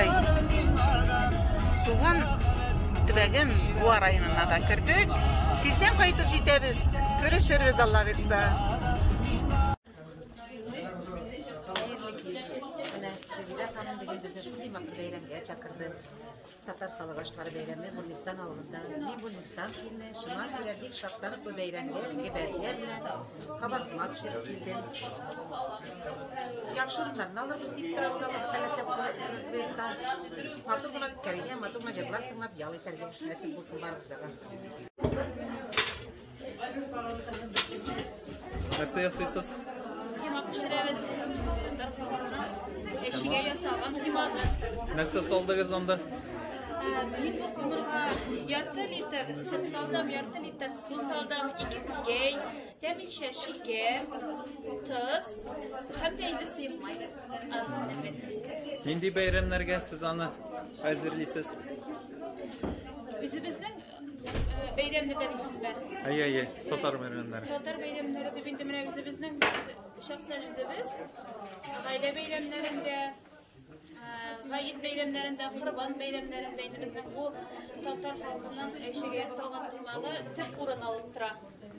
шулай туган төбәгем Буа районына да кердек. Тиздән кайтып җитәбез. Күрешербез, Алла бирса. Хәерле кич. Менә Резидә ханым бүген безне шундый матур бәйрәмгә чакырды. Татар халык ашлары бәйрәме Булнистан авылында. Мин Булнистан килне, шуңа күрә бик шатланып бу бәйрәмгә гөбәдия белән кабартма пешереп килдем. Яхшы урыннарны алырбыз дип торабыз, Аллаһы Тәгалә боерса. Матур гына үткәрергә, матур гына җырлар тыңлап ял итәргә насыйп булсын барыбызга да. Нәрсә ясыйсыз? Коймак пешерәбез. Татар халкының әчегә ясалган коймагы. Нәрсә салдыгыз анда? Мин бу камырга ярты литр сөт салдым, ярты литр су салдым, ике күкәй, тәмлечә шикәр, тоз һәм дә инде сыек май. Аз, әлбәттә. Нинди бәйрәмнәргә сез аны әзерлисез? Үзебезнең бәйрәмне дә дисезме? Әйе, әйе, татар бәйрәмнәре. Татар бәйрәмнәре дип инде менә үзебезнең без шәхсән үзебез гаилә бәйрәмнәрендә, гает бәйрәмнәрендә, корбан бәйрәмнәрендә инде безнең бу татар халкының әчегә ясалган коймагы төп урын алып тора.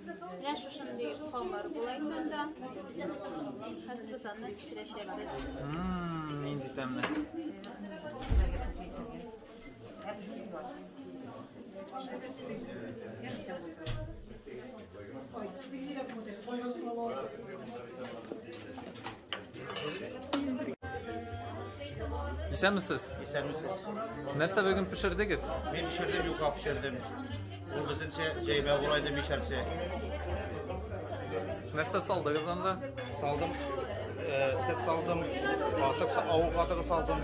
Менә шушындый камыр була инде анда. Хәзер без аны пешерәчәкбез. Нинди тәмле. Исәнмесез? Исәнмесез. Нәрсә бүген пешердегез? Мин пешердем, юка пешердем. Ул безнеңчә җәймә була иде, мишәрчә. Нәрсә салдыгыз анда? Салдым, сөт салдым, катык, авыл катыгы салдым,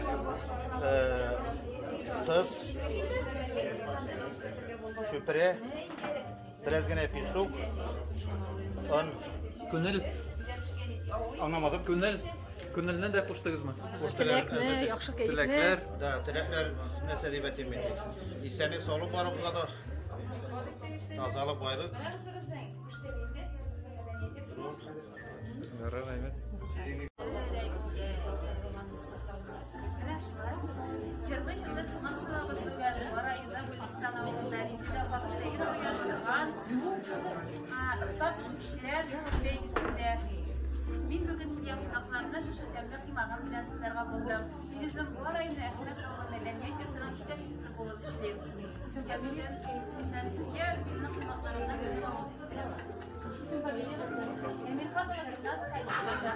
тоз, чүпрә, бераз генә песок, он. Күнел. Аңламадым. Күнел. Күнелне дә куштыгызмы? Теләкне, яхшы кәефне. Теләкләр. Да, теләкләр нәрсә дип әйтим мин. Исәнлек саулык барыбызга да. Тазалык, байлык. Ярар, әйбәт. Җырлы-җырлы туган сылабыз бүген Буа районы Гөлистан авылында Резеда апа Хөсәенова оештырган оста пешекчеләр бәйгесендә. Мин бүген килгән кунакларны шушы тәмле коймагым белән сыйларга булдым. Мин үзем Буа районы Әхмәт авылы мәдәният йортының җитәкчесе булып эшлим. Сезгә бүген, сезгә үземнең коймакларымнан бер авыз иттерәм. Әмирханова Гөлназ Хәлил кызы.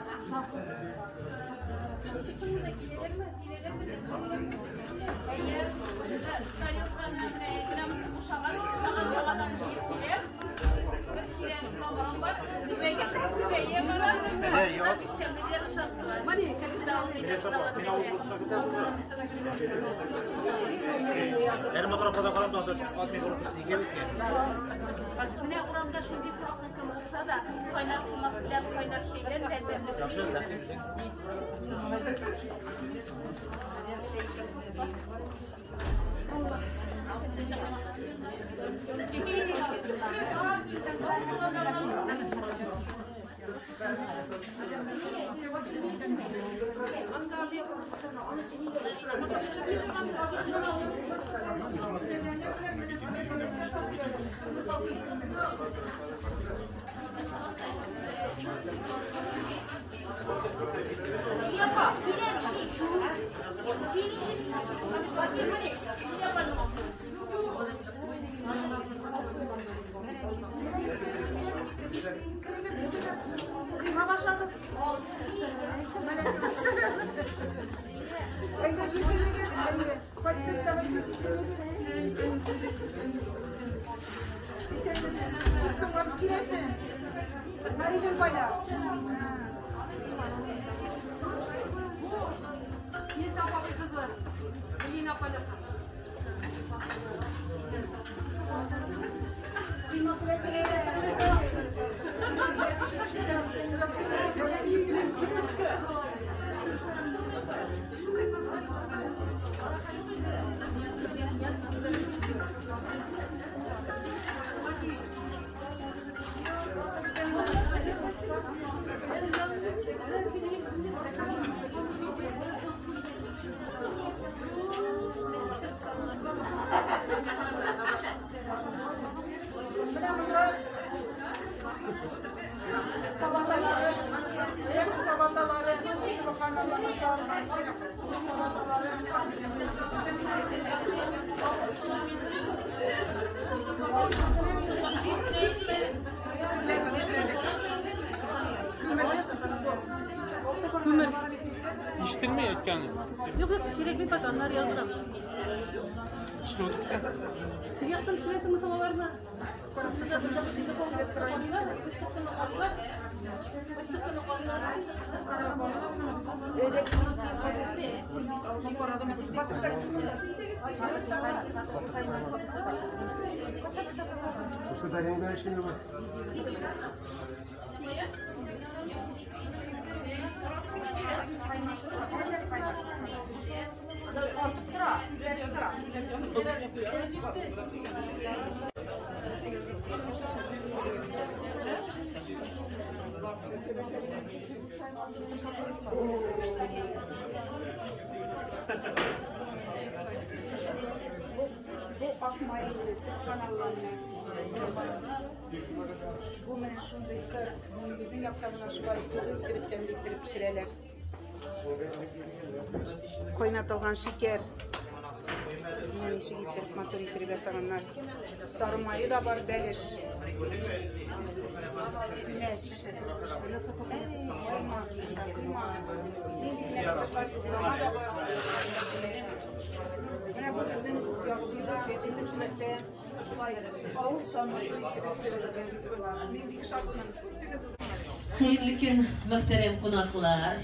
Әйе, тарелканы менә граммысы бушаган, тагын яңадан җыеп киләм. Бер чиләк камырым бар, түбәгә түбәя бара. Әйе, яз. Бик тәмле ошаттылар. Сез дә авыз итәсез Мин авыз булса көтәм. Әле матур карап та адми группасы икәү икән. Менә урамда шундый салкын көн булса да, кайнар коймак белән кайнар чәйдән дә тәмлесе. Яхшы, рәхмәт үзең. Коймак ашабыз. Әйдә тишелегез, әйдә. Кайттык, давайте тишелегез. Исәнмесез. Бик соң барып киләсең. Наилең кайда? Коймак белән Ишетелми әйткәне. Юк, юк, кирәкми бит, аннары яздырабыз. Эшләп үтеп китә. Теге яктан төшерәсеңме соң аларны? Бу ак май инде, сөбханалла менә. Бу менә шундый кыр. Безнең якта менә шулай сулы иттереп, тәмле иттереп пешерәләр. Кайнатылган шикәр. Менә ничек иттереп, матур иттереп ясаганнар. Сары мае да бар, бәлеш. Күмәч. Әй, алма, коймак. Нинди генә ризыклар юк, алма да бар. Менә бу безнең ягыбызда, безнең төбәктә шулай авылча матур итеп пешерелгән ризыклар. Мин бик шатмын. Хәерле көн, мөхтәрәм кунаклар,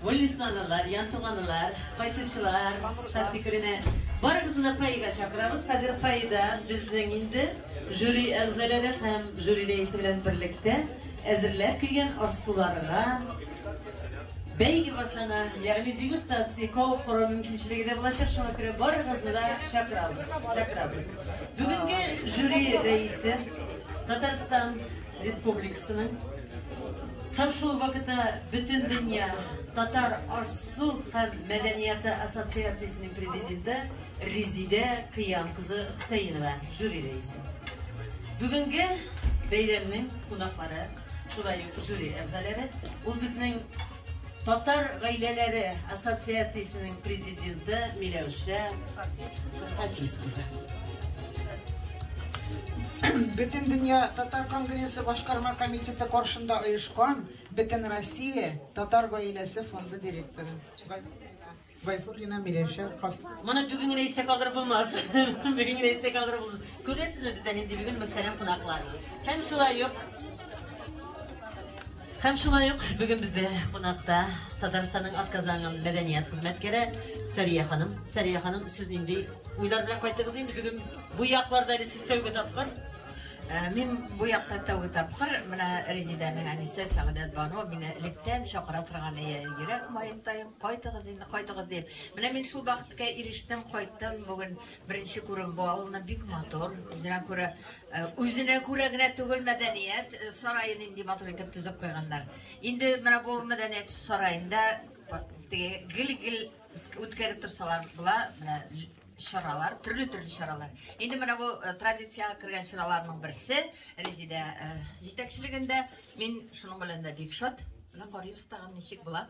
Гөлистанлылар, янтуганлылар, кайтучылар, шактый күренә. Барыгызны да фойега чакырабыз. Хәзер фойеда безнең инде жюри әгъзалары һәм жюри рәисе белән берлектә әзерләп килгән аш-суларга бәйге башлана, ягъни дегустация, кабып карау мөмкинчелеге дә булачак. Шуңа күрә барыгызны да чакырабыз, чакырабыз. Бүгенге жюри рәисе Татарстан Республикасының һәм шул ук вакытта Бөтендөнья татар аш-су һәм мәдәнияты ассоциациясенең президенты Резидә Кыям кызы Хөсәенова, жюри рәисе. Бүгенге бәйрәмнең кунаклары, шулай ук жюри әгъзалары, ул безнең татар гаиләләре ассоциациясенең президенты Миләүшә Хафиз кызы. Бөтендөнья татар конгрессы башкарма комитеты каршында оешкан Бөтенроссия татар гаиләсе фонды директоры Гайфуллина Миләүшә Хафиз. Моны бүген генә истә калдырып булмас. Бүген генә истә калдырып булмас. Күрәсезме, бездә нинди бүген мөхтәрәм кунаклар. Һәм шулай ук Һәм шулай ук бүген бездә кунакта Татарстанның атказанган мәдәният хезмәткәре Сәрия ханым. Сәрия ханым, сез нинди уйлар белән кайттыгыз инде бүген бу якларда әле сез тәүге тапкыр? Мин бу якта тәүге тапкыр, менә Резидәнең әнисе Сәгадәт Бану мине электән чакыра торган иде, йөрәк маем таем, кайтыгыз инде, кайтыгыз дип. Менә мин шул бәхеткә ирештем, кайттым. Бүген беренче күрем бу авылны бик матур, үзенә күрә, үзенә күрә генә түгел мәдәният сарае нинди матур итеп төзеп куйганнар. Инде менә бу мәдәният сараенда теге гел-гел үткәреп торсалар була, менә чаралар, төрле-төрле чаралар. Инде менә бу традициягә кергән чараларның берсе Резидә җитәкчелегендә. Мин шуның белән дә бик шат. Менә карыйбыз тагын ничек була.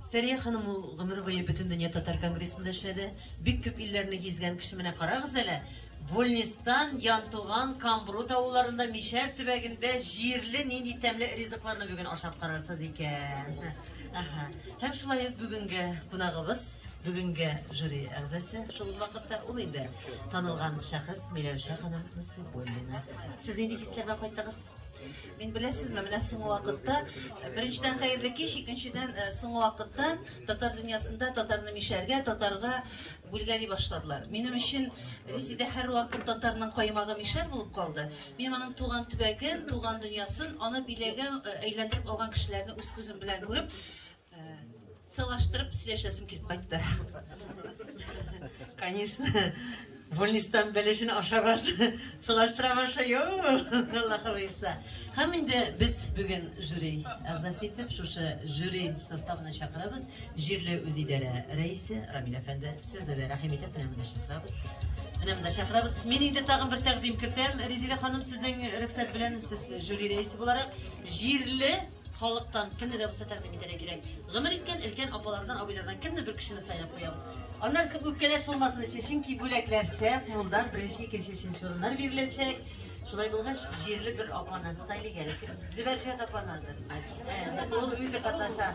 Сәрия ханым ул гомер буе Бөтендөнья татар конгрессында эшләде. Бик күп илләрне гизгән кеше. Менә карагыз әле, Вольнистан, Янтуган, Камбрут авылларында, Мишәр төбәгендә җирле нинди тәмле ризыкларны бүген ашап карарсыз икән. Аһа. Һәм шулай ук бүгенге кунагыбыз, бүгенге жюри әгъзасы, шул ук вакытта ул инде танылган шәхес Миләүшә ханым Насыйбуллина. Сез нинди хисләр белән кайттыгыз? Мин беләсезме, менә соңгы вакытта, беренчедән хәерле кич, икенчедән соңгы вакытта татар дөньясында татарны мишәргә, татарга бүлгәли башладылар. Минем өчен Резидә һәрвакыт татарның каймагы мишәр булып калды. Мин аның туган төбәген, туган дөньясын, аны биләгән, әйләндереп алган кешеләрне үз күзем белән күреп, целаштырып сөйләшәсем килеп кайтты. Конечно, Вольнистан бәлешен ашап сылаштыра башлый. Аллаһы боерса. Һәм инде без бүген жюри әгъзасы итеп шушы жюри составына чакырабыз. Җирле үзидарә рәисе Рамил әфәнде, сезне дә рәхим итеп менә монда чакырабыз. Менә монда чакырабыз. Мин инде тагын бер тәкъдим кертәм. Резидә ханым, сезнең рөхсәт белән, сез жюри рәисе буларак, җирле халыктан кемне дә булса тәкъдим итәргә кирәк. Гомер иткән өлкән апалардан, абыйлардан кемне бер кешене сайлап куябыз. Аннары соң үпкәләш булмасын өчен, чөнки бүләкләр шәп, мулдан беренче, икенче, өченче урыннар биреләчәк. Шулай булгач, җирле бер апаны сайлыйк әле. Кем? Зөбәрҗәт апанадыр. Ул үзе катнаша.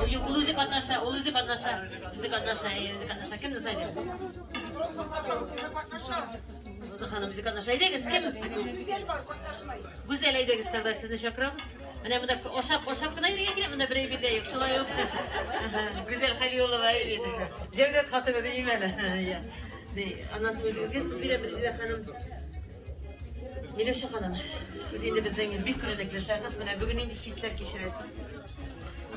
Юк, ул үзе катнаша, ул үзе катнаша. Үзе катнаша, әйе, үзе катнаша. Кемне сайлыйбыз? Роза ханым үзе катнаша. Әйдәгез, кем? Гүзәл бар, катнашмай. Гүзәл, әйдәгез, тогда сезне чакырабыз. Менә монда ашап, ашап кына йөргән кирәк, монда берәй бирдә юк. Шулай ук. Гүзәл Хәлиулова бит. Җәүдәт хатыны дим әле. Аннан соң үзегезгә сүз бирәм, Резеда ханым. Миләүшә ханым, сез инде безнең бик күренекле шәхес. Менә бүген нинди хисләр кичерәсез?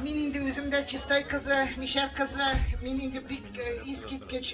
Мин инде үзем дә Чистай кызы, Мишәр кызы. Мин инде бик искиткеч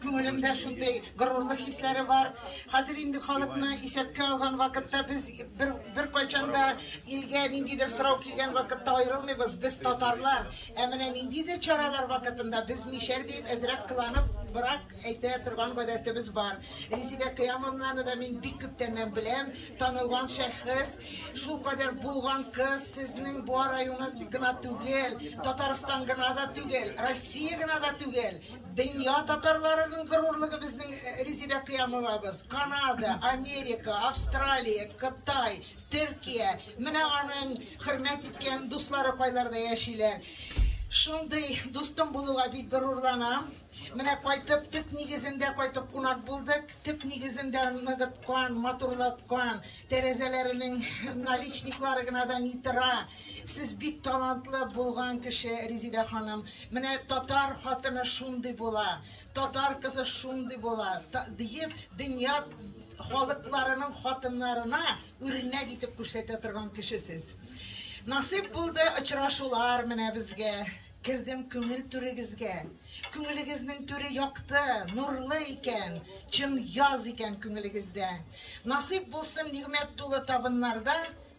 күңелемдә шундый горурлык хисләре бар. Хәзер инде халыкны исәпкә алган вакытта без бер беркайчан да илгә ниндидер сорау килгән вакытта аерылмыйбыз. Без татарлар. Ә менә ниндидер чаралар вакытында без мишәр диеп әзрәк кыланып, брак әйтә торган гадәтебез бар. Резидә Кыямовнаны да мин бик күптәннән беләм. Танылган шәхес, шулкадәр булган кыз, сезнең Буа районы гына түгел, Татарстан гына да түгел, Россия гына да түгел, дөнья татарларының горурлыгы безнең Резидә Кыямовабыз. Канада, Америка, Австралия, Кытай, Төркия, менә аның хөрмәт иткән дуслары кайларда яшиләр. Шундый дустым булуга бик горурланам. Менә кайтып, төп нигезендә кайтып кунак булдык. Төп нигезендә ныгыткан, матурлаткан, тәрәзәләренең наличниклары гына да ни тора. Сез бик талантлы булган кеше, Резидә ханым. Менә татар хатыны шундый була, татар кызы шундый була, диеп, дөнья халыкларының хатыннарына үрнәк итеп күрсәтә торган кеше сез. Насыйп булды очрашулар менә безгә. Кердем күңел түрегезгә. Күңелегезнең түре якты, нурлы икән, чын яз икән күңелегездә. Насыйп булсын нигъмәт тулы табыннарда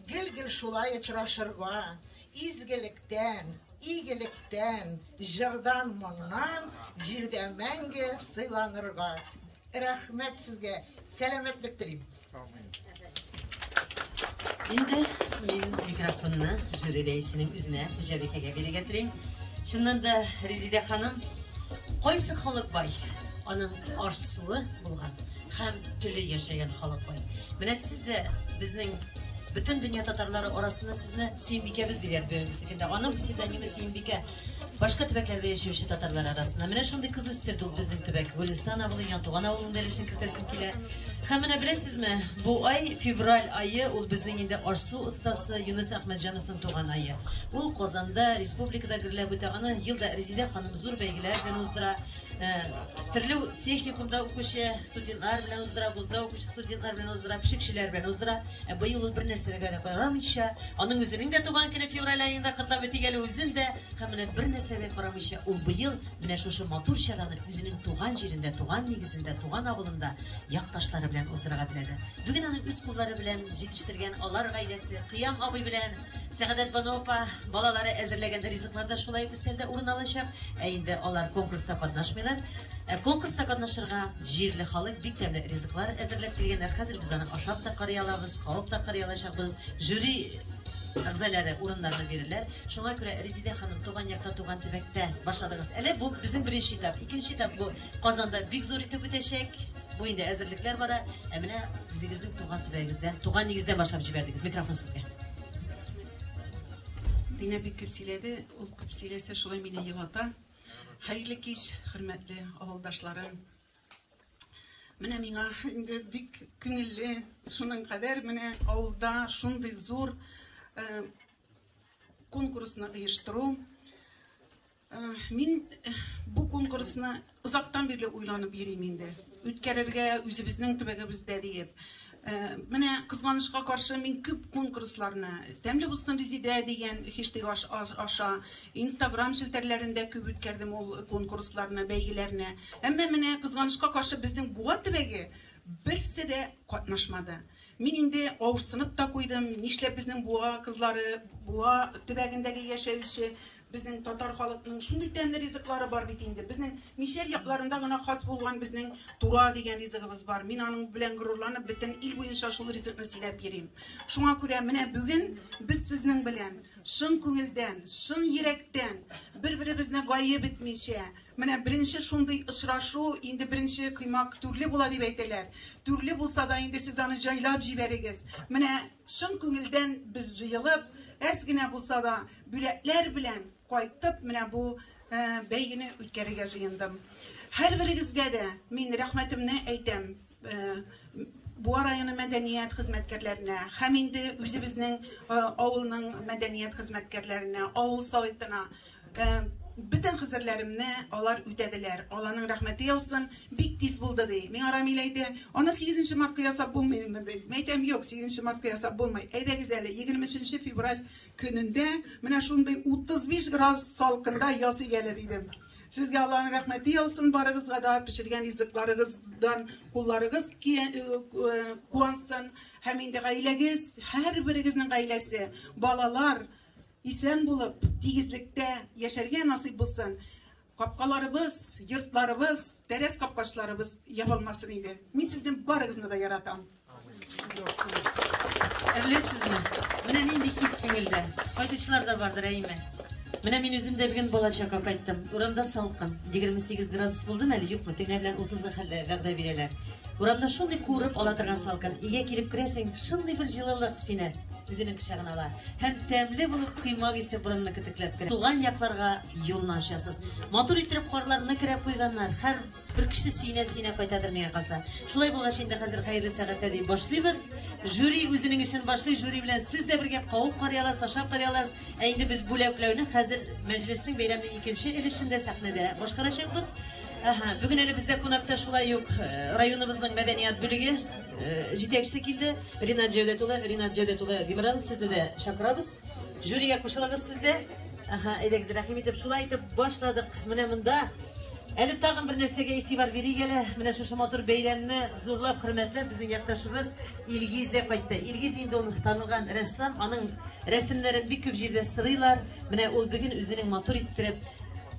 гел-гел шулай очрашырга. Изгелектән, игелектән, җырдан, моңнан җирдә мәңге сыйланырга. Рәхмәт сезгә, сәламәтлек телим. Инде мин микрофонны жюри рәисенең үзенә, хуҗабикәгә бирергә телим. Чыннан да, Резидә ханым, кайсы халык бай? Аның аш-суы булган һәм теле яшәгән халык бай. Менә сез дә безнең бөтен дөнья татарлары арасында сезне Сөембикәбез диләр бүгенге көндә. Аның псевдонимы Сөембикә. Башка төбәкләрдә яшәүче татарлар арасында менә шундый кыз үстерде ул безнең төбәк. Гөлистан авылы, Янтуган авылының да өлешен кертәсем килә. Һәм менә беләсезме, бу ай, февраль ае, ул безнең инде аш-су остасы Юныс Әхмәтҗановның туган ае. Ул Казанда, республикада гөрләп үтә. Аны ел да Резидә ханым зур бәйгеләр белән уздыра. Төрле техникумда укучы студентлар белән уздыра, вузда укучы студентлар белән уздыра, пешекчеләр белән уздыра. Ә быел ул бер нәрсәгә дә карамыйча, аның үзенең дә туган көне февраль аенда котлап үтик әле үзен дә. Һәм менә бер нәрсәгә дә карамыйча, ул быел менә шушы матур чараны үзенең туган җирендә, туган нигезендә, туган авылында якташлары белән уздырырга теләде. Бүген аның үз куллары белән җитештергән алар гаиләсе, Кыям абый белән Сәгадәтбану апа балалары әзерләгән ризыклар да шулай ук өстәлдә урын алачак. Ә инде алар конкурста катнашмыйлар. Ә конкурста катнашырга җирле халык бик тәмле ризыклар әзерләп килгәннәр. Хәзер без аны ашап та карый алабыз, кабып та карый алачакбыз. Жюри әгъзалары урыннарны бирерләр. Шуңа күрә, Резидә ханым, туган якта, туган төбәктә башладыгыз. Әле бу безнең беренче этап. Икенче этап бу Казанда бик зур итеп үтәчәк. Бу инде әзерлекләр бара. Ә менә үзегезнең туган төбәгегездән, туган нигездән башлап җибәрдегез. Микрофон сезгә. Динә бик күп сөйләде. Ул күп сөйләсә, шулай мине елата. Хәерле кич, хөрмәтле авылдашларым. Менә миңа инде бик күңелле, шуның кадәр менә авылда шундый зур э, конкурсны оештыру. Э, мин э, бу конкурсны озактан бирле уйланып йөрим инде. Үткәрергә үзебезнең төбәгебездә диеп. Э, менә кызганычка каршы мин күп конкурсларны, Тәмле булсын Резидә дигән хештег аша, Инстаграм челтәрләрендә күп үткәрдем ул конкурсларны, бәйгеләрне. Әмма менә кызганычка каршы безнең Буа төбәге берсе дә катнашмады. Мин инде авырсынып та куйдым, нишләп безнең Буа кызлары, Буа төбәгендәге яшәүче безнең татар халыкның шундый тәмле ризыклары бар бит инде. Безнең Мишәр якларында гына хас булган безнең тура дигән ризыгыбыз бар. Мин аның белән горурланып бөтен ил буенча шул ризыкны сөйләп йөрим. Шуңа күрә менә бүген без сезнең сезнең белән чын күңелдән, чын йөрәктән бер-беребезне гаеп итмичә, менә беренче шундый очрашу, инде беренче коймак төрле була дип әйтәләр. Төрле булса да инде сез аны җайлап җибәрегез. Менә чын күңелдән без җыелып, әз генә булса да бүләкләр белән кайтып, менә бу бәйгене үткәрергә җыендым. Һәрберегезгә дә мин рәхмәтемне әйтәм. Буа районы мәдәният хезмәткәрләренә һәм инде үзебезнең авылның мәдәният хезмәткәрләренә, авыл советына бөтен хәзерләремне алар үтәделәр. Алланың рәхмәте яусын, бик тиз булды ди. Миңа Рамил әйтә, аны 8 мартка ясап булмыймы ди. Мин әйтәм, юк, 8 мартка ясап булмый. Әйдәгез әле 23 февраль көнендә менә шундый 35 градус салкында ясыйк әле дидем. Сезгә Алланың рәхмәте яусын, барыгызга да пешергән ризыкларыгыздан кулларыгыз куансын һәм инде гаиләгез, һәрберегезнең гаиләсе, балалар исән булып, тигезлектә яшәргә насыйп булсын. Капкаларыбыз, йортларыбыз, тәрәз капкачларыбыз ябылмасын иде. Мин сезнең барыгызны да яратам. Әрлесезме? Менә нинди хис күңелдә. Кайтучылар да бардыр, әйме? Менә мин үзем дә бүген балачакка кайттым. Урамда салкын. 28 градус булдымы әле, юкмы? Төнлә белән 30-га хәтле вәгъдә бирәләр. Урамда шундый куырып ала торган салкын. Өйгә килеп керәсең, шундый бер җылылык сине үзенең кочагына ала. Һәм тәмле булып коймак исе борынны кытыклап керә. Туган якларга юлны ачасыз. Матур иттереп карларны керәп куйганнар. Һәр бер кеше сөенә-сөенә кайтадыр миңа калса. Шулай булгач инде хәзер хәерле сәгатьтә дип башлыйбыз. Жюри үзенең эшен башлый. Жюри белән сез дә бергә кавып карый аласыз, ашап карый аласыз. Ә инде без бүләкләүне хәзер мәҗлеснең бәйрәмнең икенче өлешендә сәхнәдә башкарачакбыз. Аһа, бүген әле бездә кунакта шулай ук районыбызның мәдәният бүлеге җитәкчесе килде. Ринат Җәүдәт улы, Ринат Җәүдәт улы Гимранов, сезне дә чакырабыз. Жюрига кушылыгыз сез дә. Аһа, әйдәгез, рәхим итеп, шулай итеп башладык. Менә монда әле тагын бер нәрсәгә игътибар бирик әле. Менә шушы матур бәйрәмне зурлап, хөрмәтләп безнең якташыбыз Илгиз дә кайтты. Илгиз инде ул танылган рәссам, аның рәсемнәрен бик күп җирдә сырыйлар. Менә ул бүген үзенең матур иттереп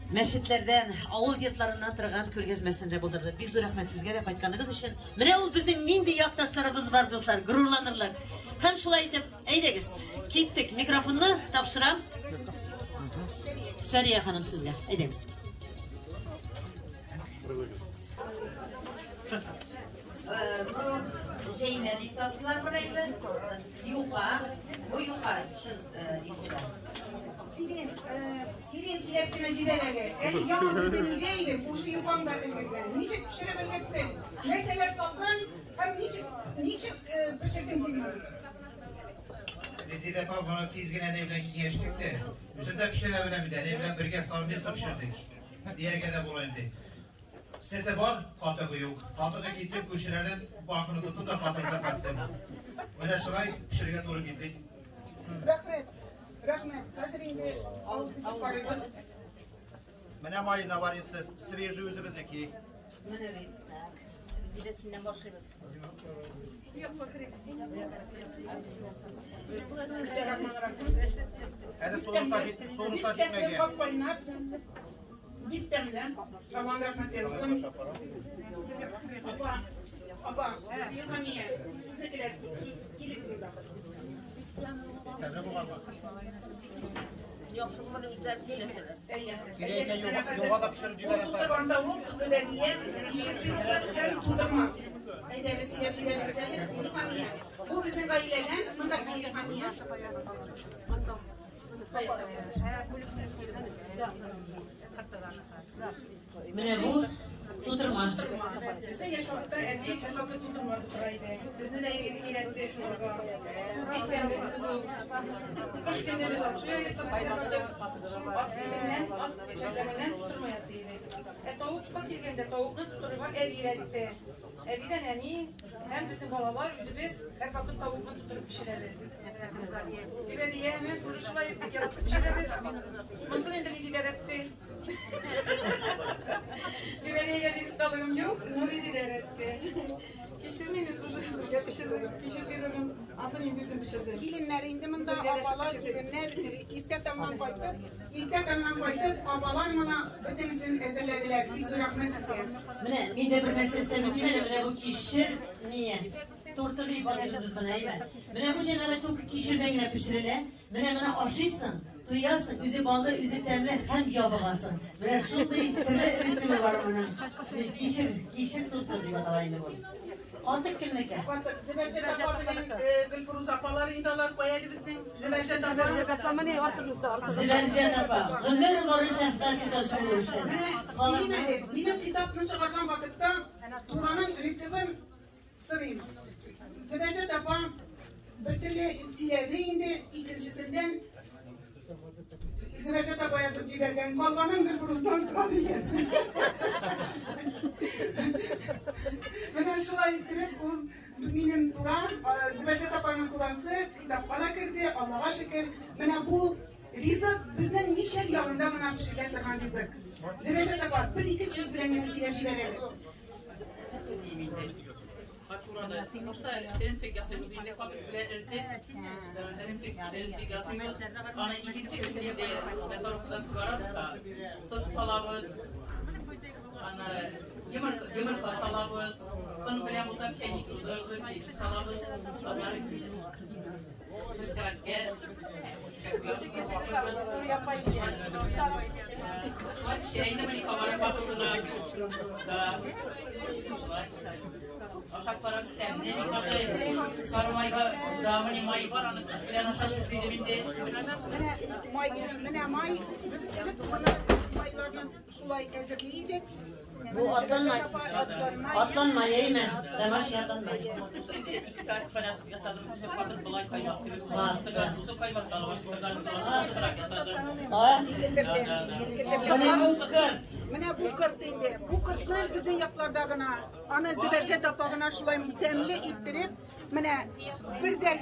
мәчетләрдән, авыл йортларыннан торган күргәзмәсен дә булдырды. Бик зур рәхмәт сезгә дә кайтканыгыз өчен. Менә ул безнең нинди якташларыбыз бар, дуслар, горурланырлар. Һәм шулай итеп, әйдәгез, киттек. Микрофонны тапшырам. Сәрия ханым сезгә. Әйдәгез. Бу җәймә дип таптылар моны әйме? Юка, бу юка чын исеме. Сирин, Сирин сөйләп кенә җибәр әле. Әле яңа безнең өйдә идем, уже юкаң да өлгергән. Ничек пешереп өлгерттең? Нәрсәләр салдың һәм ничек ничек пешердең син моны? Резидә апа, моны тиз генә әни белән киңәштек тә. Үзем дә пешерә беләм инде, әни белән бергә совместно пешердек. Дияргә дә була инде. Сөте бар, катыгы юк. Катыгы китеп, күршеләрдән банкны тоттым да катыгы каттым. Менә шулай пешерергә туры килде. Рәхмәт. Рәхмәт. Хәзер инде авыз итеп карыйбыз. Менә малина варенье, свежий үзебезнеке. Менә бит. Резидә, синнән башлыйбыз. Әле суырып та җитмәгән. Кап-кайнар. Бик тәмле. Алланың рәхмәте яусын. Апа, апа, Илһамия, сезнекеләр килегез монда. Тәмле булганмы? Яхшы булган үзләре сөйләсәләр. Әйе. Кирәк икән, юга да пешереп Ул җибәрәсең. тутырганда ул гөбәдия, ишек бирүләр һәм тутырма. Әйдәгез, сөйләп җибәрегез әле. Илһамия. Бу безнең гаиләдән. Монда кил, Илһамия. Менә бу тутырма. Безнең яшь вакытта әти һәрвакыт тутырма тутыра иде. Безне дә өйрәтте шуларга. Бик тәмле ул. Кыш көне без ат суя идек һәрвакыт. Ат итеннән, ат чәкләменнән тутырма ясый идек. Ә тавыкка килгәндә тавыкны тутырырга әби өйрәтте. Әбидән әни һәм безнең балалар үзебез һәрвакыт тавыкны тутырып пешерәбез. Гөбәдияне тоже шулай бик яратып пешерәбез. Монысын инде Резидә өйрәтте. Гөбәдиягә бик осталыгым юк, но Резидә өйрәтте. Кишер мине тоже бергә пешердек. Кишер бирдем, асын инде үзем пешердем. Киленнәр инде монда, апалар, киленнәр иртә таңнан кайтып, иртә таңнан кайтып, апалар моны бөтенесен әзерләделәр. Бик зур рәхмәт сезгә. Менә мин дә бер нәрсә өстәп үтим әле, менә бу кишер мие. торты дип атыйбыз без моны, әйме? Менә бу җәмәгать ул кишердән генә пешерелә. Менә моны ашыйсың, туясың, үзе баллы, үзе тәмле һәм ябыгасың. Менә шундый серле рецепты бар моның. Кишер, кишер торты дип атала инде бу. Катык кемнеке? Катык. Зөбәрҗәт апа белән Гөлфирүз апалар инде алар кая әле безнең Зөбәрҗәт апа. Зөбәрҗәт апа, гомер бары шәфкать туташы булу өчен. Менә синең әле, минем китапны чыгарган вакытта Тураның рецептын сорыйм. Зөбәрҗәт апа бер төрле сөйләде инде, икенчесеннән Зөбәрҗәт апа язып җибәргән, калганын Гөлфирүздән сора дигән. Менә шулай иттереп ул минем тура, Зөбәрҗәт апаның турасы китапка да керде, Аллага шөкер. Менә бу ризык безнең Мишәр ягында гына пешерелә торган ризык. Зөбәрҗәт апа, бер-ике сүз белән генә сөйләп җибәр әле. Нәрсә дим инде? Катураны башта эремчек ясыйбыз инде, катык белән эретеп, эремчек, эремчек ясыйбыз. Аны икенче көн инде мясорубкадан чыгарабыз да, тоз салабыз, аннары йомырка, йомырка салабыз, он белән бутап чәйни суда салабыз, аннары бер сәгатькә шулай пешә инде, менә кабарып катыргына да шулай. Ашап карагыз, тәмле, бик каты. Сары майга да менә май бар, аны белән ашарсыз дидем инде. Менә май, менә май, без элек моны майларны шулай әзерли идек. Бу атланмай. Атланмай, әйме? Домашний атланмай. Инде 2 сәгать кайнатып ясадым. Үзе катырып болай каймак кебек салып, үзе каймак салып ашыктырган, катырак ясадым. Менә бу корт. Менә бу корт инде. Бу кортны безнең якларда гына, аны Зөбәрҗәт апа гына шулай тәмле иттереп, менә бер дә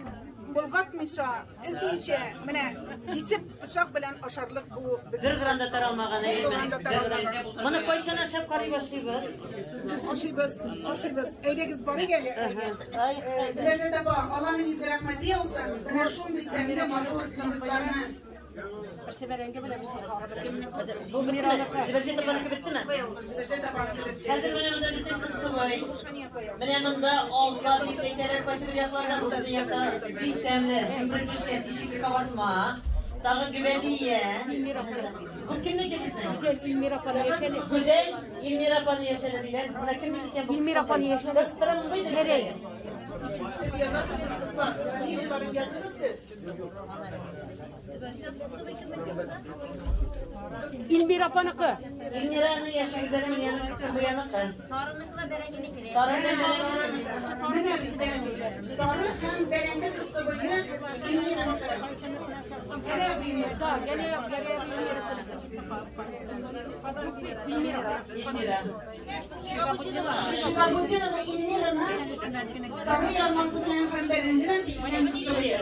болгатмыйча, өзмичә, менә кисеп пычак белән ашарлык бу безнең. Бер грамм да таралмаган, Бер грамм да әйеме? таралмаган. Моны кайчан ашап карый башлыйбыз? Ашыйбыз, ашыйбыз. Әйдәгез барыйк әле. Ай, Зөбәрҗәт апа, Алланың изге рәхмәте яусын. Менә шундый тәмле матур ризыкларны. Берсе бәрәңге белән, берсе кара белән. Бу беттеме? Зөбәрҗәт апаныкы беттеме? Зөбәрҗәт апаныкы бетте. Хәзер менә монда безнең кыстыбый. Менә монда алка дип әйтәләр кайсы бер якларда, бу безнең якта бик тәмле, күпереп пешкән тишекле кабартма. Тагын гөбәдия. Бу кемнеке безнең? Гүзәл Эльмира апаны яшәле. Гүзәл Эльмира апаны яшәле диләр. Менә кемнеке икән бу? Эльмира апаны яшәле. Кыстырыңбый Гәрәй. Сез язасыз, кызлар. Фамилияләрен языгыз сез. Эльмира апаныкы. Эльмираның яше гүзәле менә яныкы, кыстыбый яныкы. Тарыныкы бәрәңгенеке. Тарыны бәрәңгенеке. Менә тары һәм бәрәңге кыстыбые Эльмираныкы. Гәрәй Эльмира. Да, Гәрәй, Гәрәй Эльмира. Эльмира. Эльмира. Шигабутдинова Эльмираның тары ярмасы белән һәм бәрәңгедән пешергән кыстыбые.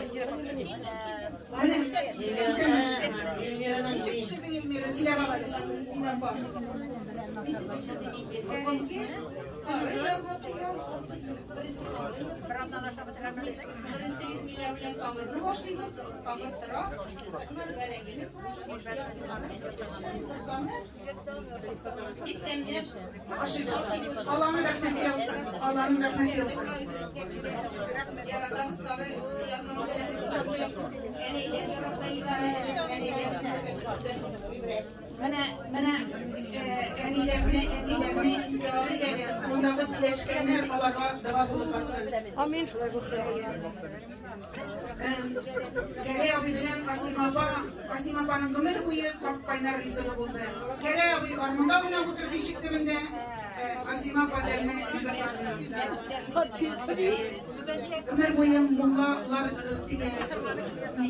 Менә исәнмесез. Эльмираның Ничек пешердең, Эльмира? Сөйләп ал әле. Ничек пешердең инде? Бәрәңге, тары ярмасы белән. Беренче бисмилла белән камырны башлыйбыз. Камыр тора. Аннары бәрәңгене турыйбыз. Камыр бик тәмле. Ашыйбыз. Алланың рәхмәте яусын. Алланың рәхмәте яусын. Яратабыз тары ярмасы белән. Әниләр ярата әниләр. Менә, менә әниләрне, әниләрне искә алыйк әле. Мондагы сөйләшкәннәр аларга дога булып барсын. Амин, шулай булсын. Гәрәй абый белән Асим апа, Асим апаның гомер буе кап-кайнар ризыгы булды. Гәрәй абый гармунда уйнап утырды ишек төбендә, Асим апа тәмле ризыкларны. Гомер буе муллалар теге ни,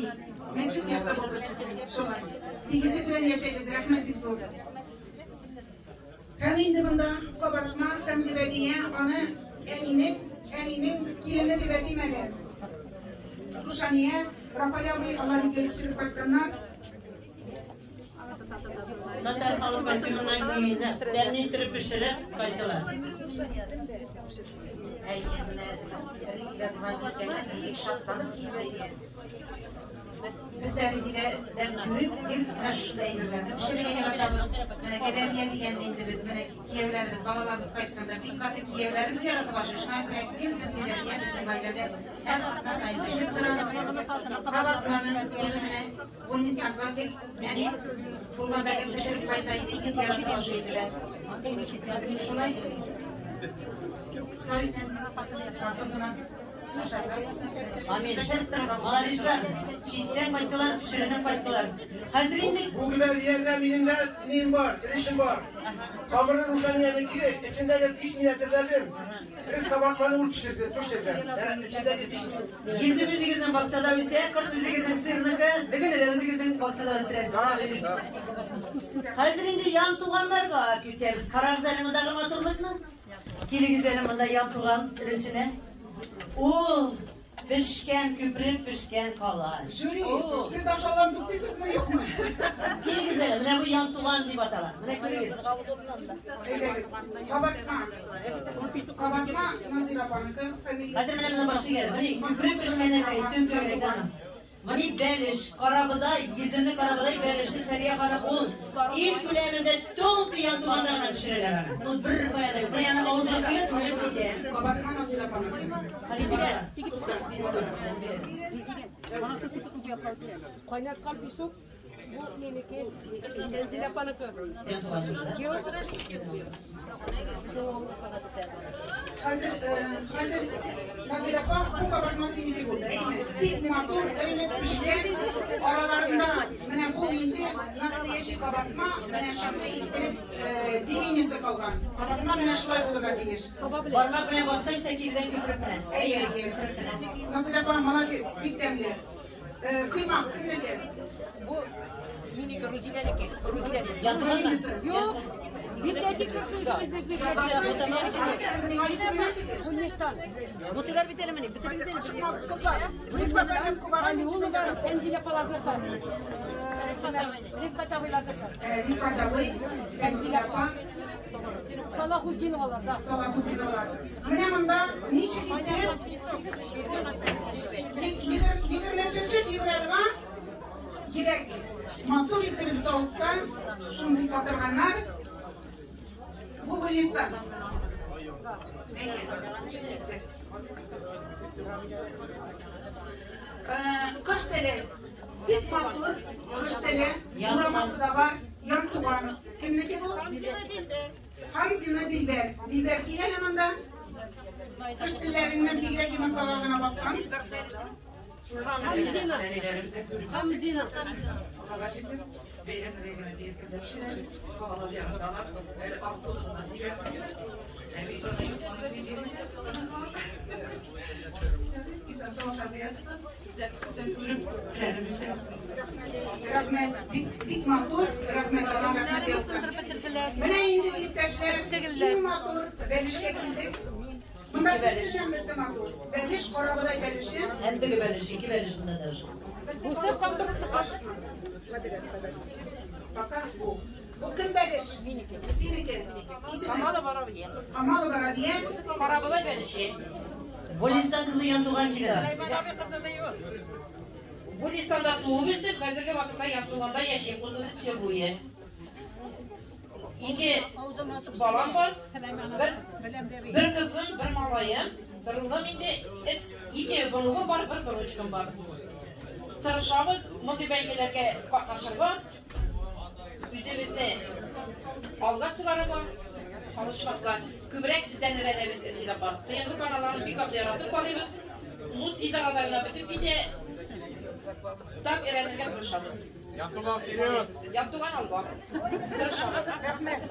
мәчет якта булды сезнең. Шулай. Тигезлек белән яшәгез, рәхмәт бик зур. Һәм инде монда кабартма һәм гөбәдия, аны әнинең, әнинең килене дип әйтим әле. Рушания, Рафаэль абый, алар икәү төшереп кайтканнар. Татар халык костюмыннан киенеп, тәмле иттереп пешереп кайттылар. Әйе, менә Резидә звонит икән, бик шатланып килде. Без дә Резидәдән күреп, гел менә шушындай әйберләрне пешерергә яратабыз. Менә гәбәдия дигәнне инде без менә кияүләребез, балаларыбыз кайтканда бик каты кияүләребез яратып ашый. Шуңа күрә гел без гәбәдия безнең гаиләдә һәр атна саен пешеп тора. Кабартманы тоже менә Гөлнистанга гел әни булганда гел пешереп кайта иде, бик яратып ашый иделәр. Шулай сау-исән матур гына ашарга булсын. Амин. Молодецлар. Читтән кайттылар, пешеренеп кайттылар. Хәзер инде Бу гөбәдиядә минем дә нием бар, өлешем бар. Камырны Рушаниянеке, эчендәге биш мин әзерләдем. Дөрес кабартманы ул пешерде, төшерде. Эчендәге биш мин. Йөзем үзегезнең бакчада үсә, корт үзегезнең сырныкы, дөгене дә үзегезнең бакчада үстерәсез. Хәзер инде ян туганнарга күчәбез. Карагыз әле мондагы матурлыкны. Килегез әле монда ян туган өлешенә. Ул пешкән, күпереп пешкән калач. Жюри, сез ашаудан туктыйсызмы, юкмы? Килегез әле, менә бу ян туган дип атала. Менә күрегез. Әйдәгез. Кабартма. Кабартма Назира апаныкы фамилия. Хәзер менә моны башы килә. Менә күпереп пешкән әйтүм түгел әйтәм. Менә бәлеш, карабодай, йөземле карабодай бәлеше Сәрия ханым ул ил күләмендә только ян туганда гына пешерәләр аны. Ул бер кая да юк. Менә аны авызга куясың, пешеп китә. Кабартма Назира апаныкы. Хәзер бара. Кайнаткан песок бу минеке, Тәнзилә апаныкы. Ян туган уже, да? Хәзер, хәзер Назира апа, бу кабартма синеке булды, әйме? Бик матур, эренеп пешкән. Араларында менә бу инде настоящий кабартма, менә шундый иттереп делениесе калган. Кабартма менә шулай булырга тиеш. Бармак белән баскач та кирдән күпереп менә. Әйе, әйе. Назира апа, молодец, бик тәмле. Коймак кемнеке? Бу минеке, Рузиләнеке. Рузиләнеке. Ян туганмы? Юк. Библиотека үзебезнең библиотека. Сез миңа исемен әйтегез. Гөлнистан. Бутылар бит әле менә, бетерегез әле. Ашыкмагыз, кызлар. Кызлар, Алиулова, Тәнзилә апаларныкы. Рифкат абыйларныкы. Рифкат абый, Тәнзилә апа. Салахутдиновалар, да. Салахутдиновалар. Менә монда ничек иттереп 25 февральга йөрәк матур иттереп савыттан шундый катырганнар. Бу Гөлнистан. Әйе, чыгып китте. Кош теле. Бик матур кош теле. Бурамасы да бар. Ян туган. Кемнеке бу? Хамзина Дилбәр. Дилбәр кил әле монда. Кош телләреннән бигрәк йомыркалар гына баскан. Хамзина. Хамзина. Аллаһка шөкер, бәйрәмнәргә генә иркенләп пешерәбез. Балалар яраталар. Әле алтыны да сибәбез инде. Әби аны юк, аны биргән. Исән-сау ашарга язсын. Күреп керәбез. Рәхмәт, бик, бик матур. Рәхмәт, Алла рәхмәт яусын. Менә инде иптәшләр, иң матур бәлешкә килдек. Монда берсе берсе матур. Бәлеш, карабодай бәлеше. Һәм теге бәлеш, ике бәлеш монда даже. Бусы кандырып Ашыкмагыз. Пока бу. Бу кем бәлеш? Минеке. Синеке. Исеме? Камалова Равия. Камалова Равия. Карабодай бәлеше. Гөлнистан кызы ян туган килә. Гөлнистанда туып үстем, хәзерге вакытта Янтуганда яшим, 33 ел буе. Ике балам бар, бер кызым, бер малаем, бер улым инде, ике внугым бар, бер внучкам бар. Тырышабыз мондый бәйгеләргә катнашырга, үзебезне алга чыгарырга, калышмаска. Күбрәк сездән өйрәнәбез, Резидә апа. ТНВ каналларын бик нык яратып карыйбыз. Ну, тиз арада гына бетеп китә. Так өйрәнергә тырышабыз. Янтуган вперед! Янтуган алга. Тырышабыз. Рәхмәт.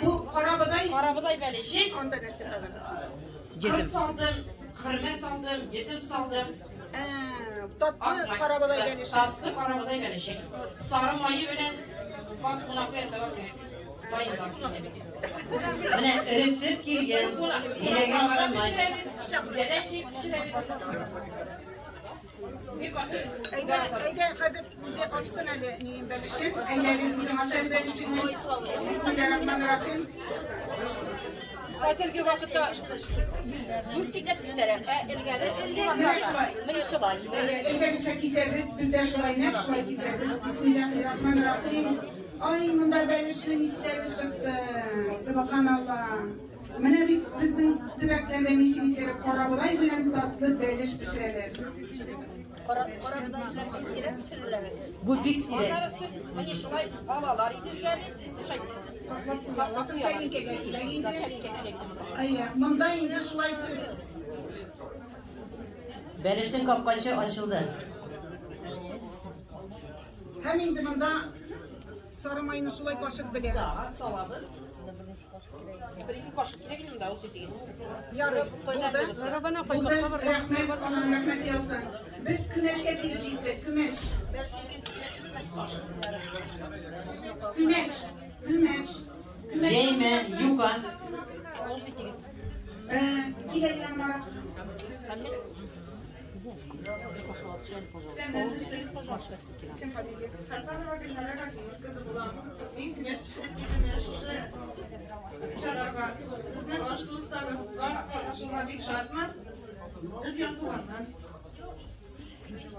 Бу карабодай. Карабодай бәлеше. Анда нәрсә тагын? Корт салдым, хөрмә салдым, йөзем салдым. Татлы карабодай бәлеше. Татлы карабодай бәлеше. Сары мае белән кат кунакка ясаган кебек. Майынлап. Менә эретеп килгән. Иләгән Кунакка май. пешерәбез, дәдәм дип пешерәбез. Бик каты. Әйдә, әйдә, хәзер үзе ачсын әле ниен бәлешен. Әйдә, әле үзең ач әле бәлешеңне. Бисмиллаһир-рахманир-рахим. Хәзерге вакытта дүрт чикләп кисәләр, ә элгәре менә шулай. Элгәречә кисәбез, без дә шулай, нәкъ шулай кисәбез. Бисмиллахир-рахманир-рахим. Ай, монда бәлешнең исләре чыкты. Субханалла. Менә бит безнең төбәкләрдә ничек иттереп карабодай белән татлы бәлеш пешерәләр. Карабодай белән бик сирәк пешерәләр. Бу бик сирәк. Аннары менә шулай алалар иде элгәре. Тәлинкәгә килә инде. Әйе, монда инде шулай иттереп. Бәлешнең капкачы ачылды. Һәм инде монда сары майны шулай кашык белән. Да, салабыз. Бер-ике кашык кирәк инде монда, үз итегез. Ярый, булды. Булды, рәхмәт, Аллаһ рәхмәт яусын. Без күмәчкә килеп җиттек, күмәч. Күмәч, күмәч. Җәймә, юка. Килә яннарак. Исәнмесез. Хасанова Гөлнара Газимов кызы булам. Мин күмәч пешереп килдем менә шушы чарага. Сезнең аш-су остагызга катнашуга бик шатмын. Без Янтуганнан.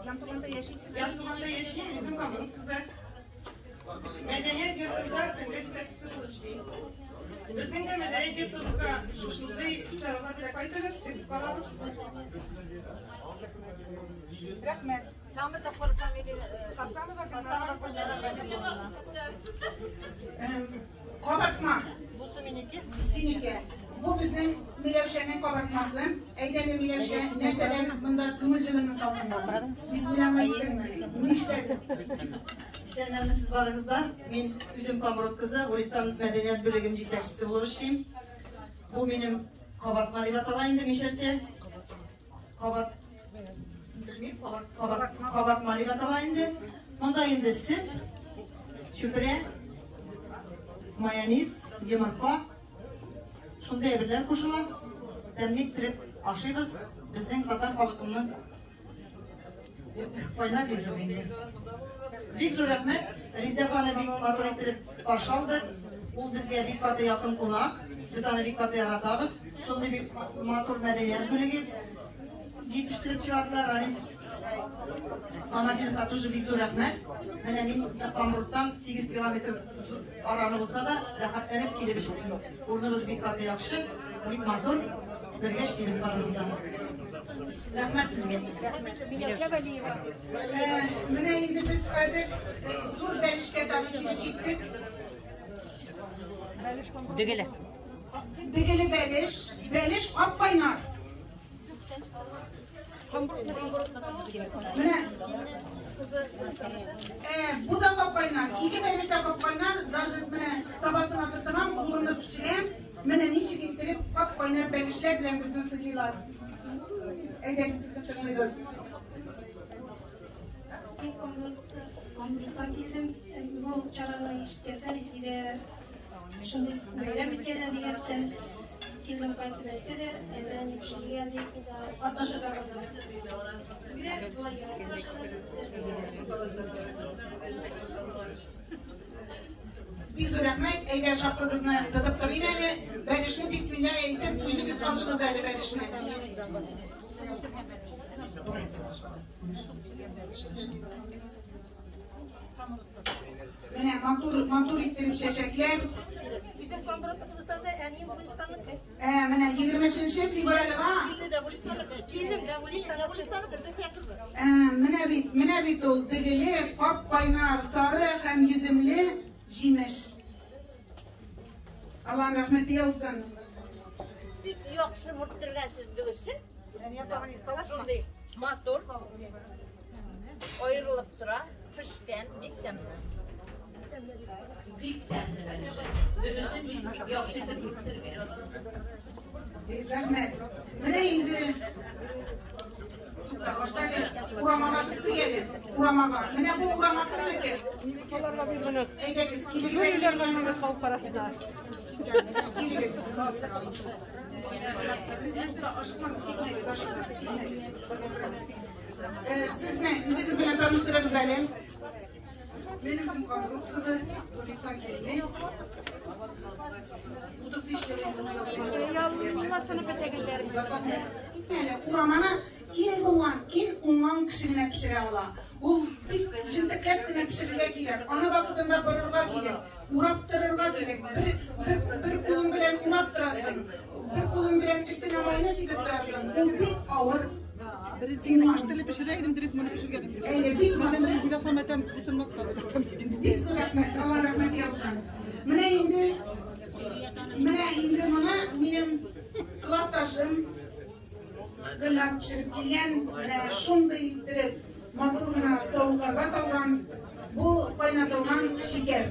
Янтуганда яшисез? Янтуганда яшим, үзем Камрут кызы. Мәдәният йортында сәнгать җитәкчесе булып эшлим. Безнең дә мәдәният йортыбызга шушындый чаралар белән кайтыгыз, көтеп калабыз. Рәхмәт. Тамыр тапкыр фамилия Хасанова Гөлнара Газимовна. Кабартма. Бусы минеке. Синеке. Бу безнең Миләүшәнең кабартмасы. Әйдә әле, Миләүшә, нәрсәләр монда күңел җылыңны салдың? Бисмилла әйттеңме? Нишләдең? Исәннәрмесез барыгыз да. Мин үзем Камрут кызы, Гулистан мәдәният бүлегенең җитәкчесе булып эшлим. Бу минем кабартма дип атала инде мишәрчә. Кабарт белмим, кабарт, кабартма дип атала инде. Монда инде сөт, чүпрә, майонез, йомырка, шундый әйберләр кушыла. Тәмле иттереп ашыйбыз. Безнең татар халкының кайнар ризыгы инде. Бик зур рәхмәт. Резидә апаны бик матур иттереп каршы алдык. Ул безгә бик каты якын кунак. Без аны бик каты яратабыз. Шундый бик матур мәдәният бүлеге җитештереп чыгардылар. Рамис Мамадиновка тоже бик зур рәхмәт. Менә мин Камруттан 8 километр араны булса да, рәхәтләнеп килеп эшлим. Урыныбыз бик каты яхшы, бик матур. Бергә эшлибез барыбыз да. Рәхмәт сезгә. Миләүшә Вәлиева. Менә инде без хәзер зур бәлешкә тагын килеп җиттек. Дөгеле. Дөгеле бәлеш, бәлеш кап-кайнар. Менә бу да кап-кайнар, ике бәлеш тә кап-кайнар, даже менә табасына тотынам, кулымны пешерәм. Менә ничек иттереп кап-кайнар бәлешләр белән безне сыйлыйлар. Әйдәгез, сезне тыңлыйбыз. Мин Камруттан килдем. Бу чараны ишеткәсә, Резидә шундый бәйрәм үткәрә дигәнстән килдем кайтып әйтте дә, әйдә килгән дип катнашырга булдым. Бигрәк болай яратып. Бик зур рәхмәт. Әйдә, шапкагызны тотып торыйм әле. Бәлешне бисмилла әйтеп, үзегез ачыгыз әле бәлешне. Менә матур, матур иттереп чәчәкләр. Үзем Камрутныкы булсам да, әнием Гулистанныкы. Менә 23 февральга. Килде дә Гулистанныкы, килдем дә Гулистан, Гулистанныкы, Зөфия кызы. Менә бит, менә бит ул дегеле, кап-кайнар, сары һәм йөземле җимеш. Аллаһ рәхмәте яусын. Бик яхшы бүрттергәнсез дөгесен. Шундый матур, аерылып тора, пешкән, бик тәмле. Бик тәмле бәлеш. Дөгесен бик яхшы итеп бүрттергән. Рәхмәт. Менә инде Тукта, башта әле урамага киттек әле. Урамага. Менә бу урама кемнеке? Әйдәгез, килегез. Жюриләргә бирегез халык арасында. Килегез. Ашыкмагыз, китмәгез, ашыкмагыз, китмәгез. Сезне үзегез белән таныштырыгыз әле. Минем исемем Камрут кызы, Гулистан килене. 35 ел инде. Ураманы иң булган, иң уңган кеше генә пешерә ала. Ул бик җентекләп кенә пешерергә кирәк. Аны вакытында борырга кирәк. Урап торырга кирәк. Бер кулың белән урап торасың. Бер кулың белән өстенә майны сибеп торасың. Ул бик авыр. Беренче генә аш теле пешерә идем, дөрес моны пешергәнем. Әйе, бик матур. Резидә апа мәтәм бусын мактады. Бик зур рәхмәт, Алла рәхмәт язсын. Менә инде моны минем классташым Гөлназ пешереп килгән, менә шундый иттереп матур гына савытларга салган. Бу кайнатылган шикәр.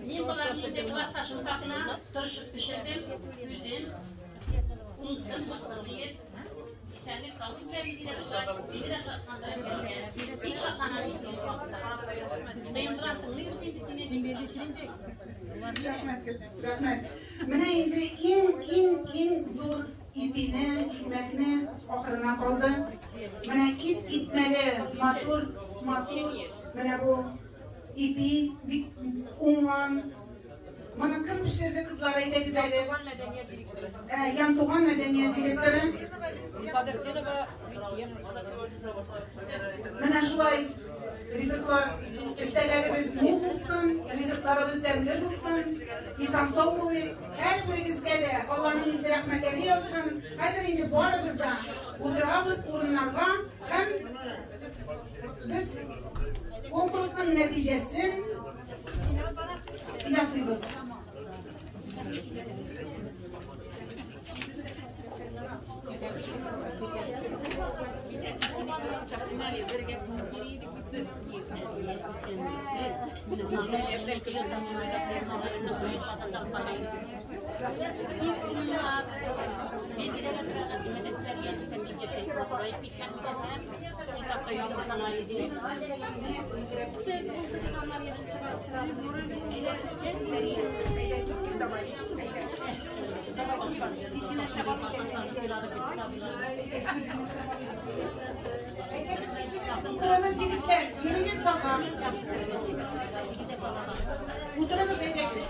Мин боларны инде классташым хакына тырышып пешердем, үзем. Уңсын булсын диеп. Исәнлек саулык белән бизиләр шулай. Мине дә шатландырып яшә. Бик шатланам мин синең вакытта. Тыендырам, тыңлыйбыз инде сине. Рәхмәт, Гөлназ, рәхмәт. Менә инде иң зур ипине, икмәкне ахырына калды. Менә искитмәле, матур, менә бу ипи бик уңган. Моны кем пешерде, кызлар, әйдәгез әле. Янтуган мәдәният директоры. Менә шулай ризыклар, өстәлләребез мул булсын, ризыкларыбыз тәмле булсын, исән-сау булыйк. Һәрберегезгә дә Алланың изге рәхмәтләре яусын. Хәзер инде барыбыз да утырабыз урыннарга һәм без конкурсның нәтиҗәсен ясыйбыз. Утырыгыз, егетләр, йөрегез сака. Утырыгыз, әйдәгез.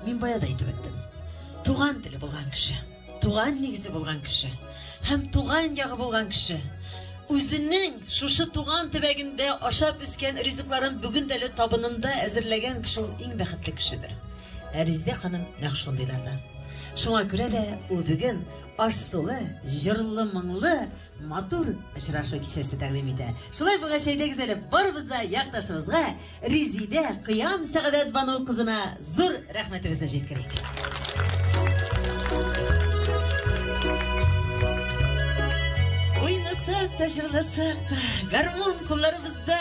Мин бая да әйтеп үттем. Туган теле булган кеше, туган нигезе булган кеше һәм туган ягы булган кеше үзенең шушы туган төбәгендә ашап үскән ризыкларын бүген дә әле табынында әзерләгән кеше ул иң бәхетле кешедер. Ә Резидә ханым нәкъ шундыйлардан. Шуңа күрә дә ул бүген аш-сулы, җырлы, моңлы, матур очрашу кичәсе тәкъдим итә. Шулай булгач, әйдәгез әле барыбыз да якташыбызга Резидә Кыям Сәгадәт Бану кызына зур рәхмәтебезне җиткерик. Уйнасак та, җырласак та, гармун кулларыбызда.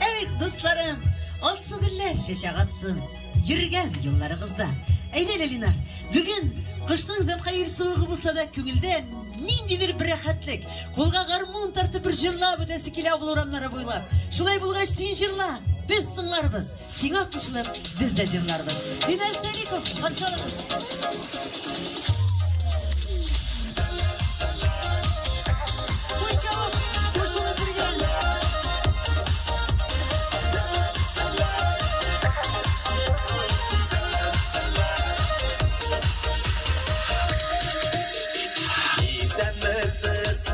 Эх, дусларым, алсу гөлләр чәчәк атсын йөргән юлларыгызда. Әйдә, Линар, бүген кышның зәмхәир суыгы булса да, күңелдә ниндидер бер рәхәтлек. Кулга гармун тартып бер җырлап үтәсе килә авыл урамнары буйлап. Шулай булгач, син җырла, без тыңларбыз. Сиңа кушылып, без дә җырларбыз. Линар Сәлихов, каршы алыгыз. Кул чабып, кушылып бергә.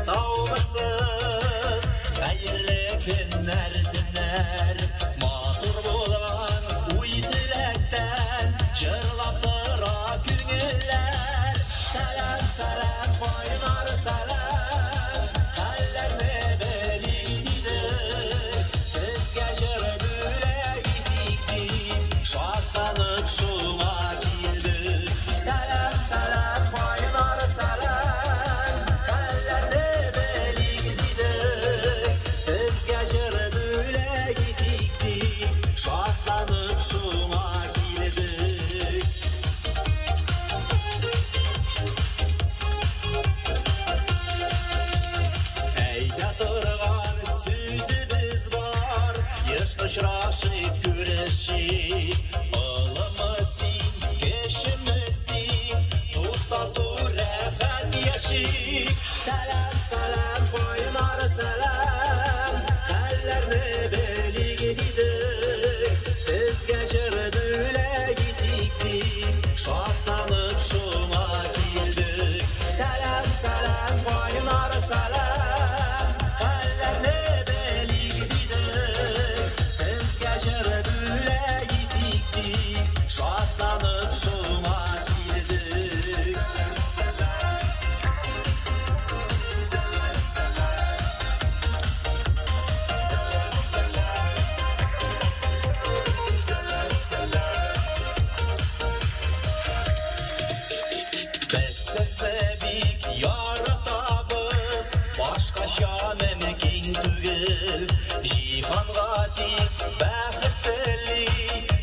Саумысыз, хәерле көннәр, төннәр. Матур булган уй теләктән җырлап тора күңелләр. Сәлам, сәлам, кайнар сәлам, хәлләрне белик дидек. Сезгә җыр бүләк итик дип, шатланып шуңа килдек. Сәлам, сәлам, кайнар сәлам, хәлләрне белик дидек. Сезгә җыр бүләк итик дип, шатланып шуңа килдек. Әйтә торган сүзебез бар, еш очрашып күрешик. Олымы син, кешеме син, дус тату рәхәт яшик. Сәлам, сәлам, кайнар сәлам, хәлләрне белик дидек. Сезгә җыр бүләк итик дип, шатланып шуңа килдек. Сәлам, сәлам, кайнар сәлам, хәлләрне белик дидек. Сезгә җыр бүләк итик дип, шатланып шуңа килдек. Без сезне бик яратабыз, башкача мөмкин түгел. Җиһанга тик бәхет тели,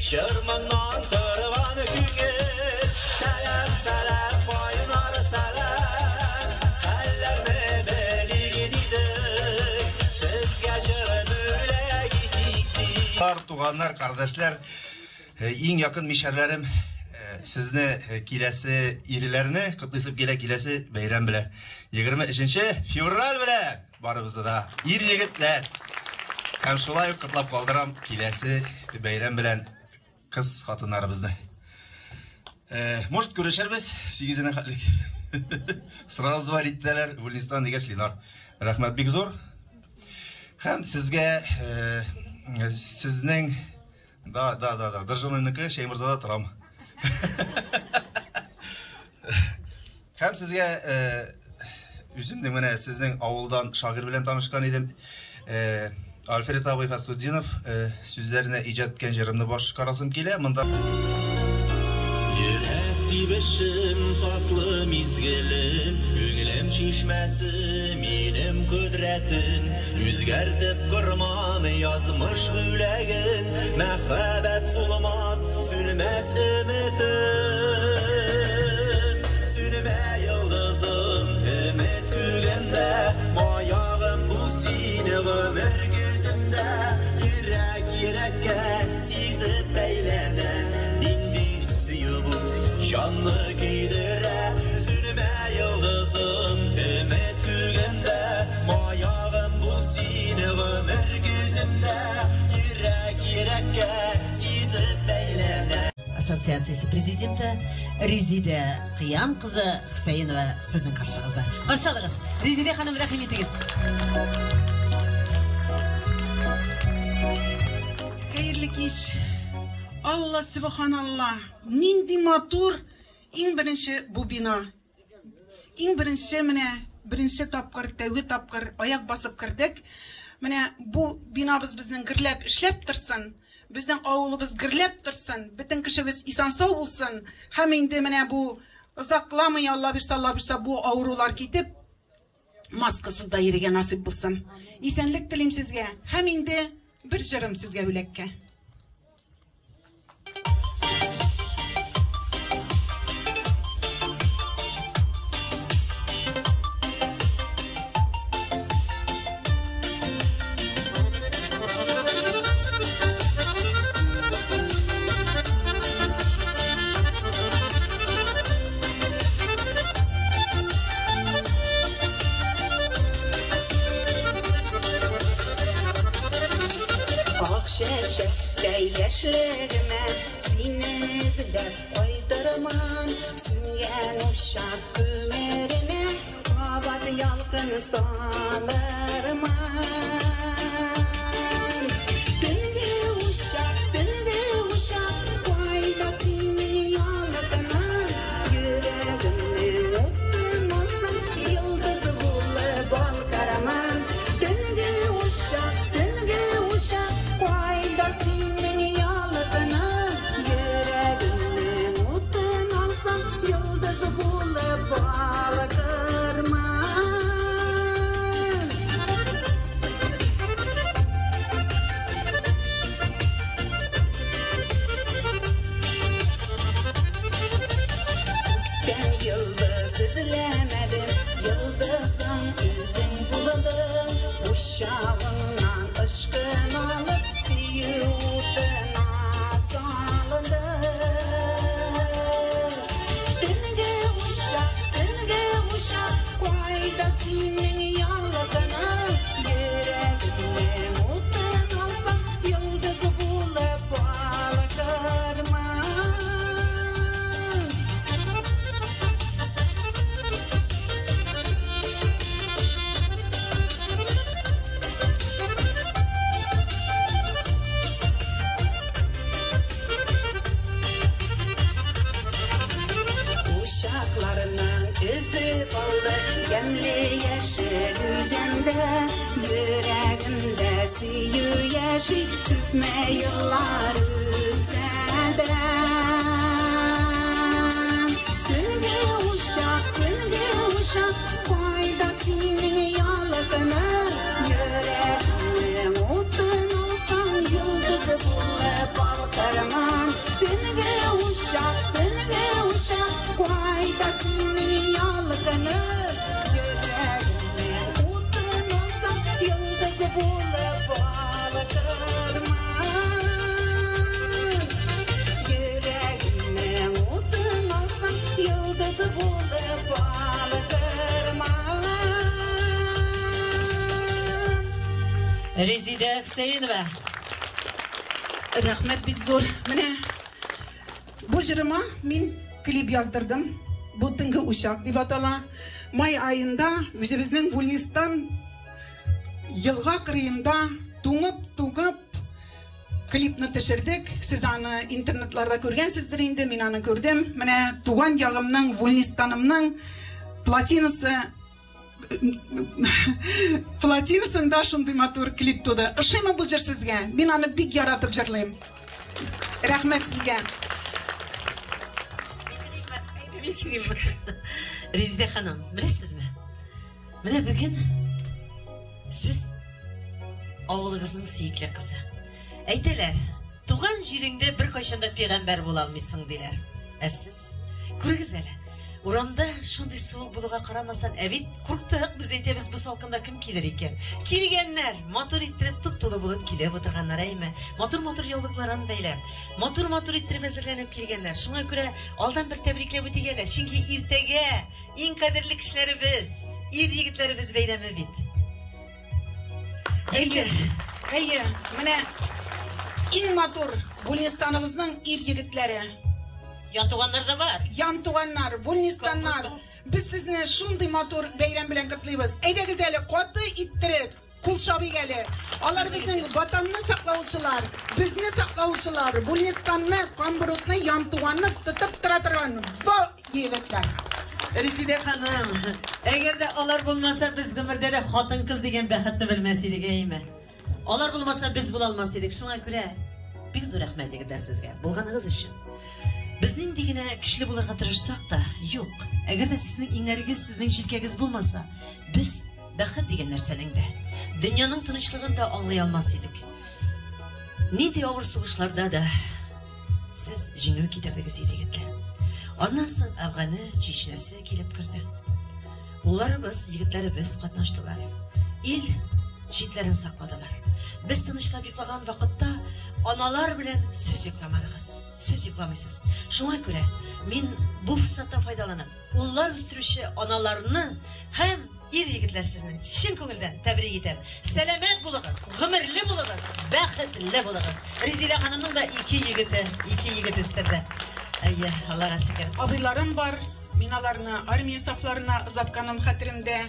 җыр-моңнан торган күңел. Сәлам, сәлам, кайнар сәлам, хәлләрне белик дидек. Сезгә җыр бүләк итик дип. Туганнар, кардәшләр, иң якын мишәрләрем, сезне киләсе ирләрне котлыйсым килә киләсе бәйрәм белән. 23 февраль белән барыбызны да ир егетләр. Һәм шулай ук котлап калдырам киләсе бәйрәм белән кыз хатыннарыбызны. Может, күрешербез 8-нә хәтлек. Сразу звонить итәләр, Гөлнистан дигәч Ленар. Рәхмәт бик зур. Һәм сезгә сезнең да, да, да, да, Державныйныкы Шәйморзада торам. Һәм сезгә үземнең менә сезнең авылдан шагыйрь белән танышкан идем. Альфред абый Фәсхетдинов сүзләренә иҗат иткән җырымны башкарасым килә. Монда Йөрәк тибешем, татлы мизгелем, күңелем чишмәсе, минем кодрәтем. Үзгәртеп кормам язмыш бүләген, мәхәббәт сулмас, сүнмәс өметем. Сүнмә йолдызым, өмет күгемдә, маягым бу сине гомер көземдә. Йөрәк йөрәккә сизеп бәйләнә, нинди сөю бу җанны көйдерә. Сүнмә йолдызым, өмет күгемдә, маягым бу сине гомер көземдә. Йөрәк йөрәккә сизеп бәйләнә. Ассоциациясе президенты Резидә Кыям кызы Хөсәенова сезнең каршыгызда. Каршы алыгыз. Резидә ханым, рәхим итегез. Хәерле кич. Алла субханалла. Нинди матур иң беренче бу бина. Иң беренче менә беренче тапкыр, тәүге тапкыр аяк басып кердек. Менә бу бинабыз безнең гөрләп эшләп торсын. Безнең авылыбыз гөрләп торсын. Бөтен кешебез исән-сау булсын. Һәм инде менә бу озакламый, Алла бирсә, Алла бирсә, бу авырулар китеп, маскасыз да йөрергә насыйп булсын. Исәнлек телим сезгә. Һәм инде бер җырым сезгә бүләккә. Ак чәчәктәй яшьлегемә сине эзләп кайтырмын. Сүнгән учак күмеренә кабат ялкын Утын салырман. Төнге учак, төнге учак, кайда синең ялкының? Йөрәгемнең утын алсаң, йолдыз булып балкарман. Төнге учак, төнге учак, кайда синең ялкының? Йөрәгемнең утын алсаң, йолдыз булып балкарман. Күктән йолдыз эзләмәдем, йолдызым үзең булдың. Учагыңнан ышкын алып, сөю утына салындым. Төнге учак, төнге учак, кайда синең ялкының? Йөрәгемнең утын алсаң, йолдыз булып балкырман. Uşaklarının izi kaldı Yemli yeşil üzende. Yüreğimde süyü yeşil Tüpme yıllar ötse de. Tünge uşak, tünge uşak, kayda senin yalkını? Yüreğimde otun olsan, yıldızı bulup balkarman. Tünge uşak, tünge uşak, кайда синең ялкыны? Йөрәгемнең утын алсаң, йолдыз булып балкырман. Йөрәгемнең утын алсаң, йолдыз булып балкырман. Резидә Хөсәенова. Рәхмәт бик зур. Менә бу җырыма мин клип яздырдым. Бу Төнге учак дип атала. Май аенда үзебезнең Вульнистан елга кырыенда туңып-туңып клипны төшердек. Сез аны интернетларда күргәнсездер инде, мин аны күрдем. Менә туган ягымның, Вульнистанымның плотинасы плотинасында шундый матур клип туды. Ошыймы бу җыр сезгә? Мин аны бик яратып җырлыйм. Рәхмәт сезгә. Резидә ханым, беләсезме? Менә бүген сез авылыгызның сөекле кызы. Әйтәләр, туган җиреңдә беркайчан да пәйгамбәр була алмыйсың диләр. Ә сез күрегез әле. Урамда шундый суык булуга карамастан, ә бит курктык, без әйтәбез, бу салкында кем килер икән? Килгәннәр, матур иттереп туп-тулы булып килеп утырганнар, әйме? Матур-матур яулыкларын бәйләп, матур-матур иттереп әзерләнеп килгәннәр. Шуңа күрә алдан бер тәбрикләп үтик әле, чөнки иртәгә иң кадерле кешеләребез, ир егетләребез бәйрәме бит. Әйе, әйе, менә иң матур Вульнистаныбызның ир егетләре. Ян туганнар да бар. Ян туганнар, Вульнистаннар. Без сезне шундый матур бәйрәм белән котлыйбыз. Әйдәгез әле каты иттереп, кул чабыйк әле. Алар безнең ватанны саклаучылар, безне саклаучылар, Вульнистанны, Камбрутны, Янтуганны тотып тора торган егетләр. Резидә ханым, әгәр дә алар булмаса, без гомердә дә хатын-кыз дигән бәхетне белмәс идек, әйеме? Алар булмаса, без була алмас идек. Шуңа күрә бик зур рәхмәт егетләр сезгә, булганыгыз өчен. Без нинди генә көчле булырга тырышсак та, юк. Әгәр дә сезнең иңнәрегез, сезнең җилкәгез булмаса, без бәхет дигән нәрсәнең дә, дөньяның тынычлыгын да аңлый алмас идек. Нинди авыр сугышларда да сез җиңү китердегез, ир-егетләр. Аннан соң Әфганы, Чечнясы килеп керде. Улларыбыз, егетләребез катнаштылар. Ил читләрен сакладылар. Без тынычлап йоклаган вакытта аналар белән сез йокламадыгыз. Сез йокламыйсыз. Шуңа күрә мин бу форсаттан файдаланып, уллар үстерүче аналарны һәм ир егетләр сезне чын күңелдән тәбрик итәм. Сәламәт булыгыз, гомерле булыгыз, бәхетле булыгыз. Резидә ханымның да ике егете, ике егет үстерде. Әйе, Аллага шөкер. Абыйларым бар. Мин аларны армия сафларына озатканым хәтеремдә.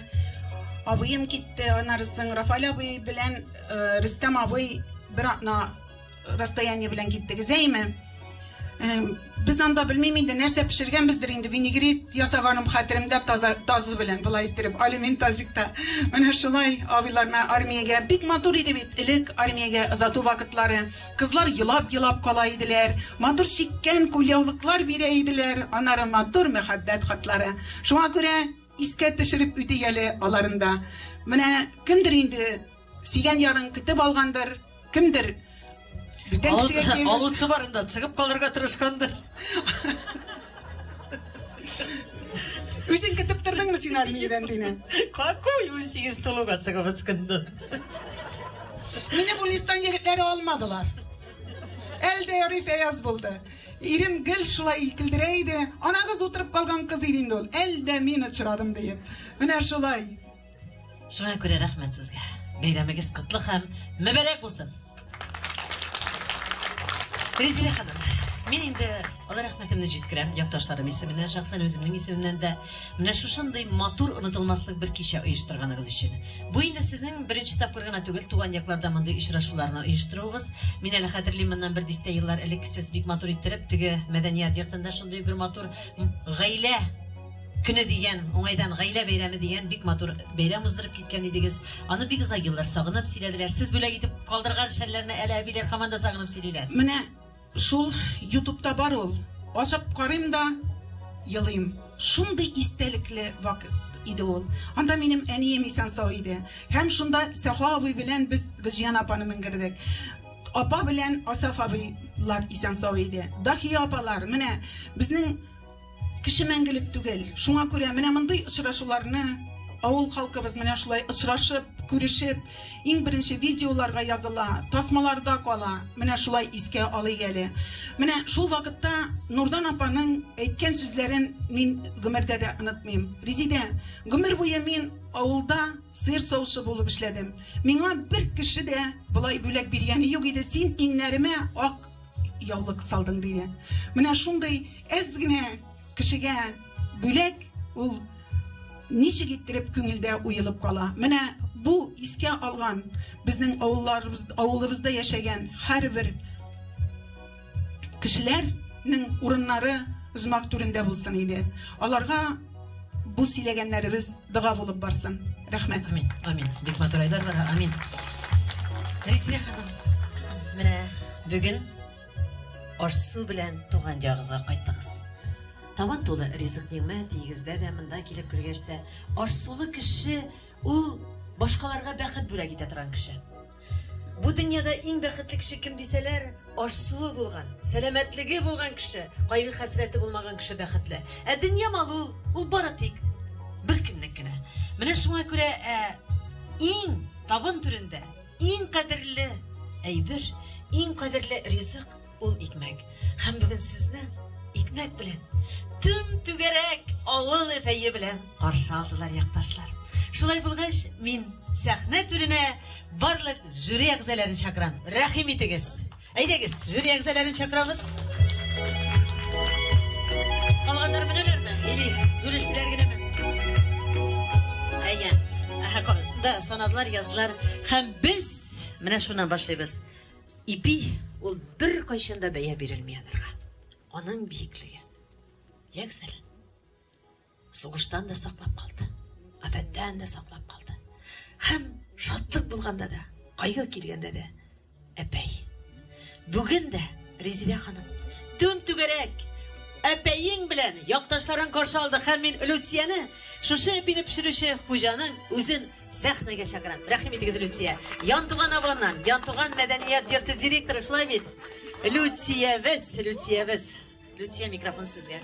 Абыем китте, аннары соң Рафаэль абый белән Рөстәм абый бер атна расстояние белән киттегез, әйме? Без анда белмим инде нәрсә пешергәнбездер инде, винегрет ясаганым хәтеремдә таза, тазы белән болай иттереп, алюмин тазикта. Менә шулай абыйларны армиягә бик матур иде бит элек армиягә озату вакытлары. Кызлар елап-елап кала иделәр, матур чиккән кулъяулыклар бирә иделәр, аннары матур мәхәббәт хатлары. Шуңа күрә искә төшереп үтик әле аларын да. Менә кемдер инде сөйгән ярын көтеп алгандыр, кемдер бүтән кешегә кияүгә Алутсы барында чыгып калырга тырышкандыр. Үзең көтеп тордыңмы син армиядән, Динә? Какой 18 тулуга чыгып ычкындым. Мине Гулистан егетләре алмадылар. Әле дә ярый Фәяз булды. Ирем гел шулай көлдерә иде. Анагыз утырып калган кыз иде инде ул. Әле дә мин очрадым диеп. Менә шулай. Шуңа күрә рәхмәт сезгә. Бәйрәмегез котлы һәм мөбарәк булсын. Резилә ханым, мин инде олы рәхмәтемне җиткерәм якташларым исеменнән, шәхсән үземнең исемемнән дә. Менә шушындый матур, онытылмаслык бер кичә оештырганыгыз өчен. Бу инде сезнең беренче тапкыр гына түгел, туган якларда мондый очрашуларны оештыруыгыз. Мин әле хәтерлим, моннан бер дистә еллар элек сез бик матур иттереп, теге мәдәният йортында шундый бер матур гаилә көне дигән уңайдан гаилә бәйрәме дигән бик матур бәйрәм уздырып киткән идегез. Аны бик озак еллар сагынып сөйләделәр. Сез бүләк итеп калдырган шәлләрне әле әбиләр һаман да сагынып сөйлиләр. Менә шул ютубта бар ул. Ачып карыйм да елыйм. Шундый истәлекле вакыт иде ул. Анда минем әнием исән сау иде. Һәм шунда Сәха абый белән без Гөлҗиһан апаны менгердек. Апа белән Асаф абыйлар исән сау иде. Дахия апалар, менә безнең кеше мәңгелек түгел. Шуңа күрә менә мондый очрашуларны авыл халкыбыз менә шулай очрашып, күрешеп, иң беренче видеоларга языла, тасмаларда кала. Менә шулай искә алыйк әле. Менә шул вакытта Нурдан апаның әйткән сүзләрен мин гомердә дә онытмыйм. Резидә, гомер буе мин авылда сыер савучы булып эшләдем. Миңа бер кеше дә болай бүләк биргәне юк иде. Син иңнәремә ак яулык салдың, диде. Менә шундый әз генә кешегә бүләк ул ничек иттереп күңелдә уелып кала. Менә бу искә алган безнең авылларыбыз, авылыбызда яшәгән һәрбер кешеләрнең урыннары оҗмах түрендә булсын иде. Аларга бу сөйләгәннәребез дога булып барсын. Рәхмәт. Амин. Амин. Бик матур айлар бар. Амин. Резилә ханым, менә бүген аш-су белән туган ягыгызга кайттыгыз. Табын тулы ризык нигъмәт өегездә дә, монда килеп кергәч тә, аш-сулы кеше ул башкаларга бәхет бүләк итә торган кеше. Бу дөньяда иң бәхетле кеше кем дисәләр, аш-суы булган, сәламәтлеге булган кеше, кайгы-хәсрәте булмаган кеше бәхетле. Ә дөнья малы ул, ул бары тик бер көнлек кенә. Менә шуңа күрә ә, иң табын түрендә иң кадерле әйбер, иң кадерле ризык ул икмәк. Һәм бүген сезне икмәк белән түм түгәрәк авыл эпәе белән каршы алдылар якташлар. Шулай булгач, мин сәхнә түренә барлык жюри әгъзаларын чакырам. Рәхим итегез. Әйдәгез, жюри әгъзаларын чакырабыз. Калганнар менәләрме? Или бүлештеләр генәме? Әйе. Да, санадылар, яздылар. Һәм без менә шуннан башлыйбыз. Ипи ул бер кайчан да бәя бирелми анарга. Аның биеклеге. Ягез әле. Сугыштан да саклап калды. Афәттән дә саклап калды. Һәм шатлык булганда да, кайгы килгәндә дә әпәй. Бүген дә Резидә ханым түм түгәрәк әпәең белән якташларын каршы алды һәм мин Люцияне шушы әпине пешерүче хуҗаның үзен сәхнәгә чакырам. Рәхим итегез, Люция. Янтуган авылыннан, Янтуган мәдәният йорты директоры, шулай бит? Люциябез, Люциябез. Люция, микрофон сезгә.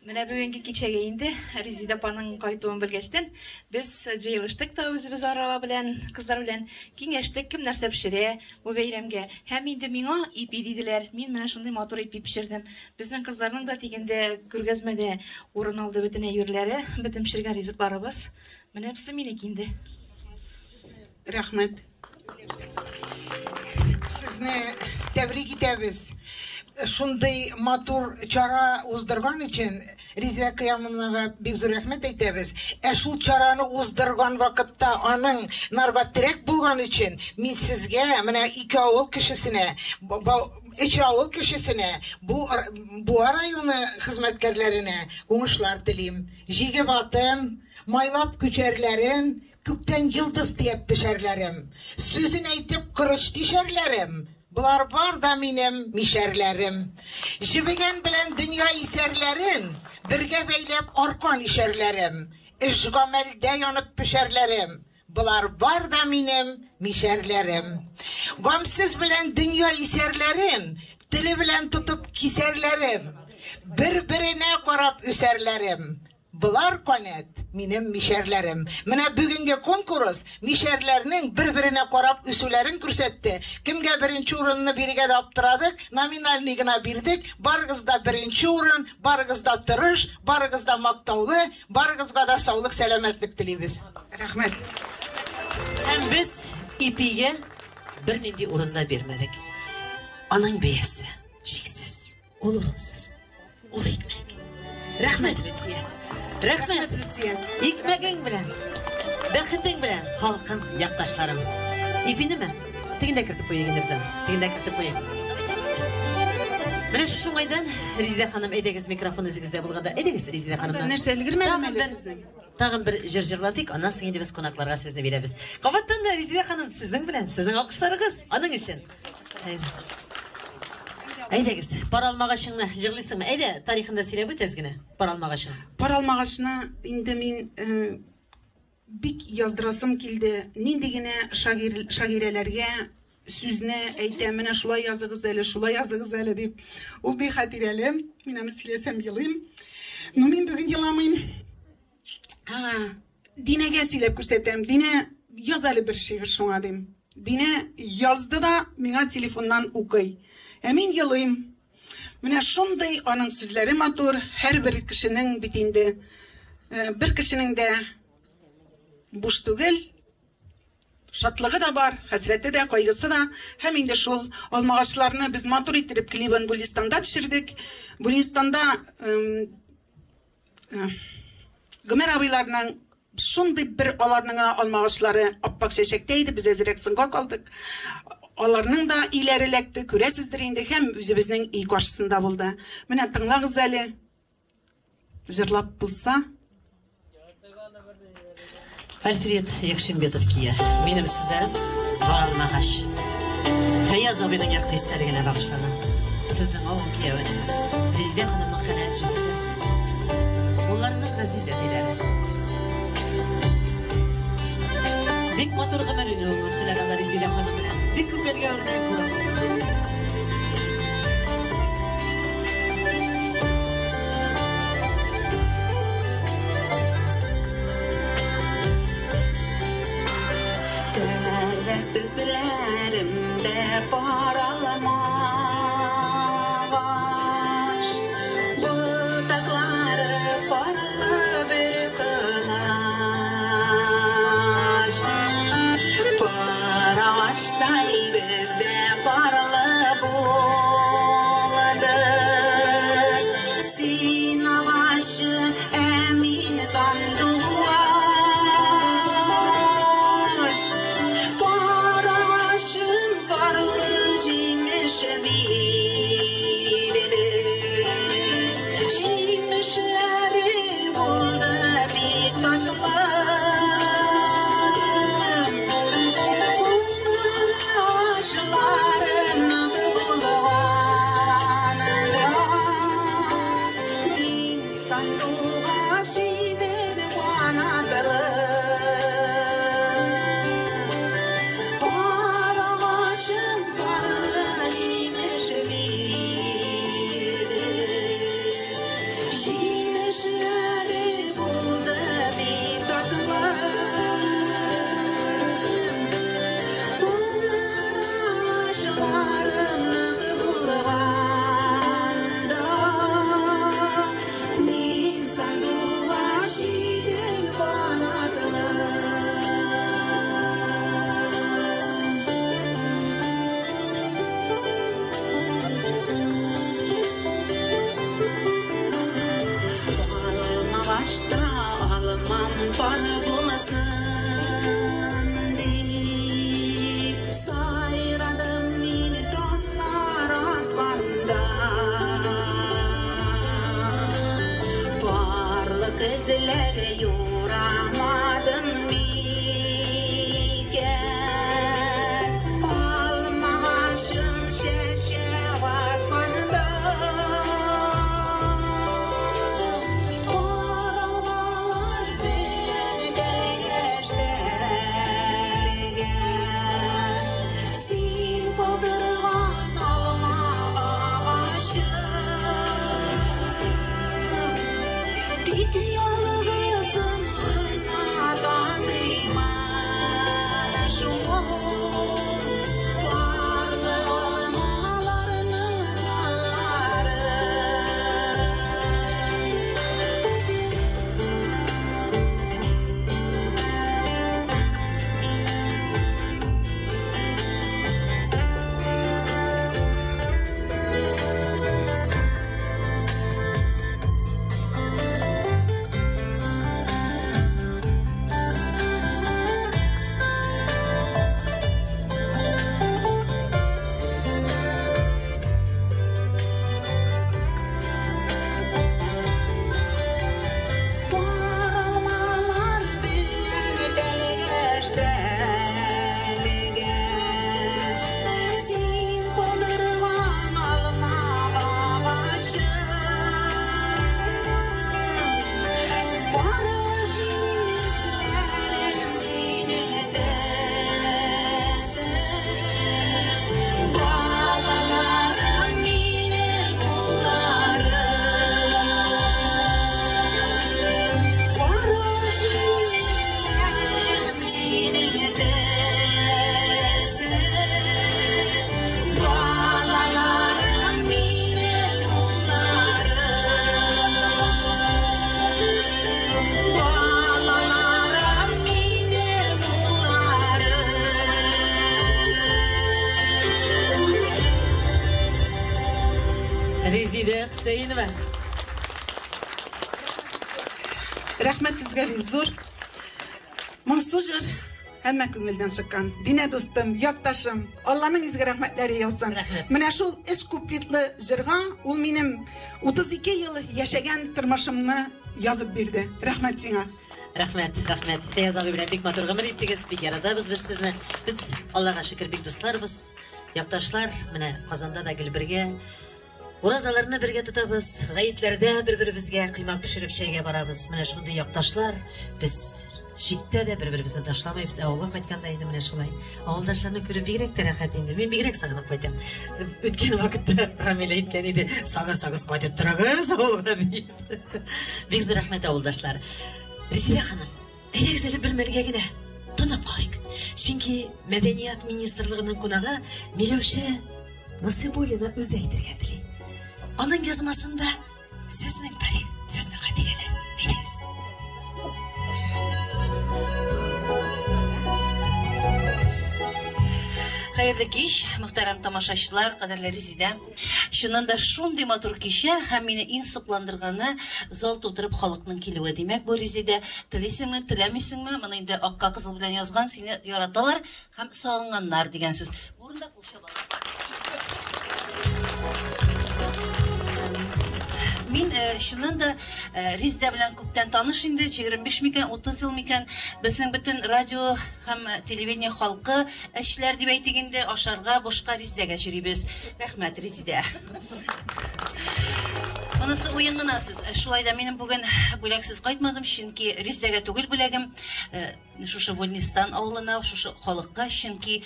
Менә бүгенге кичәгә инде Резида апаның кайтуын белгәчтен без җыелыштык та үзебез арала белән, кызлар белән киңәштек, кем нәрсә пешерә бу бәйрәмгә. Һәм инде миңа ипи диделәр. Мин менә шундый матур ипи пешердем. Безнең кызларның да дигәндә күргәзмәдә урын алды бөтен әйберләре, бөтен пешергән ризыкларыбыз. Менә бусы минеке инде. Рәхмәт. Сезне тәбрик итәбез. Шундый матур чара уздырган өчен Резидә Кыямовнага бик зур рәхмәт әйтәбез. Ә шул чараны уздырган вакытта аның нарга терәк булган өчен мин сезгә, менә ике авыл кешесенә, өч авыл кешесенә, бу Буа районы хезмәткәрләренә уңышлар телим. Җигеп атын, майлап күчәрләрен, күктән йолдыз төяп төшәрләрем. Сүзен әйтеп корыч тишәрләрем. Болар бар да минем мишәрләрем. Җебегән белән дөнья исәрләрен, бергә бәйләп аркан ишәрләрем. Эш гамәлдә янып пешәрләрем. Болар бар да минем мишәрләрем. Гамсыз белән дөнья исәрләрен, теле белән тотып кисәрләрем. Бер-беренә карап үсәрләрем. Болар канәт минем мишәрләрем. Менә бүгенге конкурс мишәрләрнең бер-беренә карап үсүләрен күрсәтте. Кемгә беренче урынны бирергә дә аптырадык, номинальный гына бирдек. Барыгыз да беренче урын, барыгыз да тырыш, барыгыз да мактаулы, барыгызга да саулык, сәламәтлек телибез. Рәхмәт. Һәм без ипигә бернинди урын да бирмәдек. Аның бәясе чиксез, ул урынсыз, ул икмәк. Рәхмәт, Люция. Рәхмәт, Люция. Икмәгең белән, бәхетең белән, халкым, якташларым. Ипинеме? Тегендә кертеп куйыйк инде без аны. Тегендә кертеп куйыйк. Менә шушы уңайдан, Резидә ханым, әйдәгез, микрофон үзегездә булганда, әйдәгез, Резидә ханымнан. Нәрсә өлгермәдем әле сезнең? Тагын бер җыр җырлатыйк, аннан соң инде без кунакларга сүзне бирәбез. Кабаттан да Резидә ханым, сезнең белән, сезнең алкышларыгыз аның өчен. Әйдәгез, пар алмагачыңны җырлыйсыңмы? Әйдә, тарихын да сөйләп үт әз генә, пар алмагачын. Пар алмагачны инде мин бик яздырасым килде. Нинди генә шагыйрәләргә сүзне әйтәм, менә шулай языгыз әле, шулай языгыз әле дип. Ул бик хатирәле. Мин аны сөйләсәм елыйм. Но мин бүген еламыйм. Динәгә сөйләп күрсәтәм. Динә, яз әле бер шигырь шуңа дим. Динә язды да миңа телефоннан укый. Ә мин елыйм. Менә шундый аның сүзләре матур, һәрбер кешенең бит инде, бер кешенең дә буш түгел, шатлыгы да бар, хәсрәте дә, кайгысы да. Һәм инде шул алмагачларны без матур иттереп клибын Гулистанда төшердек. Гулистанда Гомәр абыйларның шундый бер аларның гына алмагачлары аппак чәчәктә иде, без әзрәк соңга калдык. Аларның да өйләре эләкте, күрәсездер инде, һәм үзебезнең өй каршысында булды. Менә тыңлагыз әле. Җырлап булса. Альфред Якшимбетов кия. Минем сүзләрем бар алмагач. Фәяз абыйның якты истәлегенә багышлана. Сезнең авыл киявенең, Резидә ханымның хәләл җефете. Улларының газиз әтиләре. Бик матур гомер үттеләр алар Резидә ханым белән. Бик күпләргә үрнәк булып. Тәрәз төпләремдә пар алмагач, ботаклары парлы бер кылач. Пар агачтай без дә парлы булдык. Син агачы, ә мин сандугач. Пар агачым парлы Сүзләр юрамадым микән? Алмагачым чәчәк атканда, Каралмалар белән тәлгәш тәлгәш. Син калдырган алма агачы, Тик ялгызым гына таныймын шул. Парлы алмаларның аларын. Паралмалар белән тәлгәш тәлгәш. Син калдырган алма агачы, Барлы җимешләрен синең төсең. Балаларым минем улларым, Барлы җимешләрен синең төсең. Балаларым минем улларым, Балаларым минем улларым. Резидә Хөсәенова. Рәхмәт сезгә бик зур. Моңсу җыр һәммә күңелдән чыккан. Динә дустым, якташым, Алланың изге рәхмәтләре яусын. Менә шул өч куплетлы җырга ул минем 32 ел яшәгән тормышымны язып бирде. Рәхмәт сиңа. Рәхмәт, рәхмәт. Фәяз абый белән бик матур гомер иттегез, бик яратабыз без сезне. Без Аллага шөкер бик дусларбыз, якташлар. Менә Казанда да гел бергә. Уразаларны бергә тотабыз, гаетләрдә бер-беребезгә коймак пешереп чәйгә барабыз. Менә шундый якташлар. Без читтә дә бер-беребезне ташламыйбыз. Ә авылга кайтканда инде менә шулай. Авылдашларны күреп бигрәк тә рәхәт инде. Мин бигрәк сагынып кайтам. Үткән вакытта Рамил әйткән иде, сагын-сагыз кайтып торыгыз авылга дип. Бик зур рәхмәт, авылдашлар. Резидә ханым, әйдәгез әле бер мәлгә генә тынып калыйк. Чөнки Мәдәният министрлыгының кунагы Миләүшә Насыйбуллина үзе әйтергә тели. Аның язмасында сезнең тарих, сезнең хатирәләр. Әйдәгез. Хәерле кич, мөхтәрәм тамашачылар, кадерле Резидә. Чыннан да шундый матур кичә һәм мине иң сокландырганы зал тутырып халыкның килүе. Димәк, бу Резидә, телисеңме, теләмисеңме, моны инде акка кызыл белән язган, сине яраталар һәм сагынганнар дигән сүз. Бу урында кул чабалар. Мин чыннан да Резидә белән күптән таныш инде, 25 микән, 30 ел микән. Безнең бөтен радио һәм телевидение халкы эшләр дип әйтик инде, ашарга бушка Резидәгә йөрибез. Рәхмәт, Резидә. Монысы уен гына сүз. Шулай да минем бүген бүләксез кайтмадым, чөнки Резидәгә түгел бүләгем, шушы Вольнистан авылына, шушы халыкка, чөнки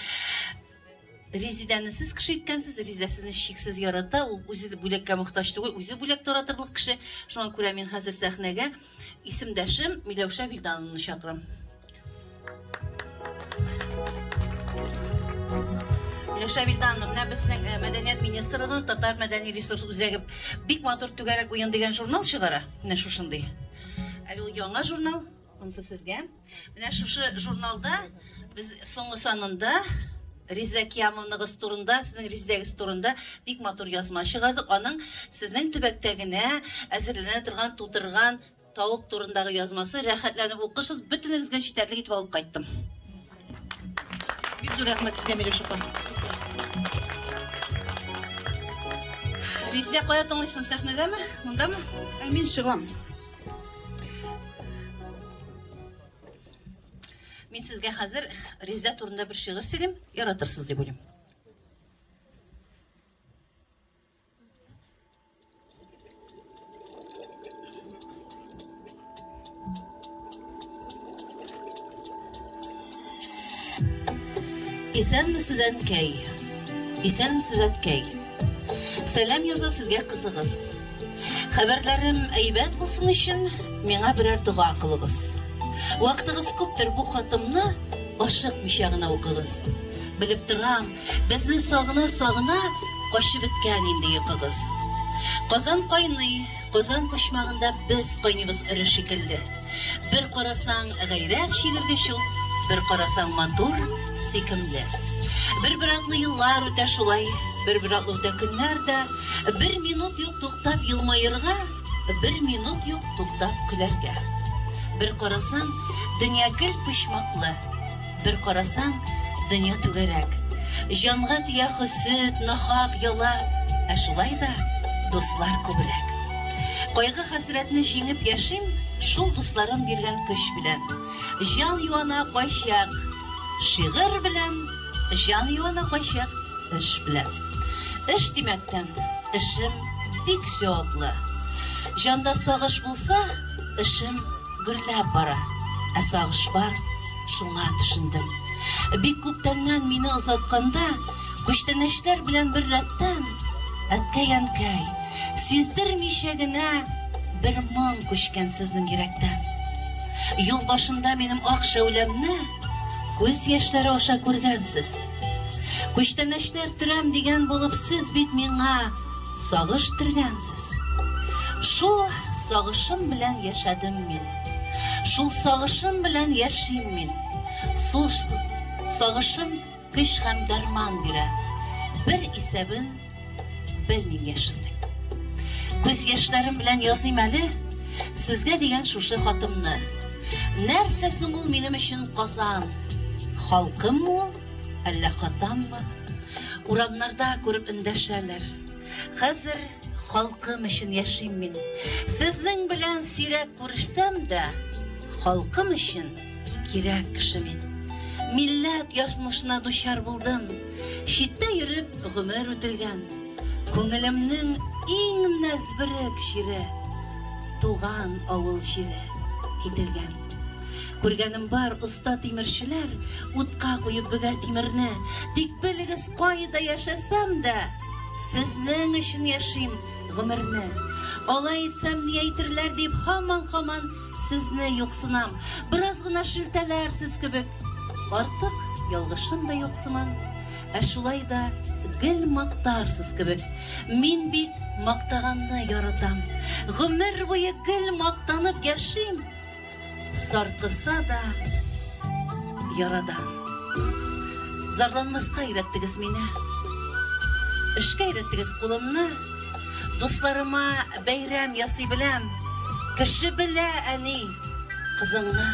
Резидәне сез кеше иткәнсез, Резидә сезне чиксез ярата, ул үзе бүләккә мохтаҗ түгел, үзе бүләк таратырлык кеше. Шуңа күрә мин хәзер сәхнәгә исемдәшем Миләүшә Вилдановнаны чакырам. Миләүшә Вилдановна, менә безнең Мәдәният министрлыгының Татар мәдәни ресурс үзәге бик матур түгәрәк уен дигән журнал чыгара. Менә шушындый. Әле ул яңа журнал, монысы сезгә. Менә шушы журналда без соңгы санында Резидә Киямовныгыз турында, сезнең Резидәгез турында бик матур язма чыгардык. Аның сезнең төбәктә генә әзерләнә торган, тутырган тавык турындагы язмасы рәхәтләнеп укырсыз, бөтенегезгә җитәрлек итеп алып кайттым. Бик зур рәхмәт сезгә, Миләүшә апа. Резидә, кая тыңлыйсың, сәхнәдәме? Мондамы? Ә мин чыгам. Мин сезгә хәзер Резидә турында бер шигырь сөйлим, яратырсыз дип уйлыйм. Исәнмесез, әнкәй. Исәнмесез, әткәй. Сәлам яза сезгә кызыгыз. Хәбәрләрем әйбәт булсын өчен миңа берәр дога кылыгыз. Вакытыгыз күптер, бу хатымны ашыкмыйча гына укыгыз. Белеп торам, безне сагына-сагына качып беткән инде йокыгыз. Казан кайный, Казан почмагында без кайныйбыз эре шикелле. Бер карасаң, гайрәт чигергеч ул, бер карасаң, матур, сөйкемле. Бер-бер атлы еллар үтә шулай, бер-бер атлы үтә көннәр дә, бер минут юк туктап елмаерга, бер минут юк туктап көләргә. Бер карасаң, дөнья гел почмаклы, бер карасаң, дөнья түгәрәк. Җанга тия хөсет, нахак, яла, ә шулай да дуслар күбрәк. Кайгы-хәсрәтне җиңеп яшим шул дусларым биргән көч белән. Җан юана кайчак шигырь белән, җан юана кайчак эш белән. Эш димәктән, эшем бик җаваплы. Җанда сагыш булса, эшем гөрләп бара. Ә сагыш бар, шуңа төшендем. Бик күптәннән мине озатканда, күчтәнәчләр белән бер рәттән, әткәй-әнкәй, сиздермичә генә бер моң күчкән сезнең йөрәктән. Юл башында минем ак шәүләмне күз яшьләре аша күргәнсез. Күчтәнәчләр төрәм дигән булып сез бит миңа сагыш төргәнсез. Шул сагышым белән яшәдем мин. Шул сагышым белән яшим мин. Сул сагышым көч һәм дәрман бирә. Бер исәбен белмим яшемнең. Күз яшьләрем белән языйм әле сезгә дигән шушы хатымны. Нәрсә соң ул минем өчен Казан? Халкыммы ул, әллә хатаммы? Урамнарда күреп эндәшәләр. Хәзер халкым өчен яшим мин. Сезнең белән сирәк күрешсәм дә, халкым өчен кирәк кеше мин. Милләт язмышына дучар булдым. Читтә йөреп гомер үтелгән. Күңелемнең иң нәзберек җире, туган авыл җире кителгән. Күргәнем бар, оста тимерчеләр утка куеп бөгә тимерне. Тик белегез, кайда яшәсәм дә, сезнең өчен яшим гомерне. Алай итсәм, ни әйтерләр дип, һаман-һаман сезне юксынам. Бераз гына шелтәләрсез кебек. Артык ялгышым да юк сыман. Ә шулай да гел мактарсыз кебек. Мин бит мактаганны яратам. Гомер буе гел мактанып яшим. Саркыса да ярадан. Зарланмаска өйрәттегез мине. Эшкә өйрәттегез кулымны. Дусларыма бәйрәм ясый беләм. Кеше белә, әни, кызыңны.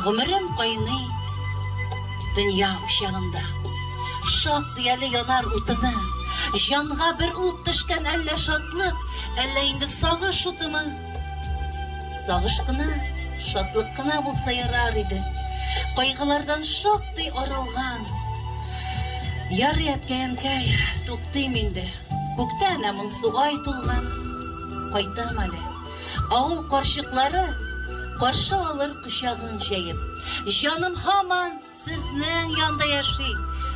Гомерем кайный дөнья учагында. Шактый әле янар утыны. Җанга бер ут төшкән әллә шатлык, әллә инде сагыш утымы? Сагыш кына, шатлык кына булса ярар иде. Кайгылардан шактый арылган. Ярый, әткәй-әнкәй, туктыйм инде. Күктә әнә моңсу ай тулган. Кайтам әле. Авыл карчыклары каршы алыр кочагын җәеп. Җаным һаман сезнең янда яши.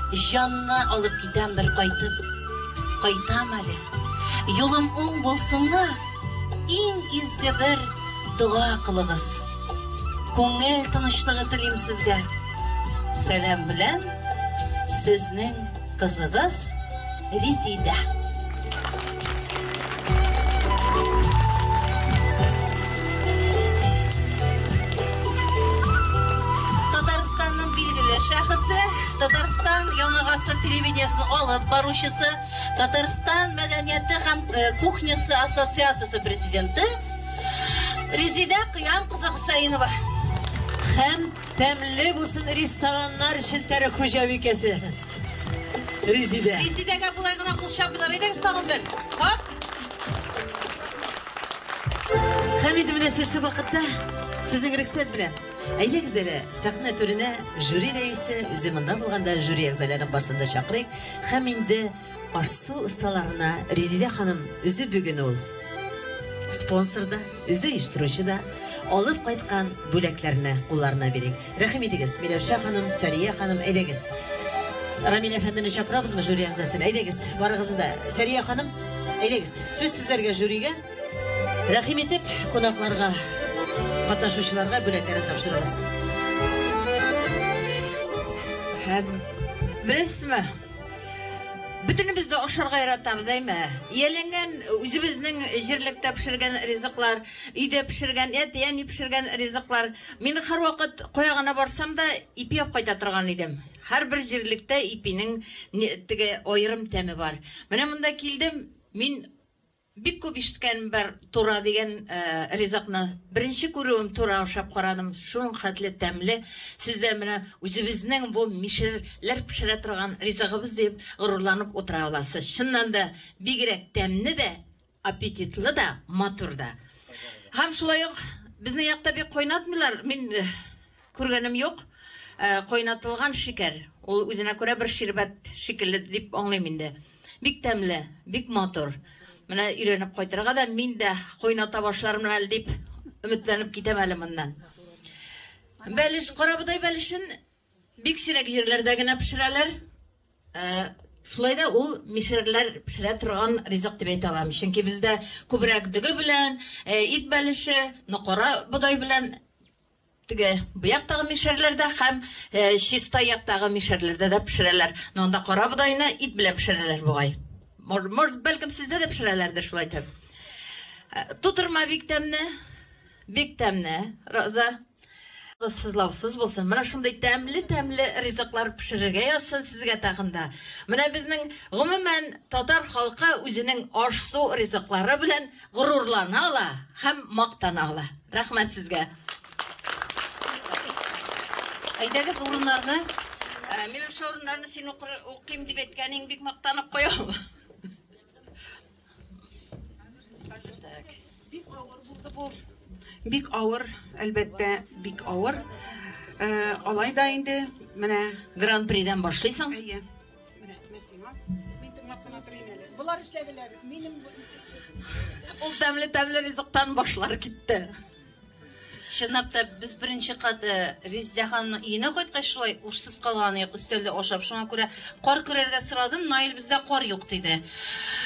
Җанны алып китәм бер кайтып. Кайтам әле. Юлым уң булсынга, иң изге бер дога кылыгыз. Күңел тынычлыгы телим сезгә. Сәлам белән сезнең кызыгыз Резидә. Татарстанның билгеле шәхесе, Татарстан Яңа гасыр телевидениесен алып баручысы, Татарстан мәдәнияте һәм э, кухнясы ассоциациясе президенты Резидә Кыям кызы Хөсәенова. Һәм тәмле булсын рестораннар челтәре хуҗабикәсе. Резидә. Резидәгә болай гына кул чабыйлар. Әйдәгез тагын бер. Хоп. Һәм инде менә шушы вакытта сезнең рөхсәт белән Әйдәгез әле, сәхнә түренә жюри рәисе үзе монда булганда жюри әгъзаларын барсын да чакырыйк. Һәм инде аш-су осталарына Резидә ханым үзе бүген ул спонсор да, үзе оештыручы да алып кайткан бүләкләрне кулларына бирик. Рәхим итегез, Миләүшә ханым, Сәрия ханым, әйдәгез. Рамил әфәндене чакырабызмы жюри әгъзасын? Әйдәгез, барыгызны да. Сәрия ханым, әйдәгез. Сүз сезләргә жюрига. Рәхим итеп, кунакларга, катнашучыларга бүләкләрен тапшырыгыз. Һәм беләсезме, бөтенебез дә ашарга яратабыз, әйме? Ияләнгән үзебезнең җирлектә пешергән ризыклар, өйдә пешергән, әти-әни пешергән ризыклар. Мин һәрвакыт кая гына барсам да ипи алып кайта торган идем. Һәрбер җирлектә ипинең теге аерым тәме бар. Менә монда килдем, мин Бик күп ишеткәнем бар тура дигән ризыкны. Беренче күрүем тура ашап карадым. Шуның хәтле тәмле. Сез дә менә үзебезнең бу мишәрләр пешерә торган ризыгыбыз дип горурланып утыра аласыз. Чыннан да бигрәк тәмле дә, аппетитлы да, матур да. Һәм шулай ук безнең якта бик кайнатмыйлар. Мин күргәнем юк. Кайнатылган шикәр. Ул үзенә күрә бер ширбәт шикелле дип аңлыйм инде. Бик тәмле, бик матур. Менә өйрәнеп кайтырга да мин дә кайната башлармын әле дип өметләнеп китәм әле моннан. Бәлеш, карабодай бәлешен бик сирәк җирләрдә генә пешерәләр. Э, шулай да ул мишәрләр пешерә торган ризык дип әйтә алам. Чөнки бездә күбрәк дөге белән, э, ит бәлеше, но кара бодай белән Теге бу яктагы мишәрләрдә һәм э, чиста яктагы мишәрләрдә дә пешерәләр. Но анда кара бодайны ит белән пешерәләр бугай. Может, бәлкем сездә дә пешерәләрдер шулай итеп. Э, тутырма бик тәмле. Бик тәмле, Роза. Сызлаусыз булсын. Менә шундый тәмле-тәмле ризыклар пешерергә язсын сезгә тагын да. Менә безнең гомумән татар халкы үзенең аш-су ризыклары белән горурлана ала һәм мактана ала. Рәхмәт сезгә. Әйдәгез урыннарны. Ә, мин шул урыннарны син укыр, укыйм дип әйткәнең бик мактанып куям. Так. Бик авыр булды бу. Бик авыр, әлбәттә, бик авыр. Э, алай да инде менә Гран-придан башлыйсың. Әйе. Менә, менә сиңа. Мин тыңлап кына торыйм әле. Болар эшләделәр. Минем Ул тәмле-тәмле ризыктан башлар китте. Чынлап та, без беренче кат э, Резидә ханымның өенә кайткач шулай ушсыз калган идек, өстәлдә ашап. Шуңа күрә кар көрәргә сорадым, Наил бездә кар юк диде.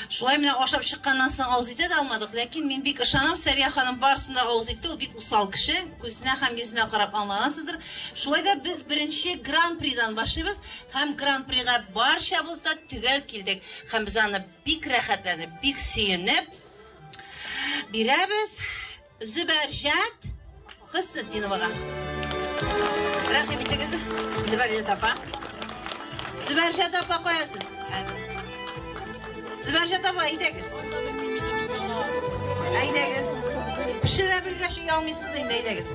Шулай менә ашап чыкканнан соң авыз итә дә алмадык, ләкин мин бик ышанам, Сәрия ханым барысын да авыз итте, ул бик усал кеше, күзенә һәм йөзенә карап аңлагансыздыр. Шулай да без беренче гран-придан башлыйбыз һәм гран-прига барчабыз да төгәл килдек. Һәм без аны бик рәхәтләнеп, бик сөенеп бирәбез. Зөбәрҗәт Хөснетдиновага. Рәхим итегез, Зөбәрҗәт апа. Зөбәрҗәт апа кая сез? Зөбәрҗәт апа, әйдәгез. Әйдәгез. Пешерә белгәч оялмыйсыз инде, әйдәгез.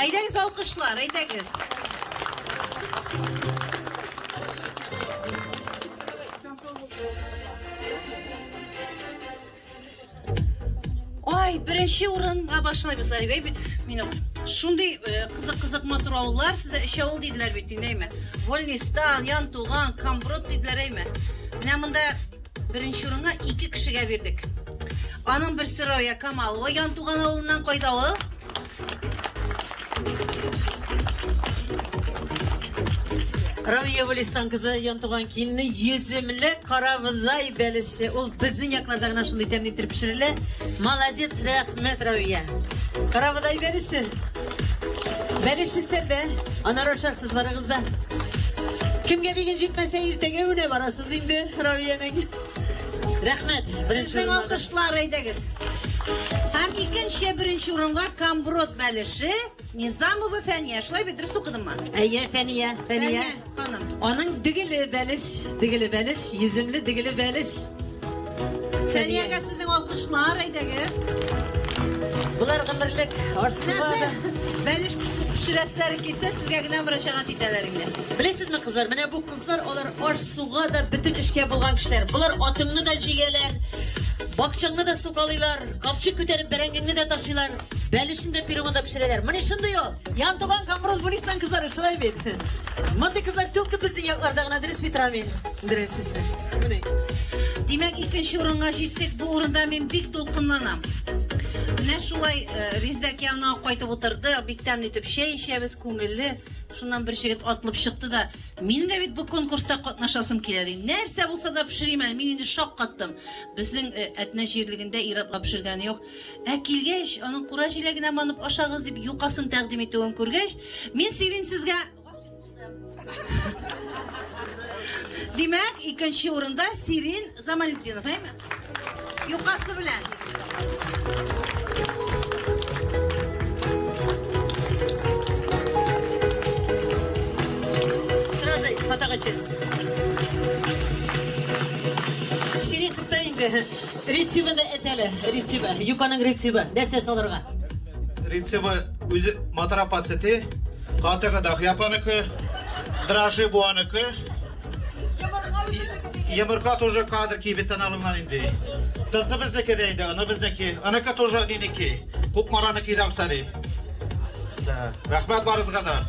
Әйдәгез алкышлар, әйдәгез. Ай, беренче урынга башлайбыз, әйбәй бит. Мин укыйм. Шундый э, кызык-кызык матур авыллар, сездә өч авыл диделәр бит инде, әйме? Вольнистан, Янтуган, Камброд диделәр, әйме? Менә монда беренче урынга ике кешегә бирдек. Аның берсе Рая Камалова, Янтуган авылыннан кайда ул? Равия Валистан кызы Янтуган килене йөземле карабодай бәлеше. Ул безнең якларда гына шундый тәмле итеп пешерелә. Молодец, рәхмәт, Равия. Карабодай бәлеше. Бәлеш өстәлдә. Аннары ашарсыз барыгыз да. Кемгә бүген җитмәсә, иртәгә генә барасыз инде Равиянең. Рәхмәт. Беренче Сезнең урыннарда. алкышлар әйдәгез. Һәм икенче беренче урынга Камброд бәлеше Низамова Фәния. Шулай бит дөрес укыдыммы? Әйе, Фәния, Фәния. Фәния ханым. Аның дегеле бәлеш, дегеле бәлеш, йөземле дегеле бәлеш. Фәниягә сезнең алкышлар әйдәгез. Болар гомерлек аш-суга да. Бәлеш пешерәселәре килсә, сезгә генә мөрәҗәгать итәләр инде. Беләсезме, кызлар, менә бу кызлар алар аш-суга да бөтен эшкә булган кешеләр. Болар атыңны да җигәләр, бакчаңны да сукалыйлар, капчык күтәреп бәрәңгеңне дә ташыйлар, бәлешен дә пирогын да пешерәләр. Менә шундый ул. Янтуган Камрул Гулистан кызлары шулай бит. Мондый кызлар түлке безнең якларда гына, дөрес бит, Рамил? Дөрес. Менә. Димәк, икенче урынга җиттек. Бу урында мин бик дулкынланам. Менә шулай Ризәк янына кайтып утырдык, бик тәмле итеп чәй эчәбез, күңелле. Шуннан бер җегет атылып чыкты да, минем дә бит бу конкурста катнашасым килә, ди. Нәрсә булса да пешерим әле, мин инде шаккаттым. Безнең Әтнә җирлегендә ир-атлар пешергәне юк. Ә килгәч, аның кура җиләгенә манып ашагыз дип юкасын тәкъдим итүен күргәч, мин сөйлим сезгә, Димәк, икенче урында Сирин Замалетдинов, әйме? Юкасы белән. Сразу фотога честь. Сирин, тукта инде. Рецебын да әйт әле. Рецебы. Юканың рецебы. Нәрсә салырга? Рецебы үзе матарапа сөте, катыгы Дахия апаныкы, дрожжи буаныкы. Йомырка тоже кадр кибеттән алынган инде. Тызы безнеке дә инде, аны безнеке. Аныкы тоже нинеке. Кукмараныкы да кстати. Да. Рәхмәт барыгызга да.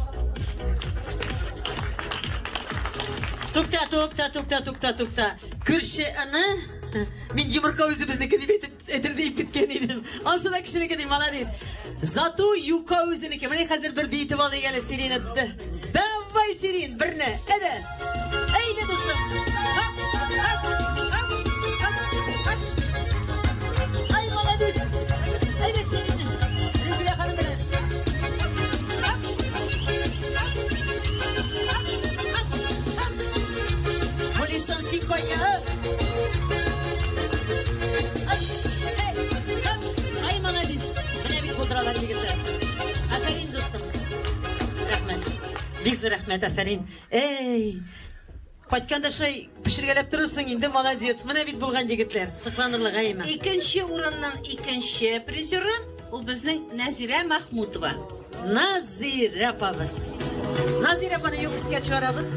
Тукта, тукта, тукта, тукта, тукта. Күрше аны мин йомырка үзебезнеке дип әйтеп әйтер дип көткән идем. Ансы да кешенеке ди, молодец. Зато юка үзенеке. Менә хәзер бер биетеп алыйк әле Сирина. Давай, Сирин, берне. Әйдә. Әйдә, дустым. Хоп, хоп, хоп, хоп, хоп. Ай, молодец. Әйдә, Сирин. Резилә ханым белән. Хоп, хоп, хоп, хоп, хоп. Гөлистан, син кая? Ай, эй, хоп. Ай, молодец. Менә бит булдыралар егетләр. Афәрин, дустым. Рәхмәт. Бик зур рәхмәт, афәрин. Эй, кайтканда шулай пешергәләп торырсың инде, молодец. Менә бит булган егетләр. Сокланырлык, әйме? Икенче урынның икенче призеры ул безнең Нәзирә Махмутова. Назирә апабыз. Назирә апаны юк искә чыгарабыз.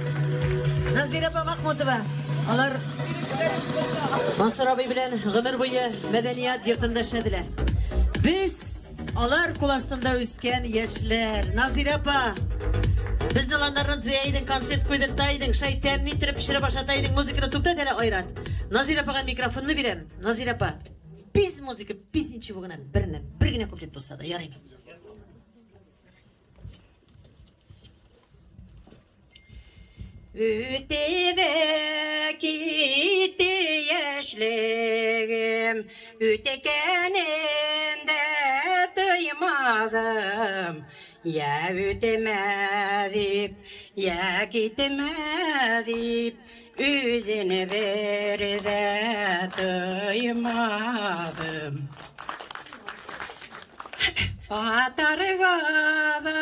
Назирә апа Махмутова. Алар Мансур абый белән гомер буе мәдәният йортында эшләделәр. Без алар кул астында үскән яшьләр. Назирә апа, безне аланнарны дзыя идең, концерт куйдырта идең, шай тәмле иттереп пешереп ашата идең. Музыканы туктат әле, Айрат. Назирә апага микрофонны бирәм. Назирә апа, без музыка, без ничего гына, берне, бер генә куплет булса да, ярыймы? Үтте дә китте яшьлегем, үткәнен дә тоймадым. Я үтмә дип, я китмә дип, үзен бер дә тоймадым. Атарга да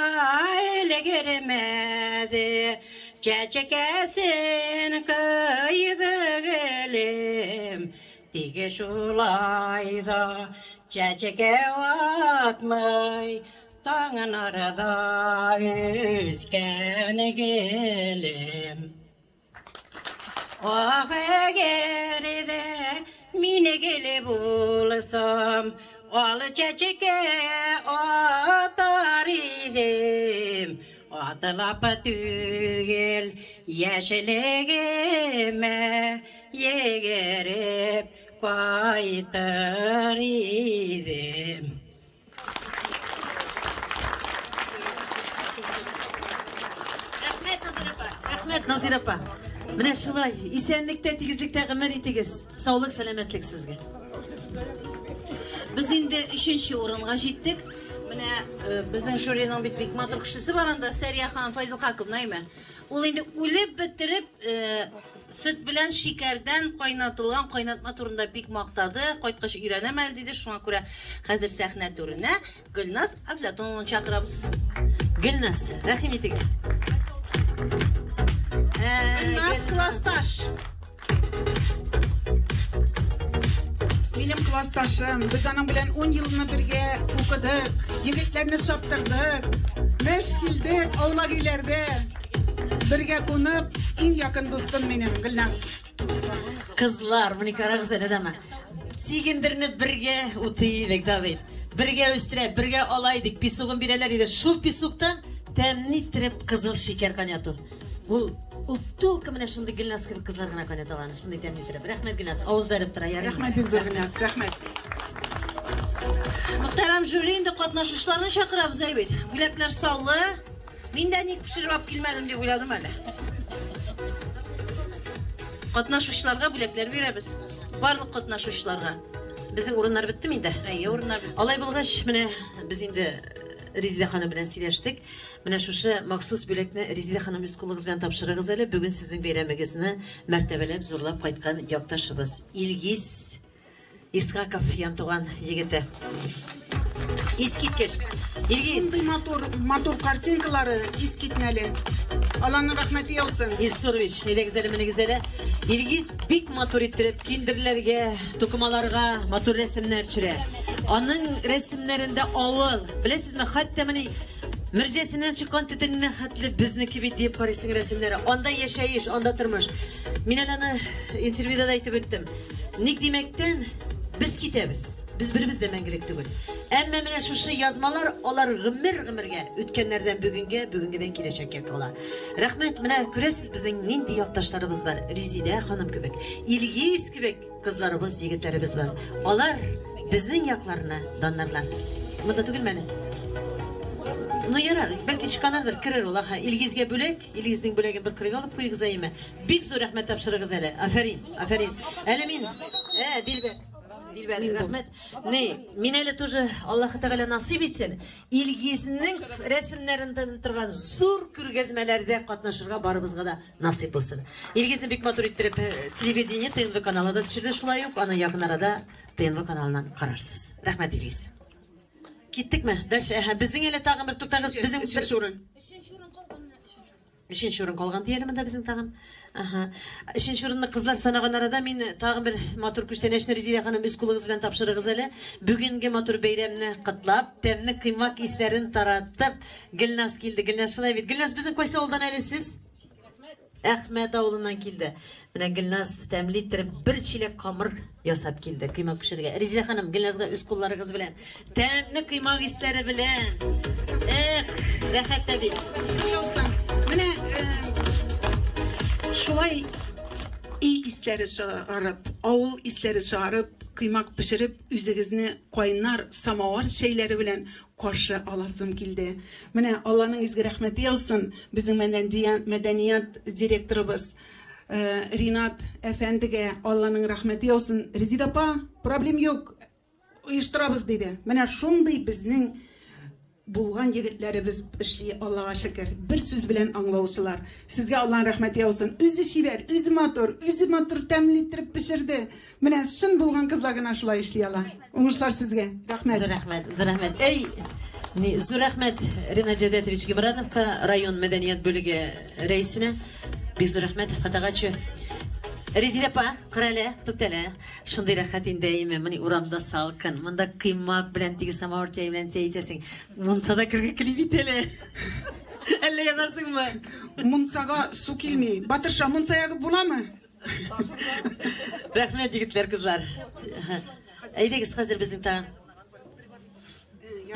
өлгермәде, чәчкәсен кыйды гөлем. Тик шулай да чәчкә атмый, таңнарда үскән гөлем. Ах, әгәр дә мин гөл булсам, ал чәчкә атар идем. Атылап түгел яшьлегемә йөгереп кайтыр идем. Рәхмәт, Назир апа. Рәхмәт, Назир апа. Менә шулай, исәнлектә, тигезлектә гомер итегез. Саулык, сәламәтлек сезгә. Без инде өченче урынга җиттек. Менә безнең жюриның бит бик матур кешесе бар анда, Сәрия ханым Файзылхаковна, әйме? Ул инде үлеп бетереп, сөт белән шикәрдән кайнатылган кайнатма турында бик мактады. Кайткач өйрәнәм әле диде. Шуңа күрә хәзер сәхнә түренә Гөлназ Әфләтунованы чакырабыз. Гөлназ, рәхим итегез. Гөлназ классташ. Мин минем классташым. Без аның белән 10 елны бергә укыдык. Егетләрне чаптырдык. Мәш килдек аулак өйләрдә. Бергә кунып, иң якын дустым минем, Гөлназ. Кызлар, моны карагыз әле дәме. Сигендерне бергә утый идек, да бит. Бергә үстерә, бергә ала идек, песогын бирәләр иде. Шул песоктан тәмле иттереп кызыл шикәр кайнату. Ул ул только менә шундый Гөлназ кебек кызлар гына кайната ала, шундый тәмле иттереп. Рәхмәт, Гөлназ, авызда эреп тора, ярый. Рәхмәт бик зур, Гөлназ, рәхмәт. Мөхтәрәм жюри, инде катнашучыларны чакырабыз, әй бит. Бүләкләр саллы. Мин дә ник пешереп алып килмәдем дип уйладым әле. Катнашучыларга бүләкләр бирәбез. Барлык катнашучыларга. Безнең урыннар беттеме инде? Әйе, урыннар бетте. Алай булгач, менә без инде Резидә ханым белән сөйләштек. Менә шушы махсус бүләкне Резидә ханым үз кулыгыз белән тапшырыгыз әле. Бүген сезнең бәйрәмегезне мәртәбәләп, зурлап кайткан якташыбыз Илгиз Исхаков Янтуган егете. Искиткеч. Илгиз. Шундый матур, матур картинкалары искитмәле. Алланың рәхмәте яусын. Илсурович, әйдәгез әле, менегез әле. Илгиз бик матур иттереп киндерләргә, тукымаларга матур рәсемнәр төшерә. Аның рәсемнәрендә авыл, беләсезме, хәтта менә мөрҗәсеннән чыккан төтененә хәтле безнеке бит диеп карыйсың рәсемнәре. Анда яшәеш, анда тормыш. Мин әле аны интервьюда да әйтеп үттем. Ник димәктән, без китәбез. Без беребез дә мәңгелек түгел. Әмма менә шушы язмалар, алар гомер-гомергә үткәннәрдән бүгенгә, бүгенгедән киләчәккә кала. Рәхмәт, менә күрәсез, безнең нинди якташларыбыз бар. Резидә ханым кебек, Илгиз кебек кызларыбыз, егетләребез бар. Алар безнең якларны данларлар. Монда түгелме әле? Ну ярар, бәлки чыкканнардыр, керер ул. Аха, Илгизгә бүләк, Илгизнең бүләген бер кырыйга алып куегыз әйеме. Бик зур рәхмәт тапшырыгыз әле. Афәрин, афәрин. Әле мин, ә, Дилбәр. Дилбәр, рәхмәт. Ни, мин әле тоже Аллаһы Тәгалә насыйп итсен, Илгизнең рәсемнәреннән торган зур күргәзмәләрдә катнашырга барыбызга да насыйп булсын. Илгизне бик матур иттереп телевидение ТНВ каналы да төшерде шулай ук, аны якын арада ТНВ каналыннан карарсыз. Рәхмәт, Илгиз. Киттекме? Дальше, әһә, безнең әле тагын бер туктагыз, безнең өченче урын. Өченче урын калган ди әле монда безнең тагын. Аһа. Өченче урынны кызлар санаган арада мин тагын бер матур күчтәнәчне Резидә ханым үз кулыгыз белән тапшырыгыз әле. Бүгенге матур бәйрәмне котлап, тәмле коймак исләрен таратып, Гөлназ килде. Гөлназ шулай бит. Гөлназ, безнең кайсы авылдан әле сез? Әхмәт авылыннан килде. Менә Гөлназ тәмле иттереп бер чиләк камыр ясап килде коймак пешерергә. Резидә ханым, Гөлназга үз кулларыгыз белән тәмле коймак исләре белән. Эх, рәхәт тә бит. Менә шулай өй исләре чыгарып, авыл исләре чыгарып, коймак пешереп, үзегезне кайнар самовар чәйләре белән каршы аласым килде. Менә Алланың изге рәхмәте яусын, безнең мәдәният директорыбыз Ринат әфәндегә Алланың рәхмәте яусын. Резида апа, проблем юк, оештырабыз диде. Менә шундый безнең булган егетләребез эшли, Аллага шөкер. Бер сүз белән аңлаучылар. Сезгә Алланың рәхмәте яусын. Үзе чибәр, үзе матур, үзе матур тәмле иттереп пешерде. Менә чын булган кызлар гына шулай эшли ала. Уңышлар сезгә. Рәхмәт. Зур рәхмәт, зур рәхмәт. Әй, ни, зур рәхмәт Ринат Җәүдәтович Гимрановка, район мәдәният бүлеге рәисенә. Бик зур рәхмәт, Фатагачы. Резидә апа, кара әле, туктале. Шундый рәхәт инде, әйеме, менә урамда салкын, монда коймак белән теге самавыр чәе белән чәй эчәсең. Мунчада керге кили бит әле. Әллә янасыңмы? Мунчага су килми. Батырша, мунча ягып буламы? Рәхмәт, егетләр, кызлар. Әйдәгез, хәзер безнең тагын.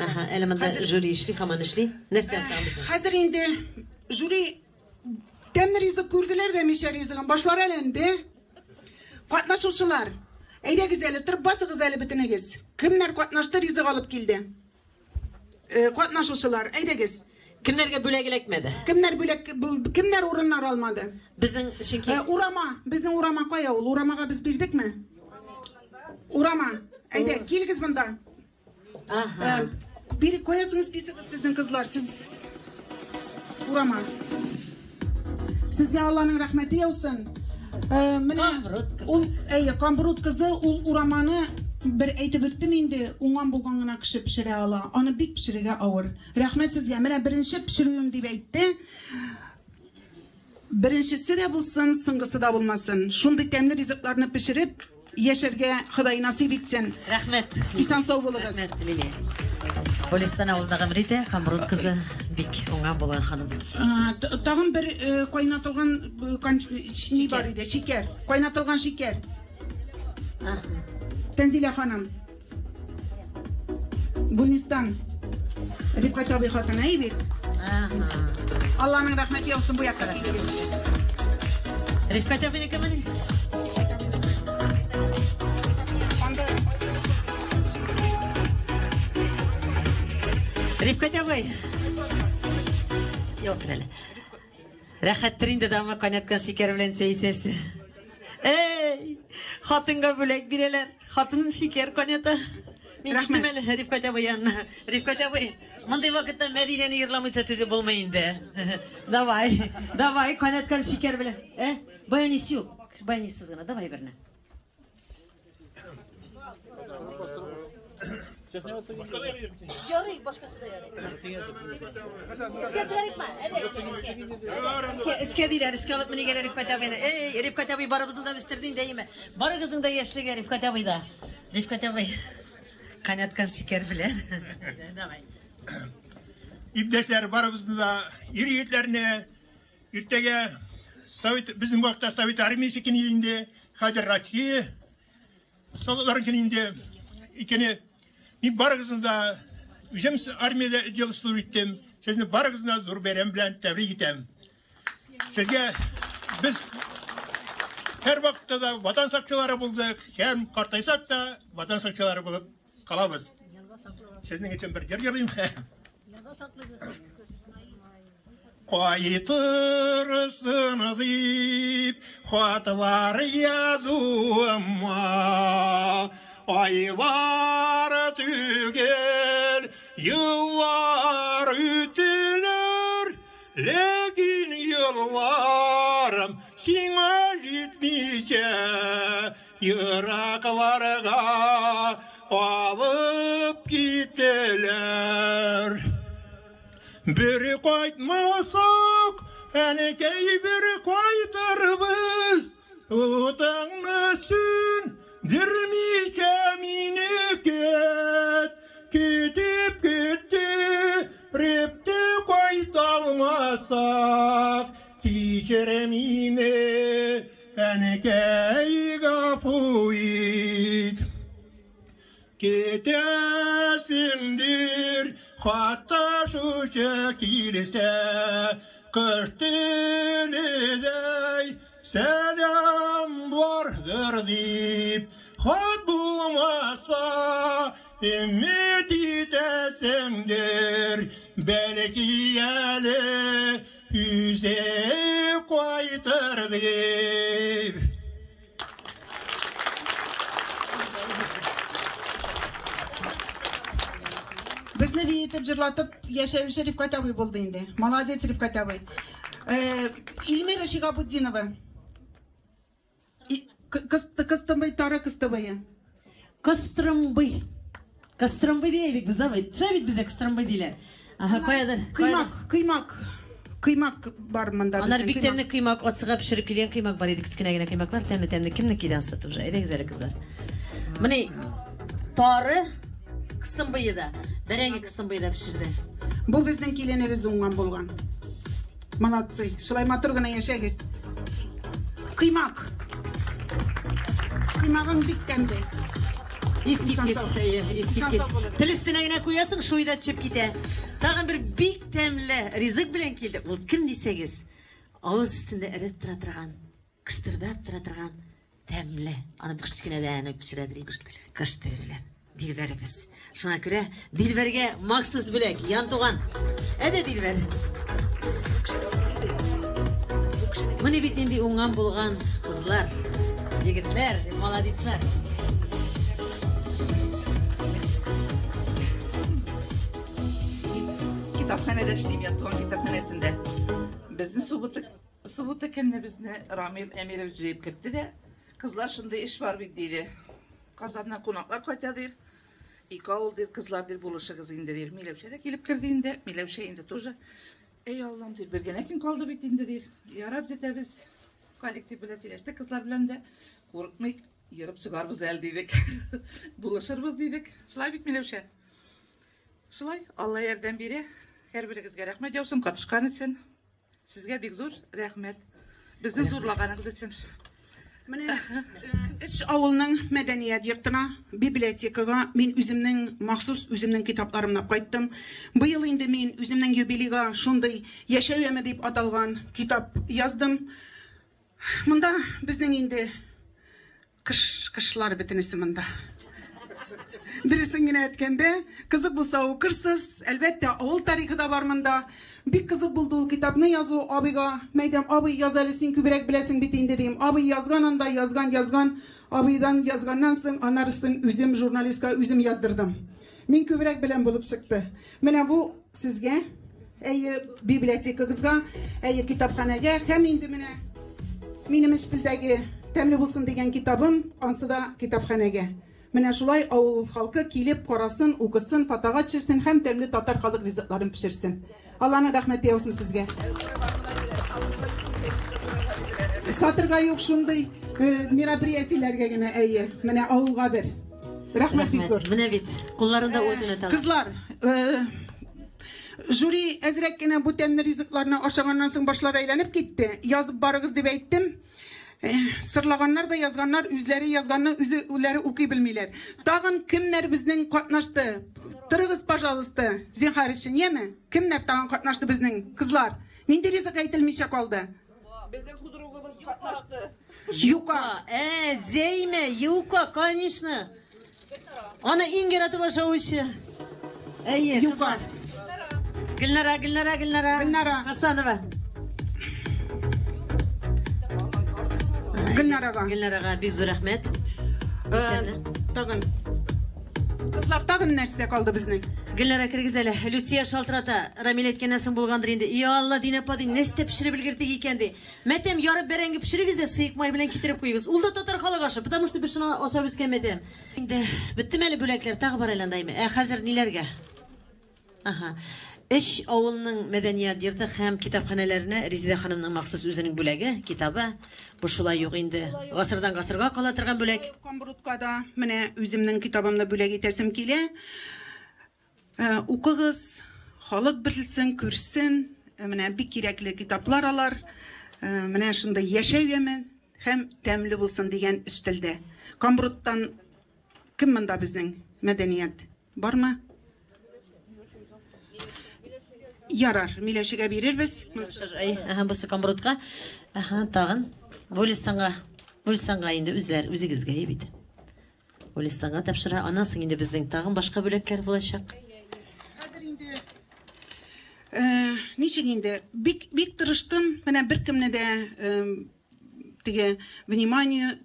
Аһа, әле монда жюри эшли, һаман эшли. Нәрсә тагын безнең? Хәзер инде жюри тәмле ризык күрделәр дә мишәр ризыгын, башлары әйләнде. Катнашучылар, әйдәгез әле, торып басыгыз әле бөтенегез. Кемнәр катнашты, ризык алып килде? Катнашучылар, әйдәгез. Кемнәргә бүләк эләкмәде? Кемнәр бүләк, кемнәр урыннар алмады? Безнең чөнки Урама, безнең Урама кая ул? Урамага без бирдекме? Урама, әйдә, килегез монда. Ага. Бери куясың списогы сезнең кызлар, сез Урама. Сезгә Алланың рәхмәте яусын. Менә ул, әйе, Камбрут кызы, ул ураманы бер әйтеп үттем инде, уңган булган гына кеше пешерә ала. Аны бик пешерергә авыр. Рәхмәт сезгә. Менә беренче пешерүем дип әйтте. Беренчесе дә булсын, соңгысы да булмасын. Шундый тәмле ризыкларны пешереп, яшәргә Ходай насыйп итсен. Рәхмәт. Исән сау булыгыз. Рәхмәт, Лилия. Гөлистан авылында гомер итә, Камрут кызы, бик уңган булган ханым. Тагын бер кайнатылган ни бар иде, шикәр. Кайнатылган шикәр. Тәнзилә ханым. Гөлистан. Рифкать абый хатыны, әй бит. Алланың рәхмәте яусын бу якка килегез. Рифкать абыйныкымыни? Рифкать абый. Юк, әле. Рәхәттер инде дама кайнаткан шикәр белән чәй эчәсе. Эй, хатынга бүләк бирәләр. Хатын шикәр кайната. Мин киттем әле Рифкать абый янына. Рифкать абый, мондый вакытта Мәдинәне йырламыйча түзеп булмый инде. Давай, давай, кайнаткан шикәр белән. Ә, баянист юк. Баянистсыз гына, давай берне. Ярый, башкасы да ярый. Искә төшерикме? Әйдә, искә. Искә диләр, искә алып менигәләр Рифкать абыйны. Эй, Рифкать абый барыбызны да үстерде инде, әйеме? Барыгызның да яшьлеге Рифкать абыйда. Рифкать абый, кайнаткан шикәр белән. Давай. Иптәшләр, барыбызны да, ир-егетләрне, иртәгә Совет, безнең вакытта Совет армиясе көне инде, хәзер Россия солдатлары көне инде икәне. Мин барыгызны да үзем армиядә ел служить иттем. Сезне барыгызны да зур бәйрәм белән тәбрик итәм. Сезгә без һәр вакытта да ватан сакчылары булдык, һәм картайсак та ватан сакчылары булып калабыз. Сезнең өчен бер җыр җырлыйм. Кайтырсың дип хатлар язуыма, айлар түгел, еллар үтелер, ләкин елларым сиңа җитмичә, еракларга алып киттеләр. Бер кайтмасак, әнекәй бер кайтырбыз, утыңны сүндермичә мине көт, көтеп көттереп тә кайталмасак, кичер мине, әнекәй гафу ит. Китәсеңдер, хатта шушы килсә, кыш теледәй сәлам бардыр дип, хат булмаса, өмет итәсеңдер, бәлки әле үзе кайтыр дип. Безне биетеп, җырлатып яшәүче Рифкать абый булды инде. Молодец, Рифкать абый. Илмира Шигабутдинова. Кыстыбый, тары кыстыбые. Кыстырымбый. Кыстырымбый дия идек без, да бит? Шулай бит бездә кыстырымбый диләр. Ага, каядыр? Кыймак, кыймак. Кыймак бар монда. Аннары бик тәмле кыймак, ацыга пешереп килгән кыймак бар иде, кечкенә генә кыймаклар, тәмле тәмле. Кемнеке иде ансы тоже? Әйдәгез әле, кызлар. Менә тары кыстымбые да, бәрәңге кыстымбые да пешерде. Бу безнең киленебез уңган булган. Молодцы. Шулай матур гына яшәгез. Кыймак. Кыймагың бик тәмле. Искиткеч, әйе, искиткеч. Тел өстенә генә куясың, шуй да төшеп китә. Тагын бер бик тәмле ризык белән килде. Ул кем дисәгез, авыз өстендә эреп тора торган, кыштырдап тора торган тәмле. Аны без кечкенәдән үк пешерәдер идек. Кыштыр белән. Дилбәребез. Шуңа күрә Дилбәргә махсус бүләк, Ян туган. Әдә Дилбәр. Менә бит нинди уңган булган кызлар, егетләр, маладислар. Китапханәдә эшлим, Ян туган китапханәсендә. Безнең суббота көнне безне Рамил Әмирович җыеп кертте дә, кызлар, шундый эш бар бит, диде. Казаннан кунаклар кайта, дир. Ике авыл, дир, кызлар, дир, булышыгыз инде, дир. Миләүшә дә килеп керде инде. Миләүшә инде тоже. Эй, Аллам, дир, бер генә көн калды бит инде, дир. Ярап җитәбез. Коллектив белән сөйләштек, кызлар белән дә. Курыкмыйк. Ерып чыгарбыз әле дидек. Булышырбыз дидек. Шулай бит, Миләүшә? Шулай, Алла ярдәм бирә. Һәрберегезгә рәхмәт яусын, катышкан өчен. Сезгә бик зур рәхмәт. Безне зурлаганыгыз өчен. Менә өч авылның мәдәният йортына, библиотекага мин үземнең махсус үземнең китапларымны кайттым. Быел инде мин үземнең юбилейга шундый Яшәү яме дип аталган китап яздым. Монда безнең инде кыш, кышлар бөтенесе монда. Дөресен генә әйткәндә, кызык булса укырсыз. Әлбәттә, авыл тарихы да бар монда. Бик кызык булды ул китапны язу абыйга. Мәйдәм, абый, яз әле, син күбрәк беләсең бит инде, дим. Абый язган анда, язган, язган. Абыйдан язганнан соң, анарысын үзем журналистка үзем яздырдым. Мин күбрәк беләм булып чыкты. Менә бу сезгә, әйе, библиотекагызга, әйе, китапханәгә һәм инде менә минем эш телдәге Тәмле булсын дигән китабым, ансы да китапханәгә. Менә шулай авыл халкы килеп карасын, укысын, фотога төшерсен һәм тәмле татар халык ризыкларын пешерсен. Алланың рәхмәте яусын сезгә. Сатырга юк шундый э, мероприятиеләргә генә, әйе. Менә авылга бер. Рәхмәт бик зур. Менә бит, кулларында ут уйнаталар. Кызлар, э, жюри әзрәк кенә бу тәмле ризыкларны ашаганнан соң башлары әйләнеп китте. Язып барыгыз дип әйттем. Э, сырлаганнар да язганнар, үзләре язганны үзләре укый белмиләр. Тагын кемнәр безнең катнашты? Торыгыз, пожалуйста, зинһар өчен, яме? Кемнәр тагын катнашты безнең? Кызлар, нинди ризык әйтелмичә калды? Безнең худругыбыз катнашты. Юка. Ә, Зәймә, юка, конечно. Аны иң яратып ашаучы. Әйе, Юка. Гөлнара, Гөлнара, Гөлнара. Гөлнара. Хасанова. Гөлнарага. Гөлнарага бик зур рәхмәт. Тагын. Кызлар, тагын нәрсә калды безнең? Гөлнара керегез әле. Люция шалтырата. Рамил әйткәннән соң булгандыр инде. И Алла, Динә апа, ди, нәрсә пешереп өлгертик икән, ди. Мәтәм, ярып бәрәңге пешерегез дә сыек май белән китереп куегыз. Ул да татар халык ашы, потому что без шуны ашап үскән мәтәм. Инде беттеме әле бүләкләр? Тагы бар әле анда әйме? Ә хәзер ниләргә? Аһа. Өч авылның мәдәният йорты һәм китапханәләренә Резидә ханымның махсус үзенең бүләге, китабы. Бу шулай юк инде. Гасырдан гасырга кала торган бүләк. Камбрутка да менә үземнең китабымны бүләк итәсем килә. Э, укыгыз, халык белсен, күрсен. Э, менә бик кирәкле китаплар алар. Э, менә шундый яшәү яме һәм тәмле булсын дигән өстәлдә. Камбруттан кем монда безнең мәдәният? Бармы? Ярар, Миләүшәгә бирербез. Әй, аһа, бусы Камбрутка. Аһа, тагын. Гөлистанга. Гөлистанга инде үзләр, үзегезгә бит. Гөлистанга тапшыра. Аннан соң инде безнең тагын башка бүләкләр булачак. Хәзер инде э, ничек инде бик бик тырыштым. Менә беркемне дә э, теге внимание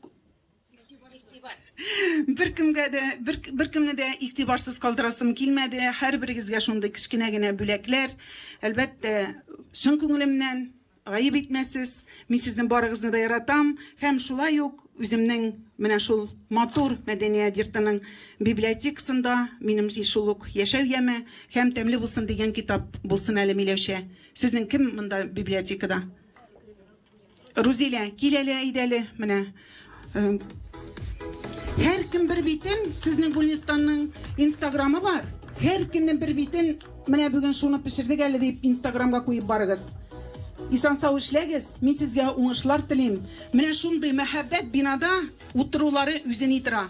Беркемгә дә, бер, беркемне дә игътибарсыз калдырасым килмәде. Һәрберегезгә шундый кечкенә генә бүләкләр. Әлбәттә, чын күңелемнән гаеп итмәсез. Мин сезнең барыгызны да яратам һәм шулай ук үземнең менә шул матур мәдәният йортының библиотекасында минем шул ук Яшәү яме һәм тәмле булсын дигән китап булсын әле, Миләүшә. Сезнең кем монда библиотекада? Рузилә, кил әле, әйдә әле, менә. Һәркем бер битен, сезнең Гөлнистанның Инстаграмы бар. Һәркемнең бер битен, менә бүген шуны пешердек әле дип Инстаграмга куеп барыгыз. Исән сау эшләгез, мин сезгә уңышлар телим. Менә шундый мәһабәт бинада утырулары үзе ни тора.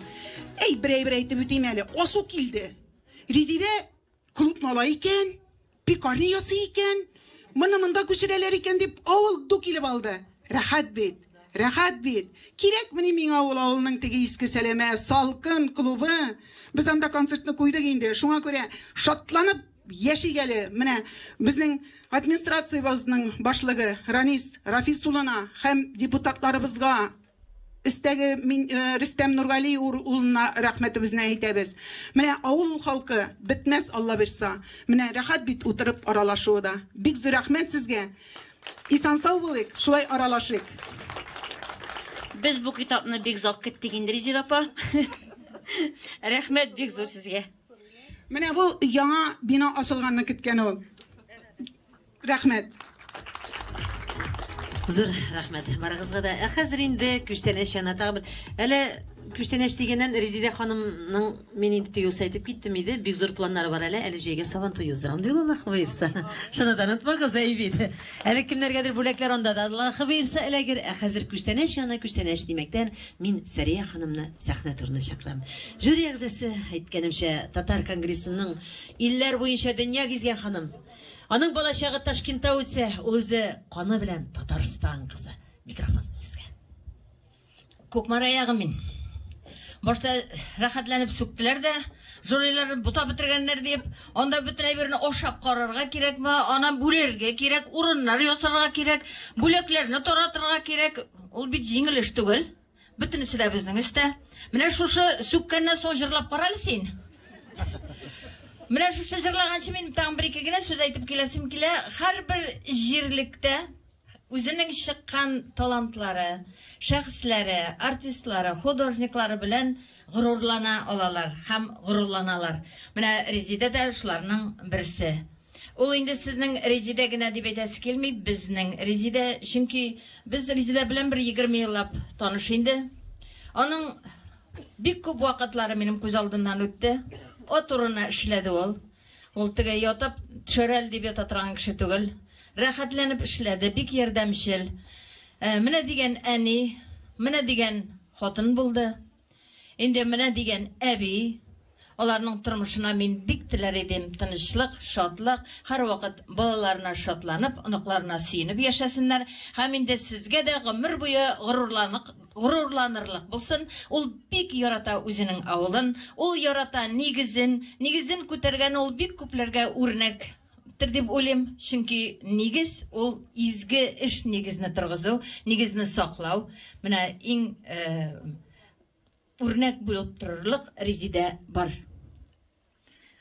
Әй, бер әйбер әйтеп үтим әле. Ачу килде. Резидә клубны ала икән, пекарня ясый икән, моны монда күчерәләр икән дип авыл ду килеп алды. Рәхәт бит, рәхәт бит. Кирәкмени миңа ул авылның теге иске сәләмә, салкын клубы. Без анда концертны куйдык инде. Шуңа күрә шатланып яшик әле. Менә безнең администрациябезнең башлыгы Ранис Рафис улына һәм депутатларыбызга Өстәге мин Рөстәм Нургали улына рәхмәтебезне әйтәбез. Менә авыл халкы бетмәс, Алла бирса. Менә рәхәт бит утырып аралашуы да. Бик зур рәхмәт сезгә. Исән-сау булыйк, шулай аралашыйк. Без бу китапны бик озак көттек инде, Резеда апа. Рәхмәт бик зур сезгә. Менә бу яңа бина ачылганны көткән ул. Рәхмәт. Зур рәхмәт барыгызга да. Ә хәзер инде күчтәнәч янына тагын бер. Әле Күчтәнәч дигәннән Резидә ханымның мин инде тыюсы әйтеп киттем иде. Бик зур планнары бар әле. Әле җәйгә сабан туе уздырам ди ул, Аллаһ боерса. Шуны да онытмагыз, әй бит. Әле кемнәргәдер бүләкләр анда да Аллаһ боерса эләгер. Ә хәзер күчтәнәч янына күчтәнәч димәктән, мин Сәрия ханымны сәхнә турына чакырам. Жюри әгъзасы, әйткәнемчә, татар конгрессының илләр буенча дөнья гизгән ханым. Аның балачагы Ташкентта үтсә, ул үзе каны белән Татарстан кызы. Микрофон сезгә. Кукмара ягы мин. Башта рәхәтләнеп сүктеләр дә, жюрилар бутап бетергәннәр дип, анда бөтен әйберне ашап карарга кирәкме, анан бүлергә кирәк, урыннар ясарга кирәк, бүләкләрне таратырга кирәк. Ул бит җиңел эш түгел. Бөтенесе дә безнең өстә. Менә шушы сүккәннән соң җырлап кара әле син. Менә шушы җырлаганчы мин тагын бер-ике генә сүз әйтеп киләсем килә. Һәрбер җирлектә үзенең чыккан талантлары, шәхесләре, артистлары, художниклары белән горурлана алалар һәм горурланалар. Менә Резидә дә шуларның берсе. Ул инде сезнең Резидә генә дип әйтәсе килми, безнең Резидә, чөнки без Резидә белән бер 20 еллап таныш инде. Аның бик күп вакытлары минем күз алдыннан үтте. Ат урынына эшләде ул. Ул теге ятып төшәр әле дип ята торган кеше түгел. Рәхәтләнеп эшләде, бик ярдәмчел. Менә дигән әни, менә дигән хатын булды. Инде менә дигән әби. Аларның тормышына мин бик теләр идем тынычлык, шатлык, һәрвакыт балаларына шатланып, оныкларына сөенеп яшәсеннәр. Һәм инде сезгә дә гомер буе горурланык, горурланырлык булсын. Ул бик ярата үзенең авылын, ул ярата нигезен, нигезен күтәргән ул бик күпләргә үрнәктер дип уйлыйм. Чөнки нигез ул изге эш, нигезне торгызу, нигезне саклау. Менә иң үрнәк булып торырлык Резидә бар.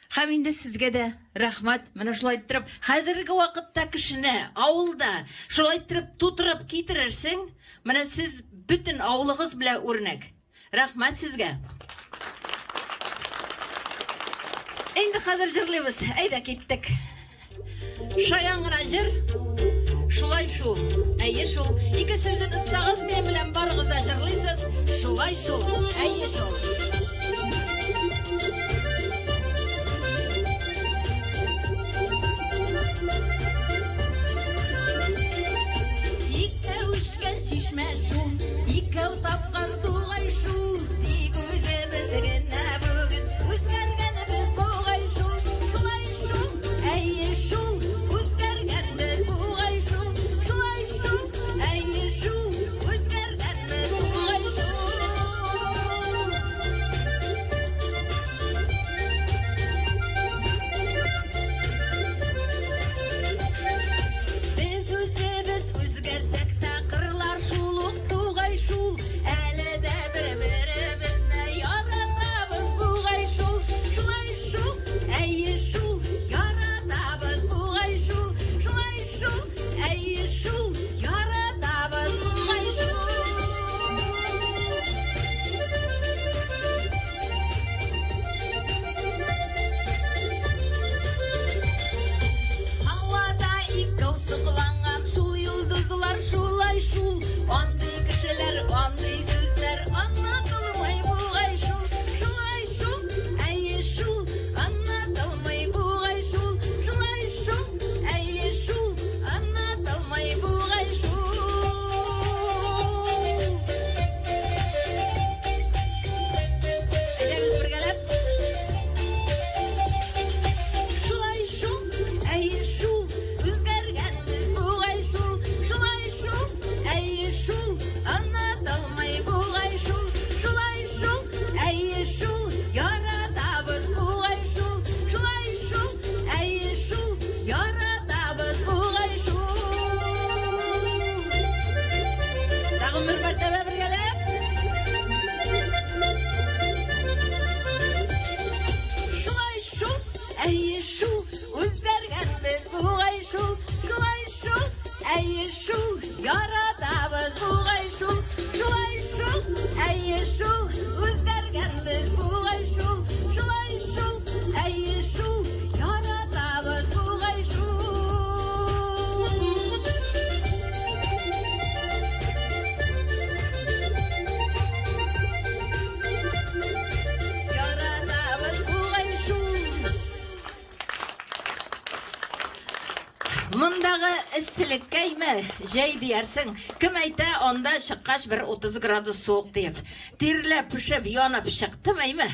Һәм инде сезгә дә рәхмәт. Менә шулай иттереп, хәзерге вакытта кешене авылда шулай иттереп тутырып китерерсең, менә сез бөтен авылыгыз белән үрнәк. Рәхмәт сезгә. Инде хәзер җырлыйбыз. Әйдә киттек. Шаян гына җыр. Шулай шул. Әйе шул. Ике сүзен отсагыз, минем белән барыгыз да җырлыйсыз. Шулай шул. Әйе шул. Икәү эчкән чишмә шул, икәү тапкан тугай шул. Тик үзебез генә бүген үзгәргәнебез бугай шул. Шулай шул, әйе шул, үзгәргәнбез бугай шул. Шулай шул, әйе шул, үзгәргәнбез бугай шул. Без үзебез үзгәрсәк тә, кырлар шул ук тугай шул. Әле дә бер-беребезне яратабыз бугай шул. Шулай шул, әйе шул, яратабыз бугай шул. Шулай шул, әйе шул, яратабыз бугай шул. Һавада икәү сокланган шул йолдызлар шулай шул. Андый кешеләр, андый сүзләр аңлатылмый бугай шул. Шулай шул, әйе шул, аңлатылмый бугай шул. Шулай шул, әйе шул, аңлатылмый бугай шул. Әйдәгез бергәләп. Шулай шул, әйе шул, үзгәргәнбез бугай шул. Шулай шул, әйе шул, аңлатылмый бугай шул. Шулай шул, әйе шул, яратабыз бугай шул. Шулай шул, әйе шул, яратабыз бугай шул. Тагын бер мәртәбә бергәләп. Шулай шул, әйе шул, үзгәргәнбез бугай шул. Шулай шул, әйе шул, яратабыз бугай шул. Шулай шул, әйе шул, үзгәргәнбез бугай шул. Шулай шул, әйе шул, яратабыз бугай шул. эсселеккә име, җәй диярсең. Кем әйтә, анда чыккач бер 30 градус суык диеп. Тирләп, пешеп, янып чыктым әйме.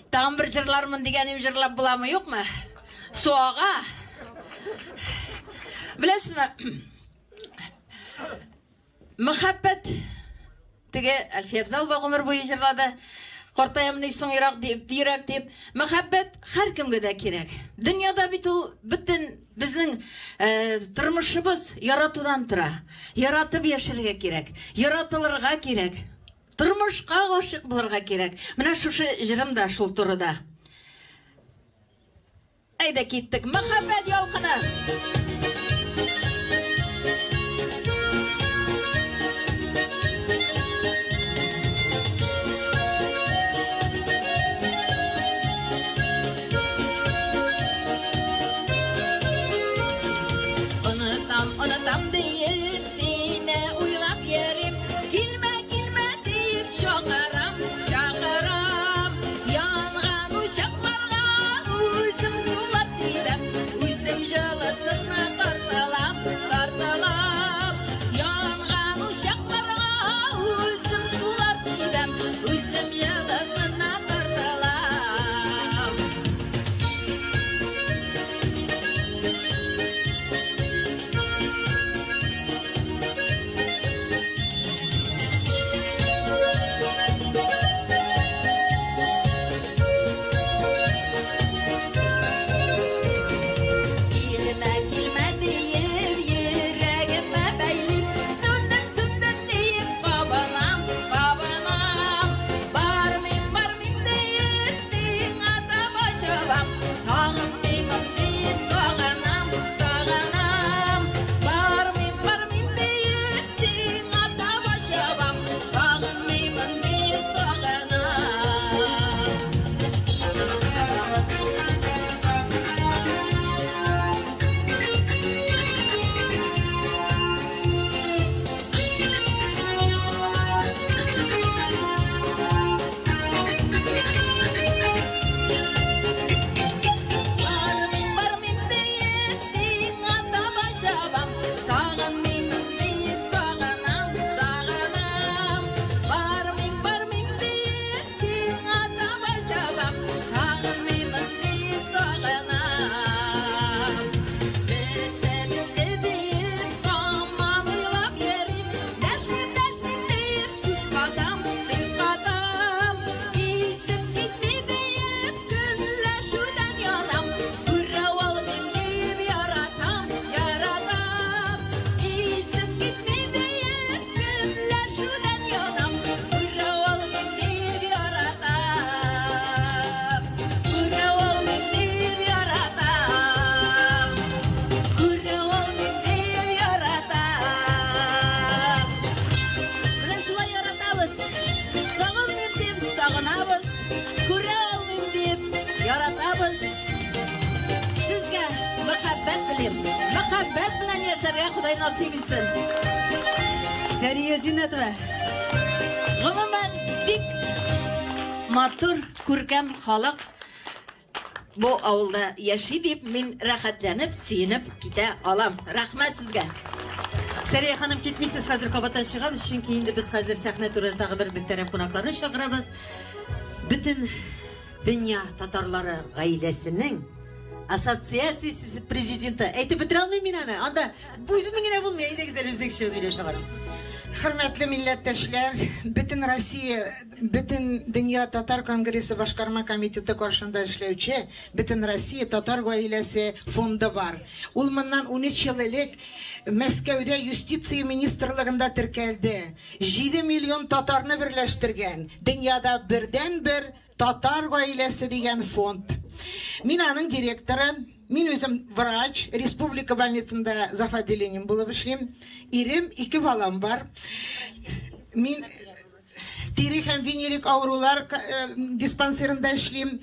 Тагын бер җырлармын дигәнем җырлап буламы, юкмы? Су ага. Беләсезме? Мәхәббәт теге Әлфия Абзалова гомер буе җырлады. Картаям ни соң ерак дип, йөрәк дип. Мәхәббәт һәркемгә дә кирәк. Дөньяда бит ул бөтен безнең э, тормышыбыз яратудан тора. Яратып яшәргә кирәк, яратылырга кирәк. Тормышка гашыйк булырга кирәк. Менә шушы җырым да шул турыда. Әйдә киттек. Мәхәббәт ялкыны. Онытам, онытам диеп сине уйлап йөрим. Килмә, килмә диеп чакырам, чакырам. Янган учакларга үзем сулар сибәм, үзем җылысына тартылам, тартылам. Янган учакларга үзем сулар сибәм, үзем җылысына тартылам. Килмә, килмә диеп йөрәгемә бәйлим. Сүндем, сүндем диеп кабынам, кабынам. Бармыйм, бармыйм диеп сиңа таба чабам. Сагынмыймын диеп сагынам, сагынам. Бармыйм, бармыйм диеп сиңа таба чабам. Сагынмыймын диеп сагынам. Бармыйм, бармыйм диеп сиңа таба чабам. Сагынмыймын диеп сагынам, сагынам. Бармыйм, бармыйм диеп сиңа таба чабам. Сагынмыймын диеп сагынам. Бетте, бетте диеп һаман уйлап йөрим. Дәшмим, дәшмим диеп сүз катам, сүз катам. Исем китми диеп көнләшүдән янам. Күрә алмыйм диеп яратам, яратам. Исем китми диеп көнләшүдән янам. Күрә алмыйм диеп яратам. Күрә алмыйм диеп яратам. Күрә алмыйм диеп яратам. Менә шулай яратабыз. Сагынмыйм дип сагынабыз. Күрә алмыйм дип яратабыз. Сезгә мәхәббәт телим. Мәхәббәт белән яшәргә Ходай насыйп итсен. Сәрия Зиннәтова. Гомумән, бик матур, күркәм халык бу авылда яши дип мин рәхәтләнеп, сөенеп китә алам. Рәхмәт сезгә. Сәрия ханым, китмисез, хәзер кабаттан чыгабыз, чөнки инде без хәзер сәхнә түренә тагы бер мөхтәрәм кунакларны чакырабыз. Бөтен дөнья татарлары гаиләсенең ассоциациясе президенты. Әйтеп бетерә алмыйм мин аны. Анда үземнең генә булмый. Әйдәгез әле үзегез чыгып сөйләшә барыйк. Хөрмәтле милләттәшләр, бөтен Россия, бөтен дөнья татар конгрессы башкарма комитеты каршында эшләүче Бөтен Россия татар гаиләсе фонды бар. Ул моннан 13 ел элек Мәскәүдә юстиция министрлыгында теркәлде. 7 миллион татарны берләштергән, дөньяда бердәнбер татар гаиләсе дигән фонд. Мин аның директоры, мин үзем врач, республика больницасында зав отделением булып эшлим. Ирем, ике балам бар. Мин тире һәм венерик авырулар диспансерында эшлим.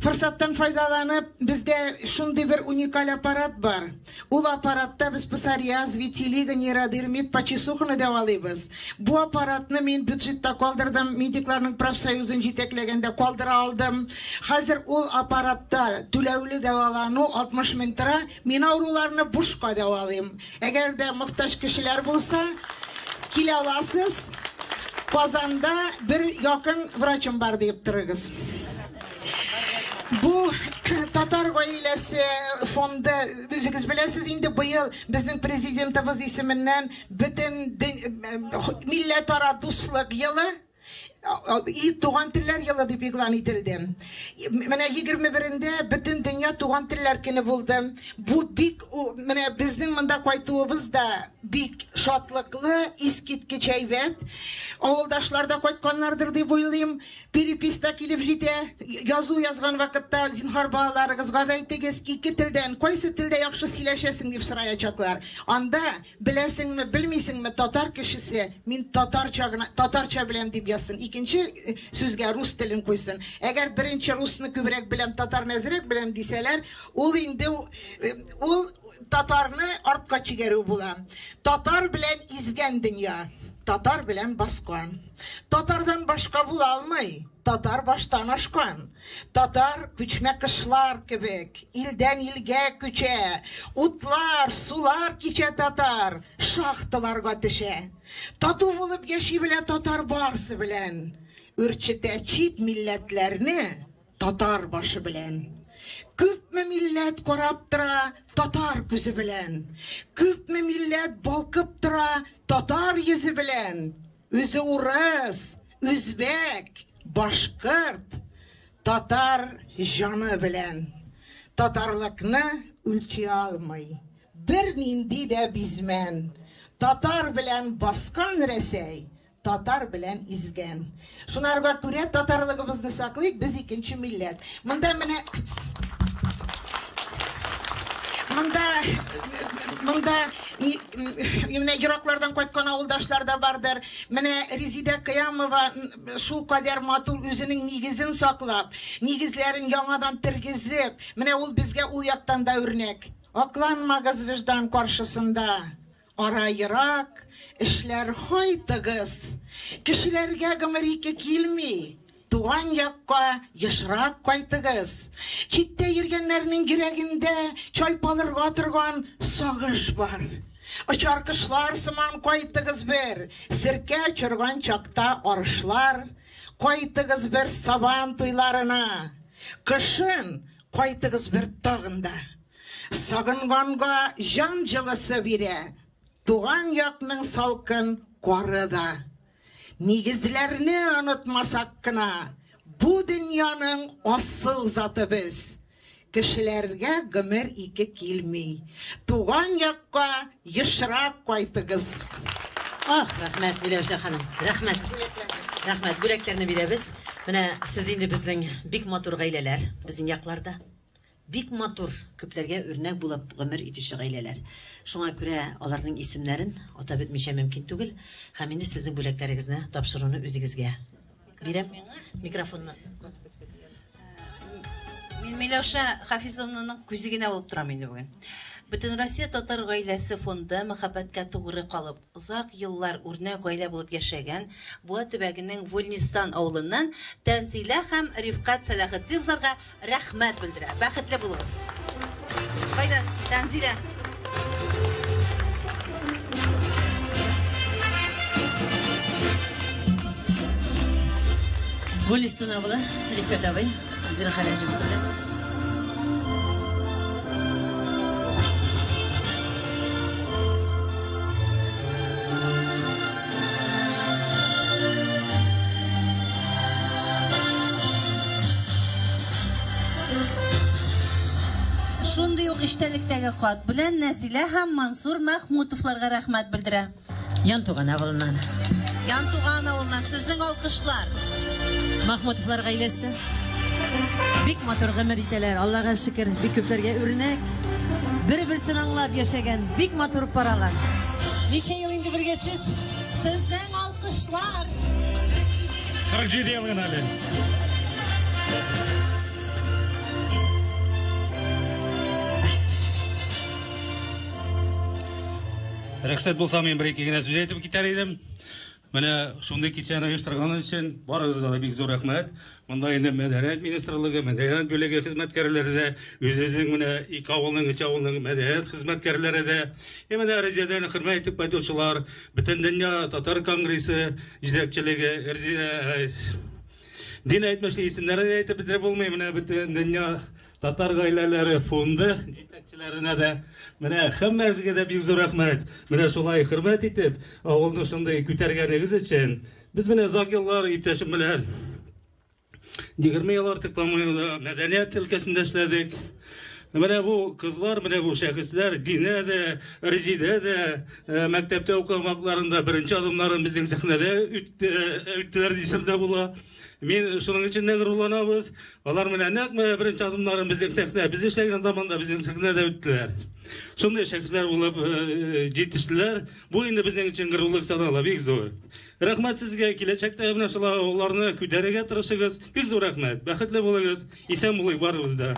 Форсаттан файдаланып, бездә шундый бер уникаль аппарат бар. Ул аппаратта без псориаз, витилиго, нейродермит, почесуханы дәвалыйбыз. Бу аппаратны мин бюджетта калдырдым, медикларның профсоюзын җитәкләгәндә калдыра алдым. Хәзер ул аппаратта түләүле дәвалану 60 мең тора. Мин авыруларны бушка дәвалыйм. Әгәр дә мохтаҗ кешеләр булса, килә аласыз. Казанда бер якын врачым бар диеп торыгыз. Бу татар гаиләсе фонды, үзегез беләсез инде, быел безнең президентыбыз исеменнән бөтен милләтара дуслык елы и туган телләр елы дип игълан ителде. Менә 21-ндә бөтен дөнья туган телләр көне булды. Бу бик менә безнең монда кайтуыбыз да бик шатлыклы, искиткеч әйбәт. Авылдашлар да кайтканнардыр дип уйлыйм. Перепись та килеп җитә. Язу язган вакытта зинһар балаларыгызга да әйтегез, ике телдән кайсы телдә яхшы сөйләшәсең дип сораячаклар. Анда беләсеңме, белмисеңме, татар кешесе мин татарча гына, татарча беләм дип язсын. Икенче сүзгә рус телен куйсын. Әгәр беренче русны күбрәк беләм, татарны әзрәк беләм дисәләр, ул инде ул татарны артка чигәрү була. Татар белән изгән дөнья, татар белән баскан. Татардан башка була алмый. Татар баштан ашкан. Татар күчмә кышлар кебек, илдән илгә күчә. Утлар, сулар кичә татар, шахталарга төшә. Тату булып яши белә татар барсы белән. Үрчетә чит милләтләрне татар башы белән. Күпме милләт карап тора татар күзе белән. Күпме милләт балкып тора татар йөзе белән. Үзе урыс, үзбәк, башкорт, татар җаны белән. Татарлыкны үлчи алмый. Бер нинди дә бизмән. Татар белән баскан Рәсәй, татар белән изгән. Шунарга күрә татарлыгыбызны саклыйк, без икенче милләт. Монда менә монда менә ераклардан кайткан авылдашлар да бардыр. Менә Резидә Кыямова шул кадәр матур үзенең нигезен саклап, нигезләрен яңадан тергезеп, менә ул безгә ул яктан да үрнәк. Акланмагыз вөҗдан каршысында. Ара ерак, эшләр хай тыгыз. Кешеләргә гомер ике килми. Туган якка ешрак кайтыгыз. Читтә йөргәннәрнең йөрәгендә чайпалырга торган сагыш бар. Очар кошлар сыман кайтыгыз бер, серкә очырган чакта арышлар. Кайтыгыз бер сабан туйларына. Кышын кайтыгыз бер тагын да. Сагынганга җан җылысы бирә. Туган якның салкын кары да. Нигезләрне онытмасак кына, бу дөньяның асыл заты без. Кешеләргә гомер ике килми. Туган якка ешрак кайтыгыз. Ах, рәхмәт, Миләүшә ханым, рәхмәт. Рәхмәт, бүләкләрне бирәбез. Менә сез инде безнең бик матур гаиләләр, безнең якларда. Бик матур, күпләргә үрнәк булып гомер итүче гаиләләр. Шуңа күрә аларның исемнәрен атап бетмичә мөмкин түгел. Һәм инде сезнең бүләкләрегезне тапшыруны үзегезгә бирәм. Микрофонны. Мин Миләүшә Хафизовнаның күзе генә булып торам инде бүген. Бөтенроссия татар гаиләсе фонды мәхәббәткә тугры калып, озак еллар үрнәк гаилә булып яшәгән Буа төбәгенең Вольнистан авылыннан Тәнзилә һәм Рифкать Сәләхетдиновларга рәхмәт белдерә. Бәхетле булыгыз. Кайда Тәнзилә? Вольнистан авылы, Рифкать абый, үзенең хәлен җибәрде. Шундый ук эчтәлектәге хат белән Нәзилә һәм Мансур Мәхмүтовларга рәхмәт белдерә. Янтуган авылыннан. Янтуган авылыннан сезнең алкышлар. Мәхмүтовлар гаиләсе бик матур гомер итәләр. Аллага шөкер, бик күпләргә үрнәк. Бер-берсен аңлап яшәгән бик матур паралар. Ничә ел инде бергә сез? Сезнең алкышлар. 47 ел гына әле. Рөхсәт булса, мин бер-ике генә сүз әйтеп китәр идем. Менә шундый кичәне оештырган өчен барыгызга да бик зур рәхмәт. Монда инде мәдәният министрлыгы, мәдәният бүлеге хезмәткәрләре дә, үзебезнең менә ике авылның, өч авылның мәдәният хезмәткәрләре дә, и менә Резидәне хөрмәт итеп кайтучылар, Бөтендөнья татар конгрессы җитәкчелеге, Резидә Дин әйтмешли исемнәрен дә әйтеп бетереп булмый. Менә Бөтендөнья татар гаиләләре фонды җитәкчеләренә дә менә һәммәгезгә дә бик зур рәхмәт. Менә шулай хөрмәт итеп, авылны шундый күтәргәнегез өчен. Без менә озак еллар иптәшем белән 20 ел артык, по-моему, мәдәният өлкәсендә эшләдек. Менә бу кызлар, менә бу шәхесләр, Динә дә, Резидә дә мәктәптә укыган вакытларында беренче адымнарын безнең сәхнәдә үттеләр дисәм дә була. Мин шуның өчен дә горурланабыз. Алар менә нәкъ менә беренче адымнарын безнең сәхнә, без эшләгән заманда безнең сәхнәдә үттеләр. Шундый шәхесләр булып җитештеләр. Бу инде безнең өчен горурлык санала, бик зур. Рәхмәт сезгә, киләчәктә менә шулай авылларны күтәрергә тырышыгыз. Бик зур рәхмәт. Бәхетле булыгыз. Исән булыйк барыбыз да.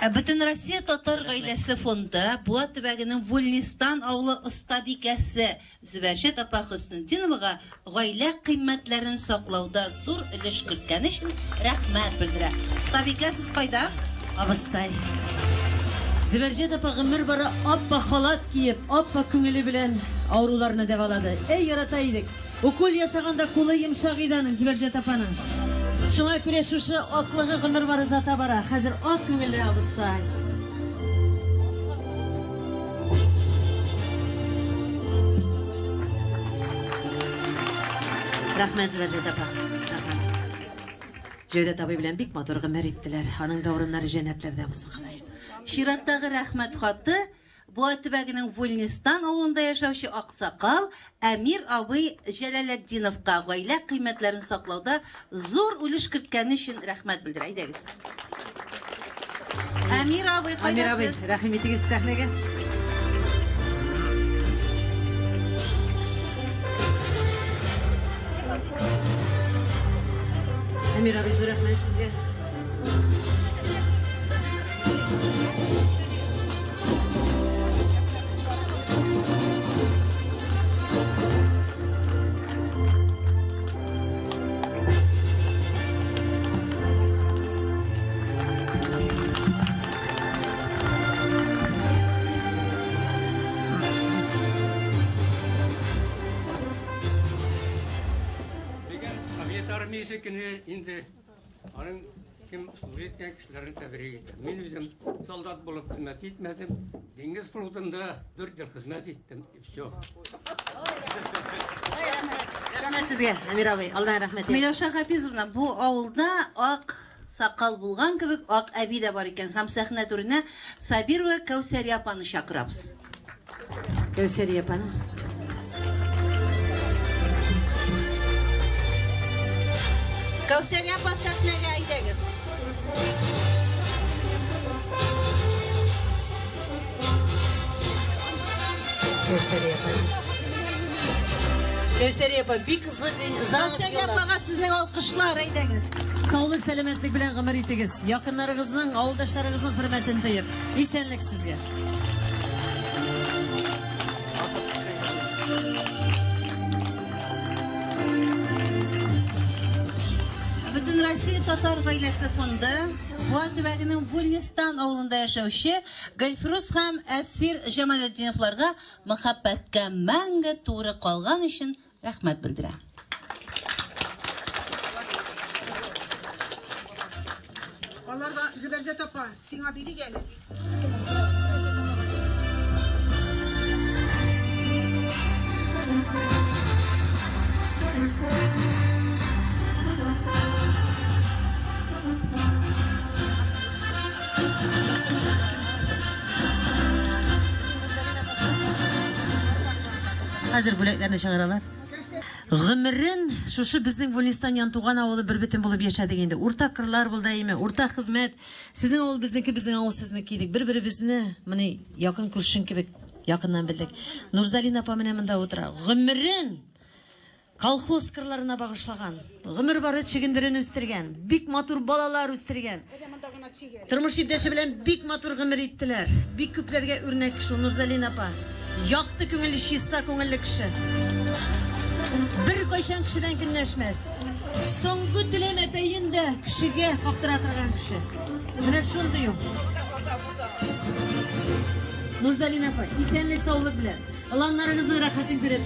Ә Бөтенроссия татар гаиләсе фонды Буа төбәгенең Вольнистан авылы остабикәсе Зөбәрҗәт апа Хөснетдиновага гаилә кыйммәтләрен саклауда зур өлеш керткәне өчен рәхмәт белдерә. Остабикә, сез кайда? Абыстай. Зөбәрҗәт апа гомер бары ап-ак халат киеп, ап-ак күңеле белән авыруларны дәвалады. Әй, ярата идек. Укол ясаганда кулы йомшак иде аның, Зөбәрҗәт апаның. Шуңа күрә шушы аклыгы гомер бары озата бара. Хәзер ак күңелле абыстай. Рәхмәт, Зөбәрҗәт апа. Рәхмәт. Җәүдәт абый белән бик матур гомер иттеләр. Аның да урыннары җәннәтләрдә булсын, Ходаем. Чираттагы рәхмәт хаты Буа төбәгенең Вольнистан авылында яшәүче аксакал Әмир абый Җәләлетдиновка гаилә кыйммәтләрен саклауда зур өлеш керткәне өчен рәхмәт белдерә. Әйдәгез. Әмир абый, кайда Әмир абый, сез? рәхим итегез сәхнәгә. Әмир абый, зур рәхмәт сезгә. Бүген Совет армиясе көне инде аның кем служить иткән кешеләрне тәбрик итәм. Мин үзем солдат булып хезмәт итмәдем. Диңгез флотында 4 ел хезмәт иттем, и все. Рәхмәт сезгә, Әмир абый. Алдан рәхмәт. Миләүшә Хафизовна, бу авылда ак сакал булган кебек, ак әби дә бар икән. Һәм сәхнә түренә Сабирова Кәүсәрия апаны чакырабыз. Кәүсәрия апаны. Кәүсәрия апа, сәхнәгә әйдәгез. Кәүсәрия апа. Кәүсәрия апа, бик озак Кәүсәрия апага сезнең алкышлар, әйдәгез. Саулык, сәламәтлек белән гомер итегез. Якыннарыгызның, авылдашларыгызның хөрмәтен тоеп. Исәнлек сезгә. Бөтенроссия татар гаиләсе фонды Буа төбәгенең Вольнистан авылында яшәүче Гөлфрус һәм Әсфир Җамалетдиновларга мәхәббәткә мәңге туры калган өчен рәхмәт белдерә. Аларга Зөбәрҗәт апа, сиңа бирик әле. Хәзер бүләкләрне чыгаралар. Гомерен шушы безнең Вольнистан Янтуган авылы бер бөтен булып яшәдек инде. Уртак кырлар булды әйме, уртак хезмәт. Сезнең авыл безнеке, безнең авыл сезнеке идек. Бер-беребезне менә якын күршең кебек якыннан белдек. Нурзалина апа менә монда утыра. Гомерен Колхоз кырларына багышлаган, гомер бары чөгендерен үстергән, бик матур балалар үстергән. Тормыш иптәше белән бик матур гомер иттеләр. Бик күпләргә үрнәк кеше ул Нурзалин апа. Якты күңелле, чиста күңелле кеше. Бер кайчан кешедән көнләшмәс. Соңгы теләм әпәен дә кешегә каптыра торган кеше. Менә шундый ул. Нурзалин апа, исәнлек, саулык белән, оланнарыгызның рәхәтен күреп,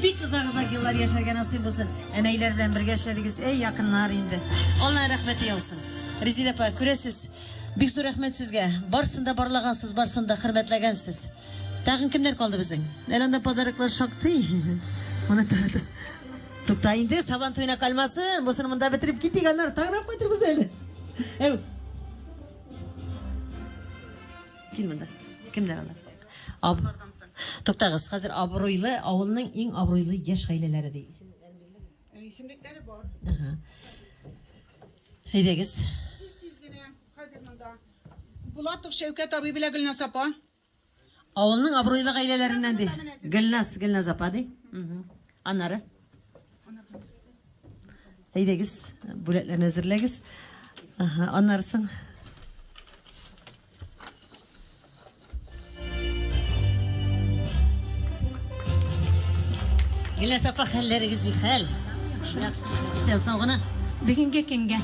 бик озак-озак еллар яшәргә насыйп булсын. Әнәйләр белән бергә эшләдегез, әй якыннар инде. Аллаһ рәхмәте яусын. Резидә апа, күрәсез, бик зур рәхмәт сезгә. Барсын да барлагансыз, барсын да хөрмәтләгәнсез. Тагын кемнәр калды безнең? Әле анда подароклар шактый. Моны таратып. Тукта инде, Сабан туена калмасын. Бусын монда бетереп китик, аннары тагын алып кайтырбыз әле. Әү. Кил монда. Кемнәр алар? Аб... Туктагыз, хәзер абруйлы, авылның иң абруйлы яшь гаиләләре ди. Исемлекләре бар. Ага. Әйдәгез. Тиз-тиз генә, хәзер монда. Булатов Шәүкәт абый белән Гөлназ апа. Авылның абруйлы гаиләләреннән ди. Гөлназ, Гөлназ апа ди. Аннары. Әйдәгез, бүләкләрне әзерләгез. Ага, аннары соң. Гөлназ апа, хәлләрегез ни хәл? Яхшы. Исән сау гына. Бүгенге көнгә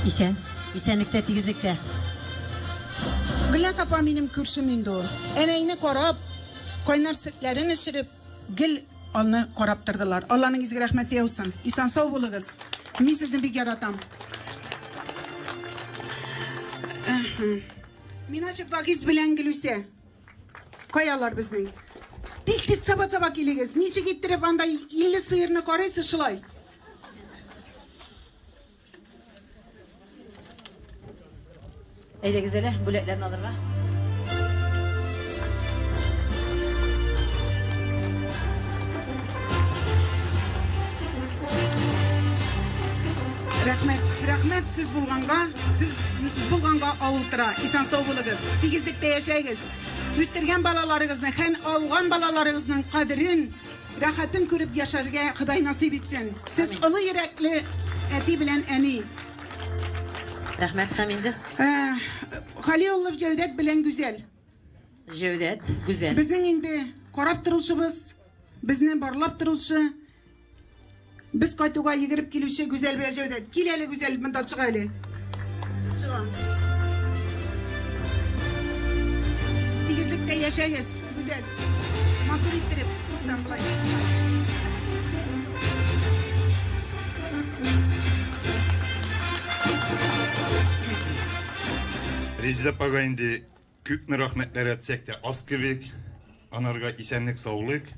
исән. Исәнлектә, тигезлектә. Гөлназ апа минем күршем инде ул. Әнәйне карап, кайнар сөтләрен эчереп, гел аны карап тордылар. Алланың изге рәхмәте яусын. Исән сау булыгыз. Мин сезне бик яратам. Миначев Вагиз белән Гөлүсә. Каялар безнең? Тиз-тиз саба-саба килегез. Ничек иттереп анда 50 сыерны карыйсыз шулай? Әйдәгез әле, бүләкләрне алырга. Рәхмәт, рәхмәт сез булганга, сез булганга авыл тора. Исән сау булыгыз, тигезлектә яшәгез. Үстергән балаларыгызны һәм алган балаларыгызның кадерен, рәхәтен күреп яшәргә Ходай насыйп итсен. Сез олы йөрәкле әти белән әни. Рәхмәт һәм инде. Халиуллов Җәүдәт белән Гүзәл. Җәүдәт, Гүзәл. Безнең инде карап торучыбыз, безне барлап торучы, без кайтуга йөгереп килүче Гүзәл белән Җәүдәт. Кил әле, Гүзәл, монда чык әле. Чыга. Тигезлектә яшәгез, Гүзәл. Матур иттереп, туктан болай. Резидә апага инде күпме рәхмәтләр әйтсәк тә аз кебек. Анарга исәнлек, саулык.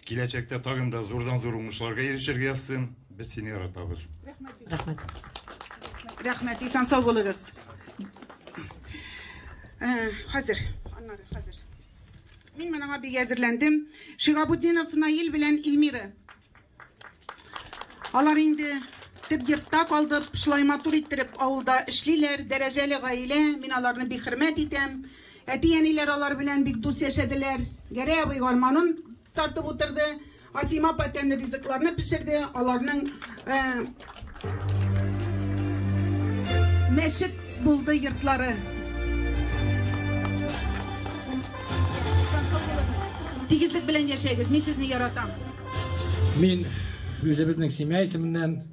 Киләчәктә тагын да зурдан-зур уңышларга ирешергә язсын. Без сине яратабыз. Рәхмәт. Рәхмәт, исән сау булыгыз. Хәзер, аннары хәзер. Мин моңа бик әзерләндем. Шигабутдинов Наил белән Эльмира. Алар инде төп йортта калдып, шулай матур иттереп авылда эшлиләр, дәрәҗәле гаилә. Мин аларны бик хөрмәт итәм. Әти-әниләр алар белән бик дус яшәделәр. Гәрәй абый гармонын тартып утырды. Асима апа тәмле ризыкларны пешерде. Аларның мәчет булды йортлары. Тигезлек белән яшәгез. Мин сезне яратам. Мин үзебезнең семья исеменнән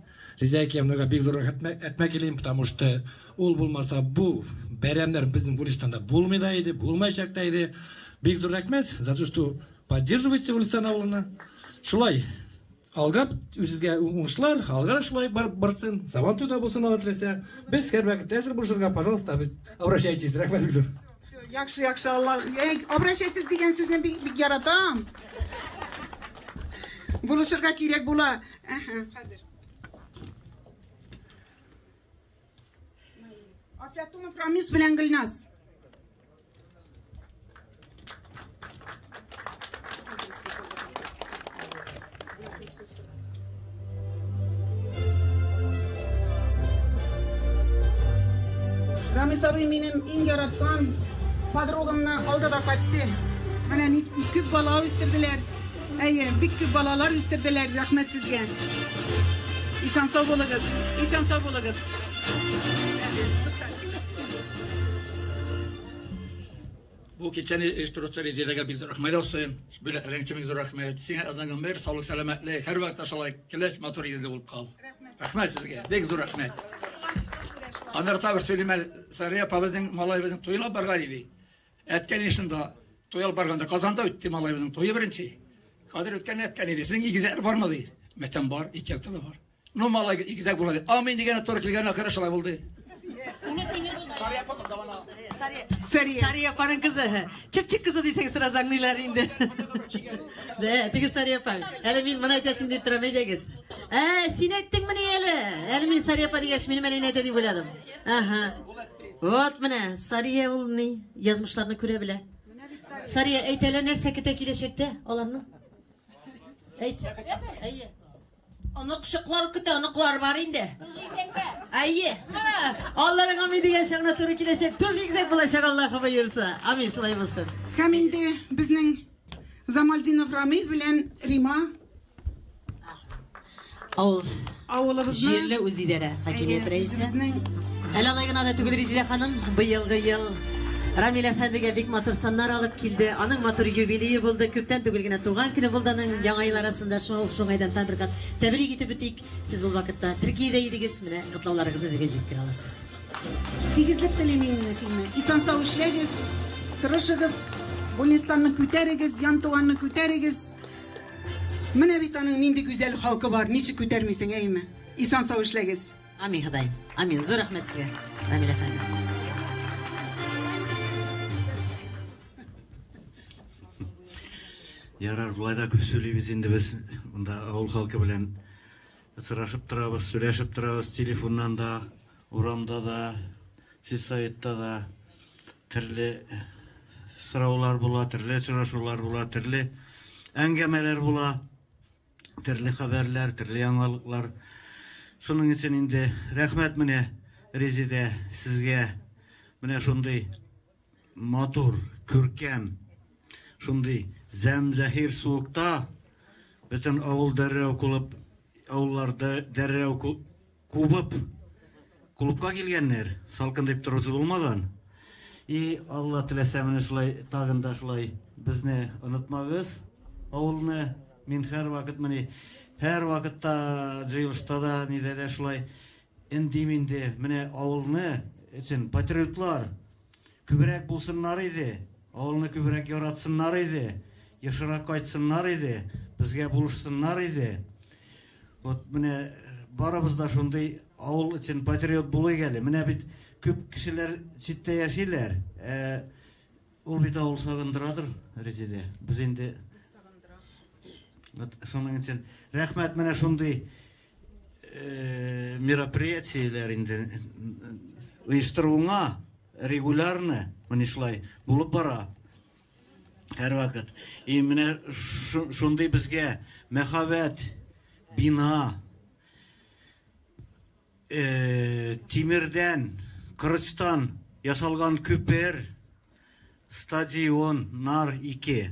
Резидә Акиевнага бик зур рәхмәт әйтмәк телим, потому что ул булмаса бу бәйрәмнәр безнең Гулистанда булмый да иде, булмаячак та иде. Бик зур рәхмәт за то, что поддерживаете Гулистан авылына. Шулай алга үзегезгә уңышлар, алга шулай барып барсын, Сабан туйда булсын, Алла теләсә. Без һәрвакыт әзер булышырга, пожалуйста, обращайтесь. Рәхмәт бик зур. Яхшы, яхшы, Алла. Обращайтесь дигән сүзне бик, бик яратам. Булышырга кирәк була. Әһә, хәзер. Афлатунов Рамис белән Гөлназ. Рамис абый минем иң яраткан подругамны алды да кайтты. Менә күп бала үстерделәр. Әйе, бик күп балалар үстерделәр. Рәхмәт сезгә. Исән сау булыгыз. Исән сау булыгыз. Бу кичәне оештыручы Резидәгә бик зур рәхмәт яусын. Бүләкләрең өчен бик зур рәхмәт. Сиңа озын гомер, саулык, сәламәтлек, һәрвакытта шулай көләч, матур йөзле булып кал. Рәхмәт сезгә, бик зур рәхмәт. Аннары тагы бер сөйлим әле. Сәрия апа безнең малаебызның туен алып барган иде. Әткәй шунда туй алып барганда Казанда үтте малаебызның туе беренче. Хәзер үткән әткәй иде. Сезнең игезәкләр бармы ди. Мәтәм бар, ике якта да бар. Ну малай игезәк була ди. Амин дигәне туры килгән ахыры шулай булды. Сәрия. Сәрия апаның кызы. Чыпчык кызы дисәң сразу аңлыйлар инде. Ә, теге Сәрия апа. Әле мин моны әйтәсең дип торам, әйдәгез. Ә, син әйттеңмени әле? Әле мин Сәрия апа дигәч, минем әле әйтә дип уйладым. Ага. Вот менә, Сария ул ни, язмышларны күрә белә. Сария, әйт әле, нәрсә көтә киләчәктә аларны? Әйт. Әйе. Оныкчыклар көтә, оныклар бар инде. Әйе. Алланың амин дигән чагына туры киләчәк, тоже игезәк булачак, Аллаһы боерса. Амин, шулай булсын. Һәм инде безнең Замалдинов Рамил белән Рима Авыл авылыбызны җирле үзидарә хакимият рәисе. Үзебезнең Әле алай гына да түгел, Резидә ханым, быелгы ел Рамил әфәндегә бик матур саннар алып килде. Аның матур юбилее булды. Күптән түгел генә туган көне булды аның Яңа ел арасында. Шул шуңайдан тагын бер кат тәбрик итеп үтик. Сез ул вакытта Төркиядә идегез. Менә котлауларыгызны бүген җиткерә аласыз. Тигезлек телим инде, Филмә. Исән-сау эшләгез, тырышыгыз, Гөлнистанны күтәрегез, Янтуганны күтәрегез. Менә бит аның нинди гүзәл халкы бар, ничек күтәрмисең, әйеме? Исән-сау эшләгез. Амин, Ходаем. Амин. Зур рәхмәт сезгә, Рамил әфәнде. Ярар, болай да күп сөйлибез инде без. Монда авыл халкы белән очрашып торабыз, сөйләшеп торабыз телефоннан да, урамда да, сельсоветта да. Төрле сораулар була, төрле очрашулар була, төрле әңгәмәләр була, төрле хәбәрләр, төрле яңалыклар. Шуның өчен инде рәхмәт менә Резидә сезгә менә шундый матур, күркәм, шундый зәм-зәһир суыкта бөтен авыл дәррәү кулып, авылларда дәррәү кубып клубка килгәннәр, салкын дип торучы булмаган. И Алла теләсә, менә шулай тагын да шулай безне онытмагыз, авылны. Мин һәрвакыт менә һәрвакытта җыелышта да, нидә дә шулай эндим инде. Менә авылны өчен патриотлар күбрәк булсыннар иде, авылны күбрәк яратсыннар иде, ешрак кайтсыннар иде, безгә булышсыннар иде. Вот менә барыбыз да шундый авыл өчен патриот булыйк әле. Менә бит күп кешеләр читтә яшиләр. Ә, ул бит авыл сагындырадыр, Резидә. Без инде Вот шуның өчен рәхмәт менә шундый э, мероприятиеләр инде оештыруыңа регулярно менә шулай булып бара. Һәрвакыт. И менә шундый безгә мәһабәт бина, э, тимердән, корычтан ясалган күпер, стадион, нар 2.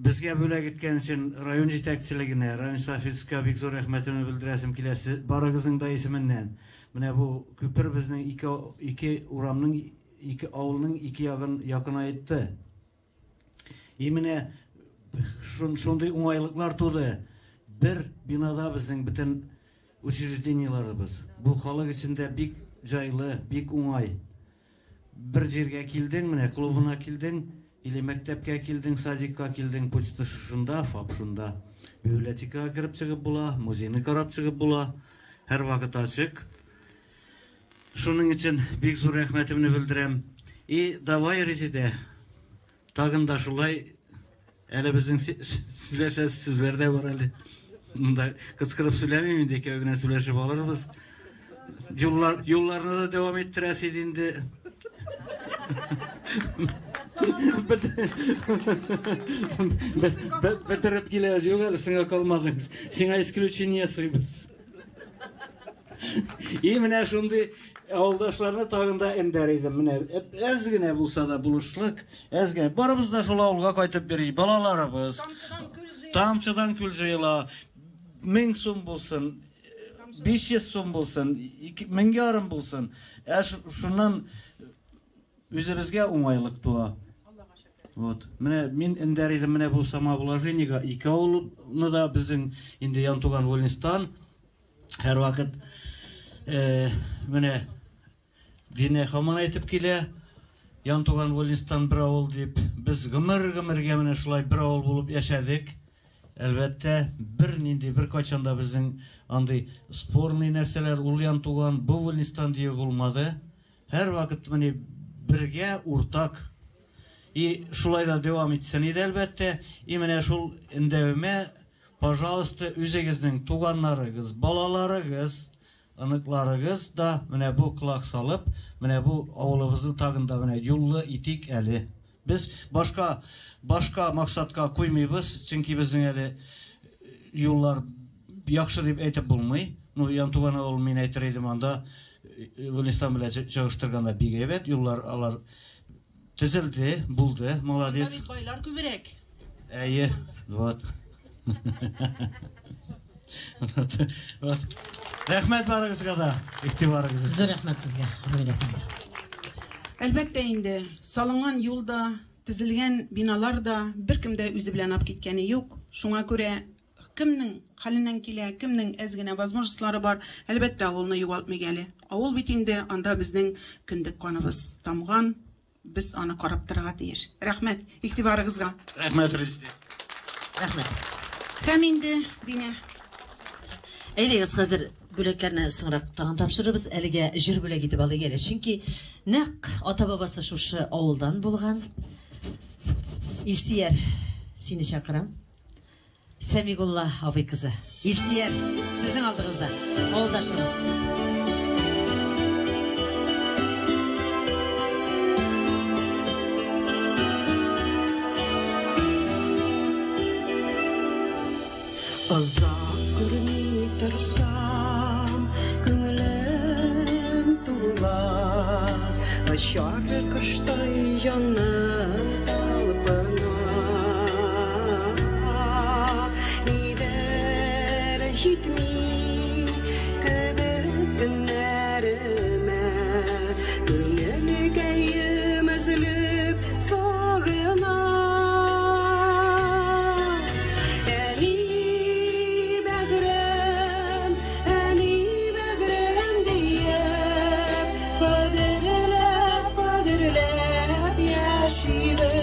Безгә бүләк иткән өчен район җитәкчелегенә, Рамис Сафиевичка бик зур рәхмәтемне белдерәсем килә. Сез барыгызның да исеменнән. Менә бу күпер безнең ике, ике урамның, ике авылның ике ягын якынайтты. И менә шундый уңайлыклар туды. Бер бинада безнең бөтен учреждениеләребез. Бу халык өчен дә бик җайлы, бик уңай. Бер җиргә килдең, менә клубына килдең, или мәктәпкә килдең, садикка килдең, почта шушында, ФАП шунда. Библиотекага кереп чыгып була, музейны карап чыгып була. Һәрвакыт ачык. Шуның өчен бик зур рәхмәтемне белдерәм. И давай, Резидә, тагын да шулай әле безнең сөйләшәсе сүзләр дә бар әле. Монда кычкырып сөйләмим инде, икәү генә сөйләшеп алырбыз. Юллар, юлларны да дәвам иттерәсе иде инде. Бетереп килә, юк әле, сиңа калмадың. Сиңа исключение ясыйбыз. И менә шундый Авылдашларны тагын да эндәр идем. Менә әз генә булса да булышлык, әз генә. Барыбыз да шул авылга кайтып йөри, балаларыбыз. Тамчыдан күл җыела. 1000 сум булсын, 500 сум булсын, 2500 булсын. Ә шуннан үзебезгә уңайлык туа. Вот. Менә мин эндәр идем менә бу самообложениега ике авылны да безнең инде Янтуган Вольнистан һәрвакыт менә Динә һаман әйтеп килә, Янтуган Вольнистан бер авыл дип. Без гомер-гомергә менә шулай бер авыл булып яшәдек. Әлбәттә, бер нинди, бер кайчан да безнең андый спорный нәрсәләр, ул Янтуган, бу Вольнистан дию булмады. Һәрвакыт менә бергә уртак. И шулай да дәвам итсен иде, әлбәттә. И менә шул эндәвемә, пожалуйста, үзегезнең туганнарыгыз, балаларыгыз, оныкларыгыз да менә бу колак салып, менә бу авылыбызны тагын да менә юллы итик әле. Без башка башка максатка куймыйбыз, чөнки безнең әле юллар яхшы дип әйтеп булмый. Ну, Янтуган авылын мин әйтер идем, анда Гөлистан белән чагыштырганда бик әйбәт юллар алар төзелде, булды, молодец. Анда бит байлар күбрәк. Әйе, вот. Вот. Рәхмәт барыгызга да, игътибарыгыз өчен. Зур рәхмәт сезгә, Рамил әфәнде. Әлбәттә инде, салынган юл да, төзелгән биналар да беркем дә үзе белән алып киткәне юк. Шуңа күрә кемнең хәленнән килә, кемнең әз генә возможностьлары бар, әлбәттә, авылны югалтмыйк әле. Авыл бит инде, анда безнең кендек каныбыз тамган, без аны карап торырга тиеш. Рәхмәт игътибарыгызга. Рәхмәт, Резидә. Рәхмәт. Һәм инде, Динә. Әйдәгез, хәзер бүләкләрне соңрак тагын тапшырырбыз. Әлегә җыр бүләк итеп алыйк әле. Чөнки нәкъ ата-бабасы шушы авылдан булган. Илсөяр, сине чакырам. Сәмигулла абый кызы. Илсөяр, сезнең алдыгызда, авылдашыгыз. Озак күрми торсам, күңелем тула. Очар коштай җаным талпына. Нидер җитми кебек көннәремә, күңелкәем өзелеп сагына. Әни бәгърем, әни бәгърем диеп, кадерләп, кадерләп яшибез.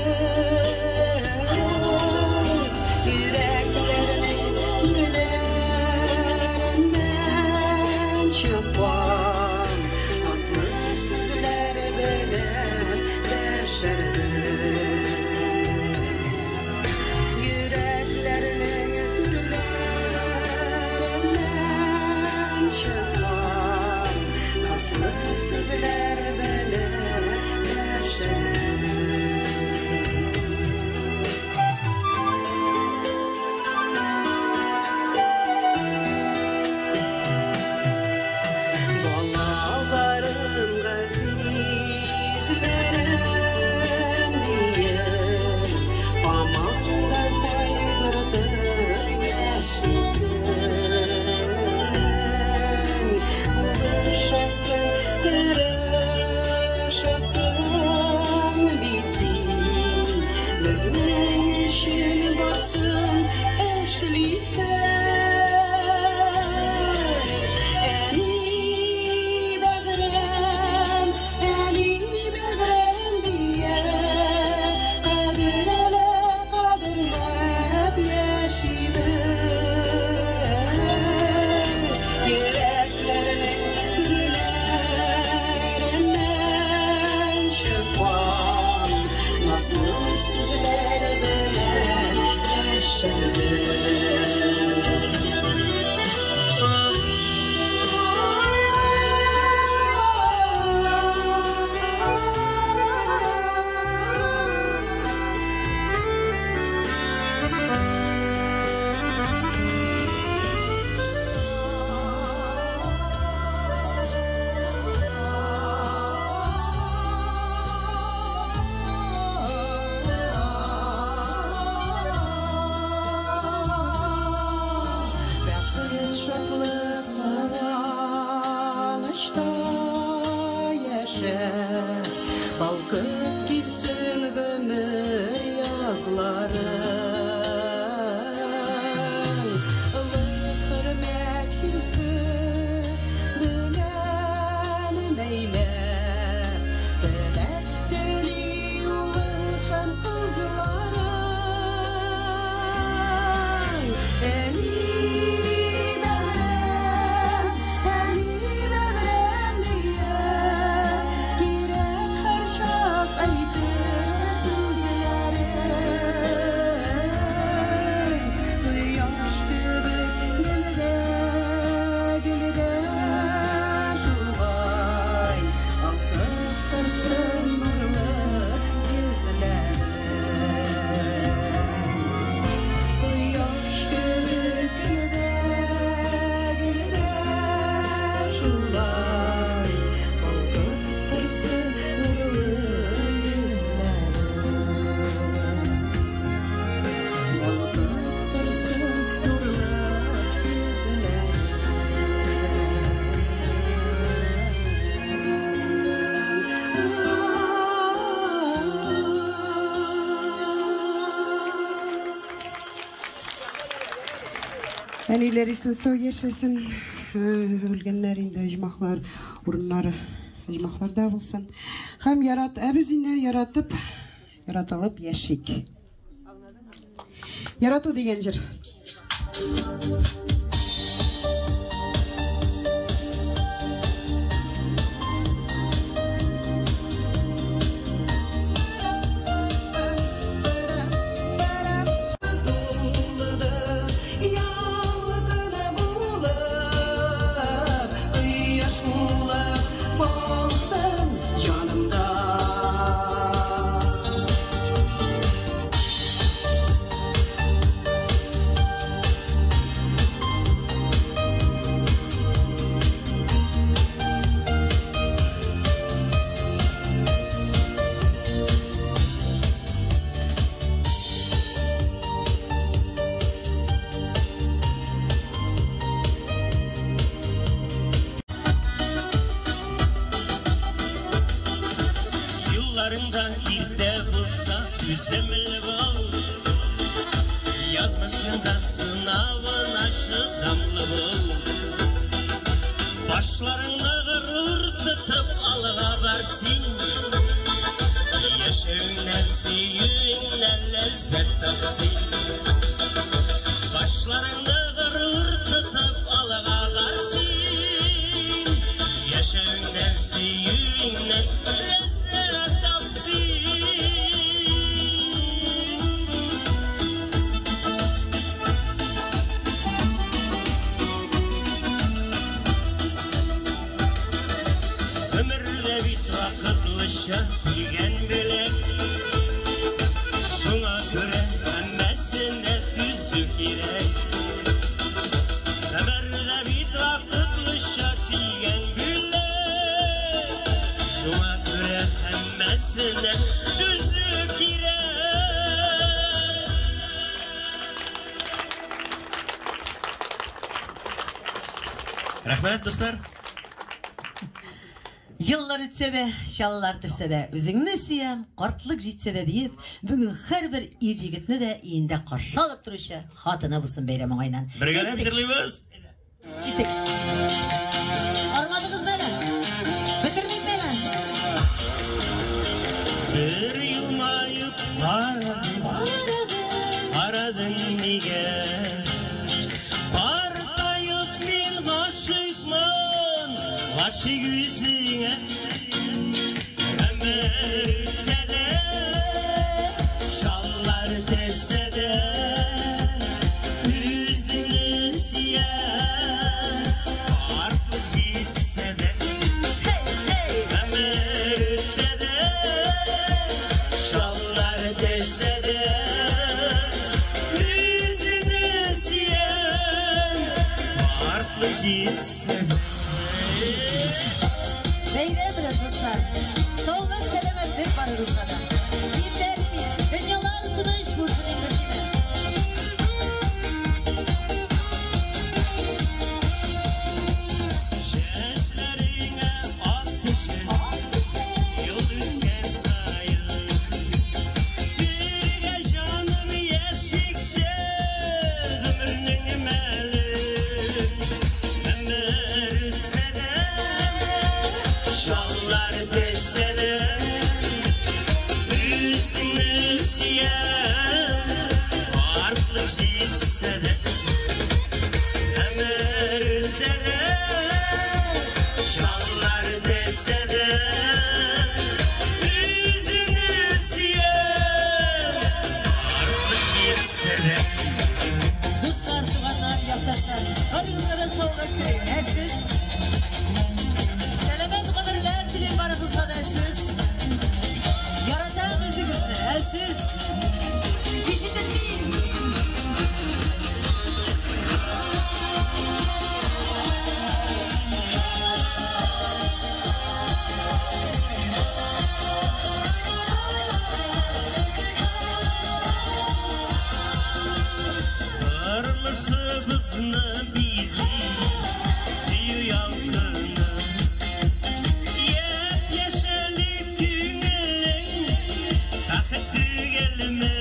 Балкып килсен гомер язларың. Олы хөрмәт хисе белән бәйләп, теләк тели улы һәм кызларың. Әни бәгърем, әни бәгърем дия, кирәк һәрчак әйтер сүзләрең. Кояш кебек гөлдә, гөлдә шулай балкып торсын нурлы йөзләрең. Кояш кебек гөлдә, гөлдә шулай балкып торсын нурлы йөзләрең. Балкып торсын нурлы йөзләрең. Әниләр исән сау яшәсен, үлгәннәр инде оҗмахлар урыннары оҗмахларда булсын. Һәм ярат, ә без инде яратып, яратылып яшик. Ярату дигән җыр. Ялкыны булып, кояш булып балсын җанымда. Юлларыңда иртә булса, түземле бул. Язмышның да сынавына чыдамлы бул. Башларыңны горур тотып алга бар син. Яшәвеңнән, сөюеңнән ләззәт тап син. Башларыңны горур тотып алга бар син. Яшәвеңнән, сөюеңнән ләззәт тап син. Өмірдә бит вакытлыча дигән беләк. Шуңа күрә һәммәсенә түзү кирәк. Өмірдә бит вакытлыча дигән бүләк. Шуңа күрә һәммәсенә түзү кирәк. Рәхмәт, дуслар. Еллар үтсә дә, чаллар төшсә дә, үзеңне сөям, картлык җитсә дә диеп, бүген һәрбер ир егетне дә өендә каршы алып торучы хатыны булсын бәйрәм уңаеннан. Бергәләп Киттек. җырлыйбыз. Киттек. Армадыгыз әле? Бетермим әле. Бер елмаеп карадың, карадың нигә? Картаеп мин гашыйкмын, гашыйк үзеңә. Гомер үтсә дә, чаллар төшсә дә, үзеңне сөям, картлык җитсә дә. Гомер үтсә дә, чаллар төшсә дә, үзеңне сөям, картлык җитсә дә. Бәйрәм белән, дуслар. Саулык, сәламәтлек барыгызга да. Илләр имин, дөньялар тыныч булсын иң мөһиме. Чәчләреңә ак төшә, юл үткән Сез ишетелми. Тормышыбызны бизи сөю ялкыны. Яп-яшеллек күңелең бәхет түгелме?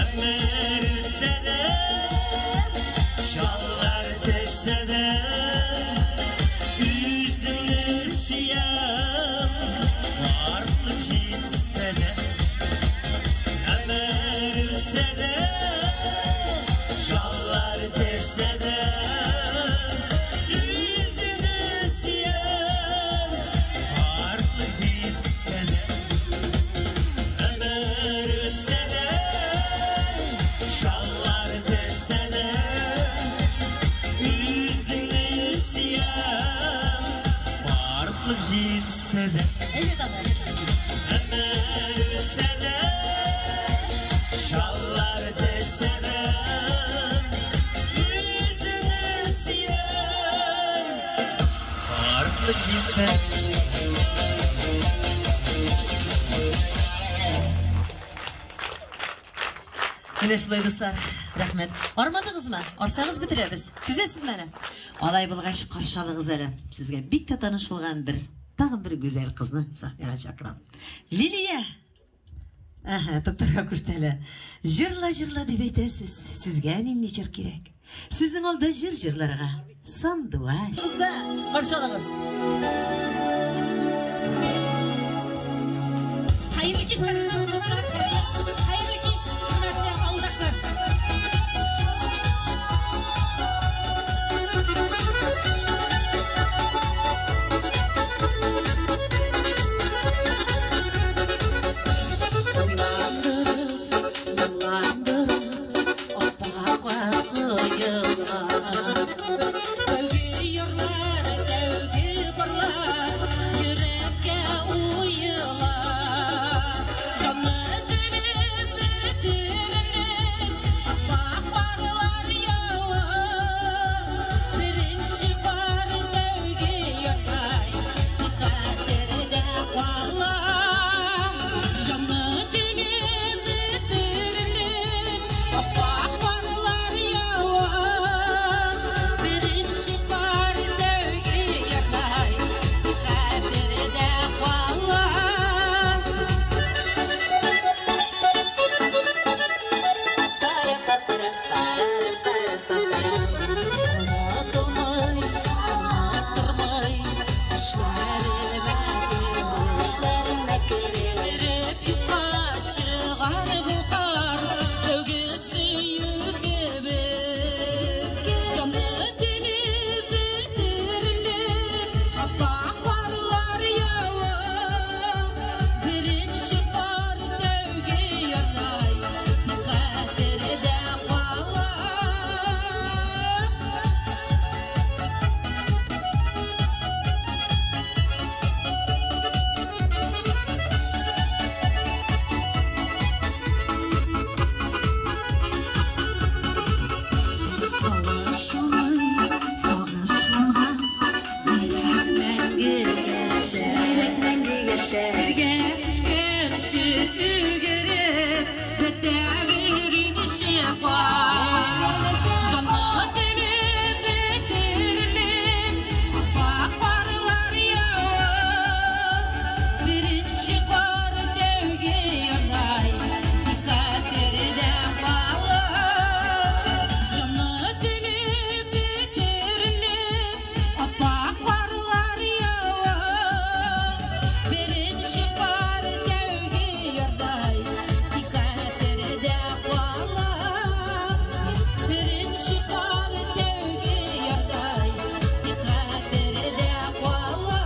Өмер үтсә дә, шаллар төшсә дә, үзеңне сөям, картлык җитсә дә. Өмер үтсә дә, шаллар төшсә дә, үзеңне сөям, картлык җитсә дә. Өмер үтсә дә, шаллар төшсә дә, үзеңне сөям, картлык җитсә дә. Өмер үтсә дә, шаллар төшсә дә, үзеңне сөям, картлык җитсә дә. Менә шулай, дуслар, рәхмәт. Армадыгызмы? Арсагыз бетерәбез. Түзәсезме әле? Алай булгач, каршы алыгыз әле. Сезгә бик тә таныш булган бер, тагын бер гүзәл кызны сәхнәгә чакырам. Лилия! Әһә, туктарга кушты әле. Җырла, җырла дип әйтәсез. Сезгә нинди җыр кирәк? Сезнең алда җыр җырларга сандугач. Кызда, каршы алыгыз. Хәерле кич, кадерле дуслар. Хәерле кич, хөрмәтле авылдашлар. Моңландырып, аппак коелган. Тәүге ярлар, тәүге парлар, йөрәккә уела. Җанны телеп бетерелеп, аппак парлар ява. Беренче кар тәүге ярдай, хәтердә кала. Җанны телеп бетерелеп, аппак парлар ява. Беренче кар тәүге ярдай, хәтердә кала. Онытылмый, оныттырмый, төшләремә кереп, эреп юкка чыгар бу кар, тәүге сөю кебек. Җанны телеп бетерелеп, аппак парлар ява. Беренче кар тәүге ярдай, хәтердә кала. Шулай сагышланган йөрәк мәңге яшәр, йөрәк мәңге яшәр. Бергә төшкәнче үгереп бетә беренче кар. Җанны телеп бетерелеп, аппак парлар ява. Беренче кар тәүге ярдай, хәтердә кала. Җанны телеп бетерелеп, аппак парлар ява. Беренче кар тәүге ярдай, хәтердә кала. Беренче кар тәүге ярдай, хәтердә кала.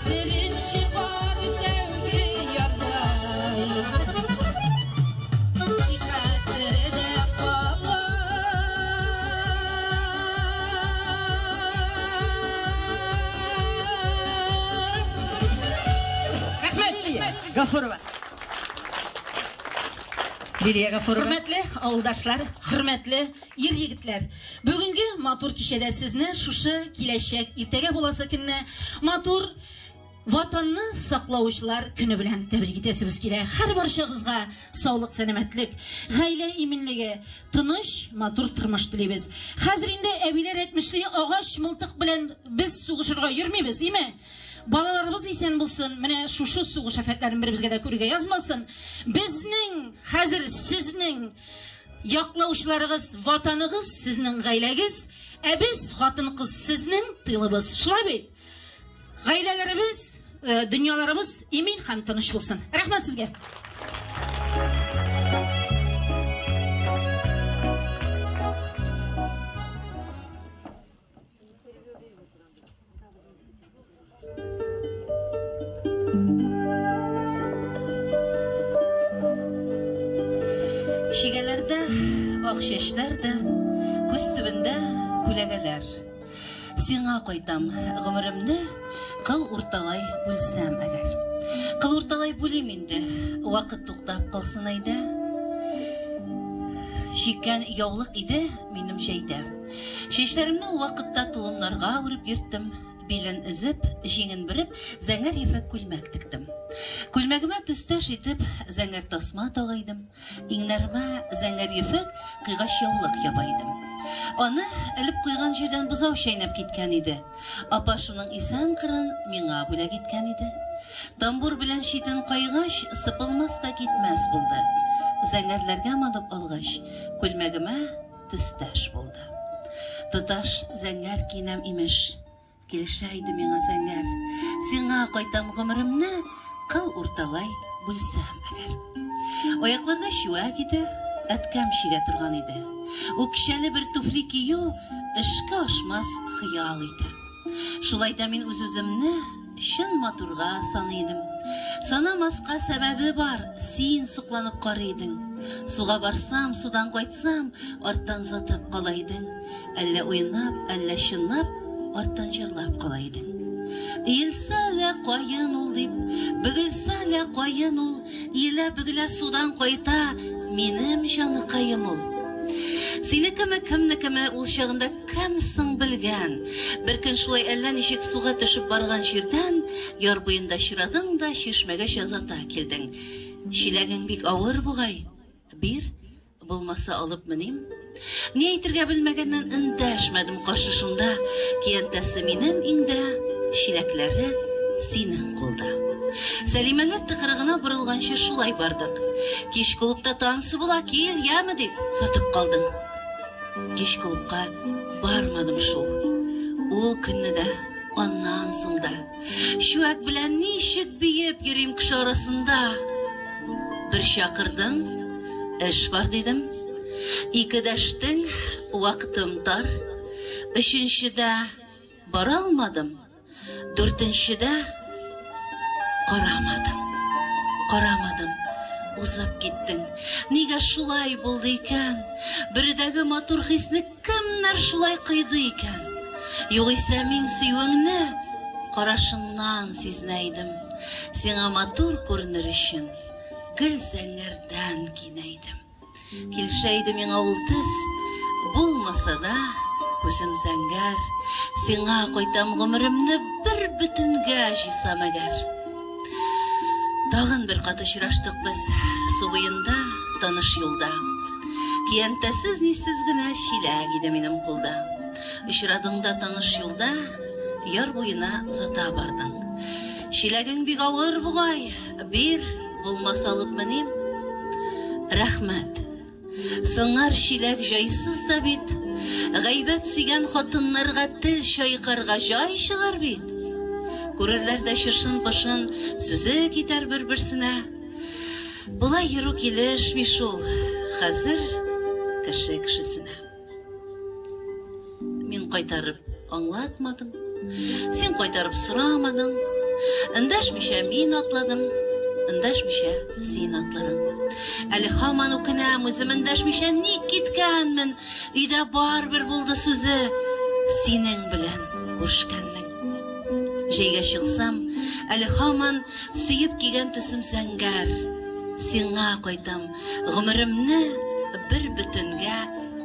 Беренче кар тәүге ярдай, хәтердә кала. Рәхмәт, Лилия Гафурова. Лилия Гафурова. Хөрмәтле авылдашлар, хөрмәтле ир егетләр. Бүгенге матур кичәдә сезне шушы киләчәк иртәгә буласы көнне матур Ватанны саклаучылар көне белән тәбрик итәсебез килә. Һәр барчагызга саулык, сәламәтлек, гаилә иминлеге, тыныч, матур тормыш телибез. Хәзер инде әбиләр әйтмешли, агач мылтык белән без сугышырга йөрмибез, име? Балаларыбыз исән булсын, менә шушы сугыш афәтләрен беребезгә дә күрергә язмасын. Безнең хәзер сезнең яклаучыларыгыз, ватаныгыз, сезнең гаиләгез, ә без хатын-кыз сезнең тылыбыз. Шулай бит? Гаиләләребез, дөньяларыбыз имин һәм тыныч булсын. Рәхмәт сезгә. Чигәләрдә ак чәчләр дә, күз төбендә күләгәләр. Сиңа кайтам, гомеремне кыл урталай бүлсәм әгәр. Кыл урталай бүлим инде, вакыт туктап калсын әйдә. Чиккән яулык иде минем җәйдә. Чәчләремне ул вакытта толымнарга үреп йөрттем. Билен өзеп, җиңен бөреп, зәңгәр ефәк күлмәк тектем. Күлмәгемә төстәш итеп, зәңгәр тасма тага идем. Иңнәремә зәңгәр ефәк кыйгач яулык яба идем. Аны элеп куйган җирдән бозау чәйнәп киткән иде. Апа шуның исән кырын миңа бүләк иткән иде. Тамбур белән читен кайгач, сыпылмас та китмәс булды. Зәңгәрләргә манып алгач, күлмәгемә төстәш булды. Тоташ зәңгәр киенәм имеш. Килешә иде миңа зәңгәр. Сиңа кайтам гомеремне кыл урталай бүлсәм әгәр. Аякларда чүәк иде, әткәм чигә торган иде. Үкчәле бер туфли кию эшкә ашмас хыял иде. Шулай да мин үз-үземне чын матурга саный идем. Санамаска сәбәбе бар, син сокланып карый идең. Суга барсам, судан кайтсам, арттан озатып кала идең. Әллә уйнап, әллә чынлап, арттан җырлап кала идең. Иелсә лә каен ул дип, бөгелсә лә каен ул, иелә бөгелә судан кайта, минем җаныкаем ул. Синекеме, кемнекеме ул чагында кем соң белгән? Бер көн шулай әллә ничек суга төшеп барган җирдән, яр буенда очрадың да чишмәгәчә озата килдең. Чиләгең бик авыр бугай. Бир, булмаса алып меним. Ни әйтергә белмәгәннән эндәшмәдем каршы шунда. Киянтәсе минем иңдә, чиләкләре синең кулда. Сәлимәләр тыкрыгына борылганчы шулай бардык. Кич клубта танцы була, кил, яме дип сатып калдың. Кич клубка бармадым шул. Ул көнне дә, аннан соң да. Чүәк белән ничек биеп йөрим кеше арасында. Бер чакырдың, эш бар дидем. Ике дәштең, вакытым тар. Өченчедә бара алмадым. Дүртенчедә карамадың. Карамадың, узып киттең. Нигә шулай булды икән? Бөредәге матур хисне кемнәр шулай кыйды икән? Югыйсә мин сөюеңне карашыңнан сизенә идем. Сиңа матур күренер өчен гел зәңгәрдән киенә идем. Килешә иде миңа ул төс, булмаса да күзем зәңгәр. Сиңа кайтам гомеремне бер бөтенгә җыйсам әгәр. Тагын бер кат очраштык без су буенда, таныш юлда. Киянтәсез нисез генә чиләк иде минем кулда. Очрадың да таныш юлда, яр буена озата бардың. Чиләгең бик авыр бугай, бир, булмаса алып меним. Рәхмәт. Сыңар чиләк җайсыз да бит. Гайбәт сөйгән хатыннарга тел чайкарга җай чыгар бит. Күрерләр дә чышын-пышын, сүзе китәр бер-берсенә. Болай йөрү килешми шул, хәзер кеше кешесенә. Мин кайтарып аңлатмадым, син кайтарып сорамадың. Эндәшмичә мин атладым, эндәшмичә син атладың. Әле һаман үкенәм үзем эндәшмичә ник киткәнмен. Өйдә барыбер булды сүзе синең белән күрешкәннең. Җәйгә чыксам, әле һаман сөеп кигән төсем зәңгәр. сиңа кайтам, гомеремне бер бөтенгә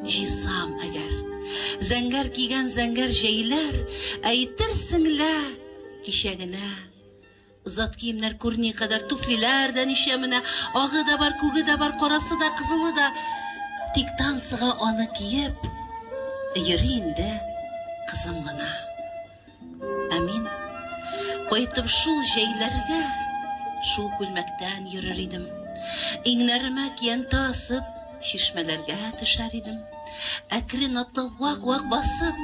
җыйсам әгәр. Зәңгәр кигән зәңгәр җәйләр, әйтерсең лә, кичә генә. Зат киемнәр күрни кадәр, туфлиләр дә ничә менә, агы да бар, күге дә бар, карасы да, кызылы да. Тик танцыга аны киеп, йөри инде кызым гына. Ә мин кайтып шул җәйләргә шул күлмәктән йөрер идем. Иңнәремә киянтә асып, чишмәләргә төшәр идем. Әкрен атлап вак-вак басып,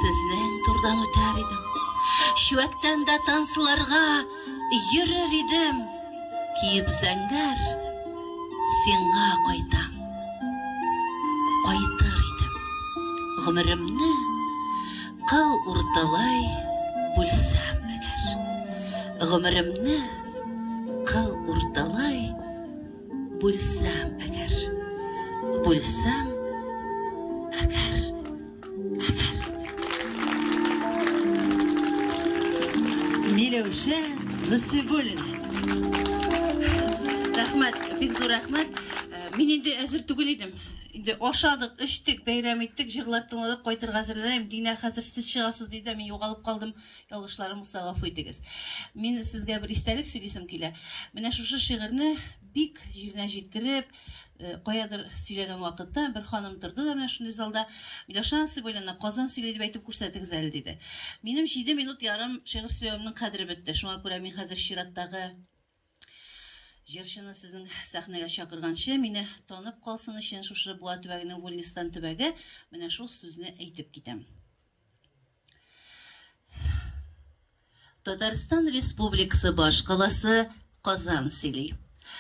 сезнең турдан үтәр идем. Чүәктән дә танцыларга йөрер идем. Киеп зәңгәр, сиңа кайтам. Кайтыр идем. Гомеремне кыл урталай бүлсәм әгәр. Гомеремне кыл урталай бүлсәм әгәр. Бүлсәм әгәр. Әгәр. Миләүшә Насыйбуллина. Рәхмәт, бик зур рәхмәт. Э, мин инде әзер түгел идем. Инде ашадык, эчтек, бәйрәм иттек, җырлар тыңладык, кайтырга әзерләнәм. Динә, хәзер сез чыгасыз диде, мин югалып калдым. Ялгышларым булса, гафу итегез. Мин сезгә бер истәлек сөйлисем килә. Менә шушы шигырьне бик җиренә җиткереп, э, каядыр сөйләгән вакытта бер ханым торды да менә шундый залда, Миләүшә Насыйбуллина, Казан сөйли дип әйтеп күрсәтегез әле, диде. Минем 7 минут ярым шигырь сөйләвемнең кадере бетте. Шуңа күрә мин хәзер чираттагы җырчыны сезнең сәхнәгә чакырганчы, мине танып калсын өчен шушы Буа төбәгенең Вольнистан төбәге менә шул сүзне әйтеп китәм. Татарстан Республикасы башкаласы Казан сөйли.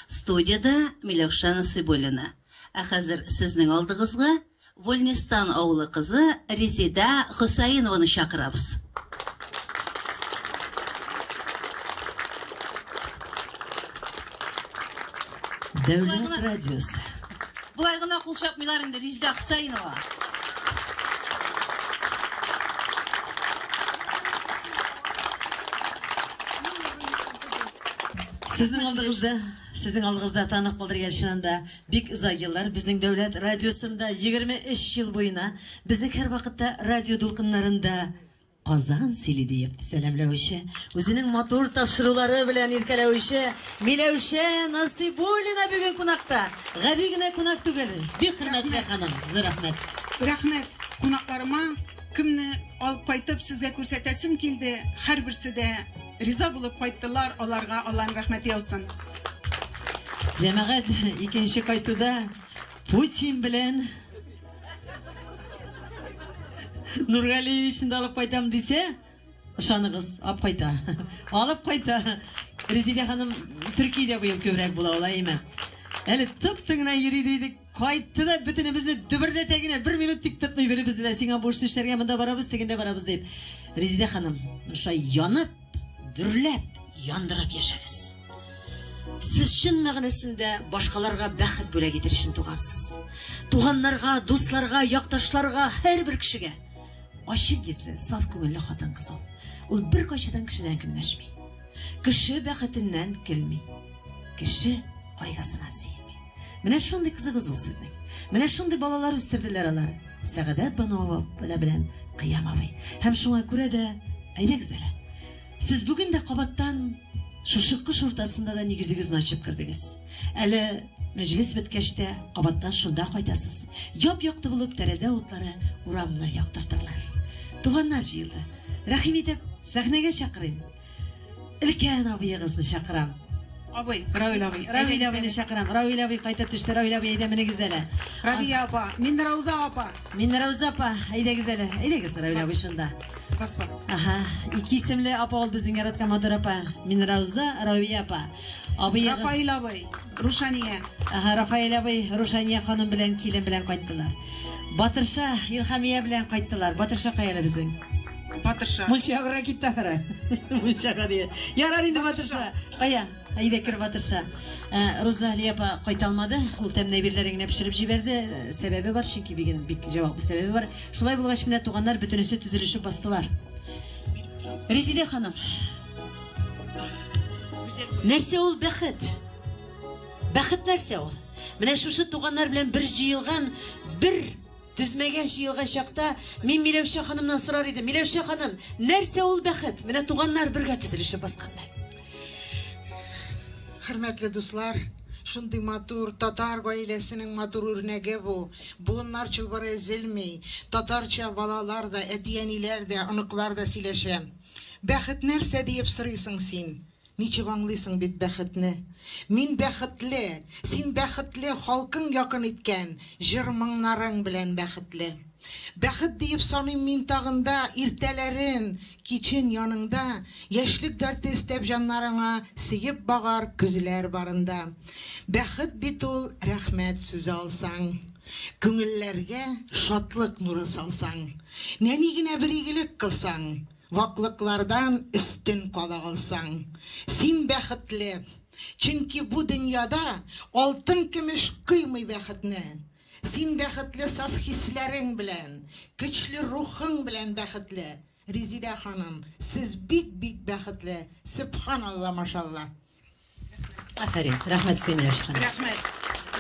Студиядә Миләүшә Насыйбуллина. Ә хәзер сезнең алдыгызга Вольнистан авылы кызы Резеда Хөсәенованы чакырабыз. Дәүләт радиосы. Болай гына кул чапмыйлар инде Резеда Хөсәенова. Сезнең алдыгызда, сезнең алдыгызда танып калдырган чыннан да бик озак еллар безнең дәүләт радиосында 23 ел буена безнең һәрвакытта радио дулкыннарында Казан сөйли диеп сәламләүче, үзенең матур тапшырулары белән иркәләүче Миләүшә Насыйбуллина бүген кунакта. Гади генә кунак түгел, бик хөрмәтле ханым. Зур рәхмәт. Рәхмәт кунакларыма. Кемне алып кайтып сезгә күрсәтәсем килде, һәрберсе дә риза булып кайттылар, аларга Алланың рәхмәте яусын. Җәмәгать, икенче кайтуда Путин белән Нургалиевичны да алып кайтам дисә, ышаныгыз, алып кайта. Алып кайта. Резидә ханым Төркиядә быел күбрәк була ул, әйеме? Әле тып-тын гына йөри идек. Кайтты да бөтенебезне дөбердәтә генә, бер минут тик тотмый беребезне дә, сиңа бу эшне эшләргә, монда барабыз, тегендә барабыз дип. Резидә ханым, шулай янып, дөрләп, яндырып яшәгез. Сез чын мәгънәсендә башкаларга бәхет бүләк итер өчен тугансыз. Туганнарга, дусларга, якташларга, һәрбер кешегә. Ачык йөзле, саф күңелле хатын-кыз ул. Ул беркайчадан кешедән көнләшми. Кеше бәхетеннән көлми. Кеше кайгысына сөенми. Менә шундый кызыгыз ул сезнең. Менә шундый балалар үстерделәр алар. Сәгадәт Бану белән Кыям абый. Һәм шуңа күрә дә, әйдәгез әле, Сез бүген дә кабаттан шушы кыш уртасында да нигезегезне ачып кердегез. Әле мәҗлес беткәч тә кабаттан шунда кайтасыз. Яп-якты булып тәрәзә утлары урамны яктыртырлар. Туганнар җыелды. Рәхим итеп, сәхнәгә чакырыйм. Өлкән абыегызны чакырам. Абый, Равил абый. Равил абыйны чакырам. Равил абый кайтып төште. Равил абый, әйдә менегез әле. Равия апа, Миннерауза апа. Миннерауза апа, әйдәгез әле. Әйдәгез, Равил абый шунда. Бас, бас. Аһа, ике исемле апа ул безнең яраткан матур апа. Минрауза, Равия апа. Абый Рафаэль абый, Рушания. Аһа, Рафаэль абый, Рушания ханым белән килен белән кайттылар. Батырша, Илһамия белән кайттылар. Батырша кая әле безнең? Батырша. Мунчага китте ахыры. Мунчага дия. Ярар инде Батырша. Кая? Әйдә кер Батырша. Ә, Розалия апа кайта алмады. Ул тәмле әйберләрен генә пешереп җибәрде. Э, сәбәбе бар, чөнки бүген бик җаваплы сәбәбе бар. Шулай булгач, менә туганнар бөтенесе төзелешеп бастылар. Резидә ханым. Нәрсә ул бәхет? Бәхет нәрсә ул? Менә шушы туганнар белән бер җыелган, бер төзмәгә җыелган чакта мин Миләүшә ханымнан сорар идем. Миләүшә ханым, нәрсә ул бәхет? Менә туганнар бергә төзелешеп басканда. Хөрмәтле дуслар, шундый матур татар гаиләсенең матур үрнәге бу. Буыннар чылбыры өзелми. Татарча балалар да, әти-әниләр дә, оныклар да сөйләшә. Бәхет нәрсә диеп сорыйсың син? Ничек аңлыйсың бит бәхетне? Мин бәхетле, син бәхетле, халкың якын иткән, җыр-моңнарың белән бәхетле. Бәхет диеп саныйм мин тагын да иртәләрен, кичен яныңда, яшьлек дәрте өстәп җаннарыңа сөеп багар күзләр барында. Бәхет бит ул рәхмәт сүзе алсаң, күңелләргә шатлык нуры салсаң, нәни генә бер игелек кылсаң, ваклыклардан өстен кала алсаң. Син бәхетле, чөнки бу дөньяда алтын-көмеш кыймый бәхетне. Син бәхетле саф хисләрең белән, көчле рухың белән бәхетле. Резидә ханым, сез бик-бик бәхетле. Сөбханалла, машалла. Афәрин, рәхмәт сезгә, Миләүшә ханым. Рәхмәт.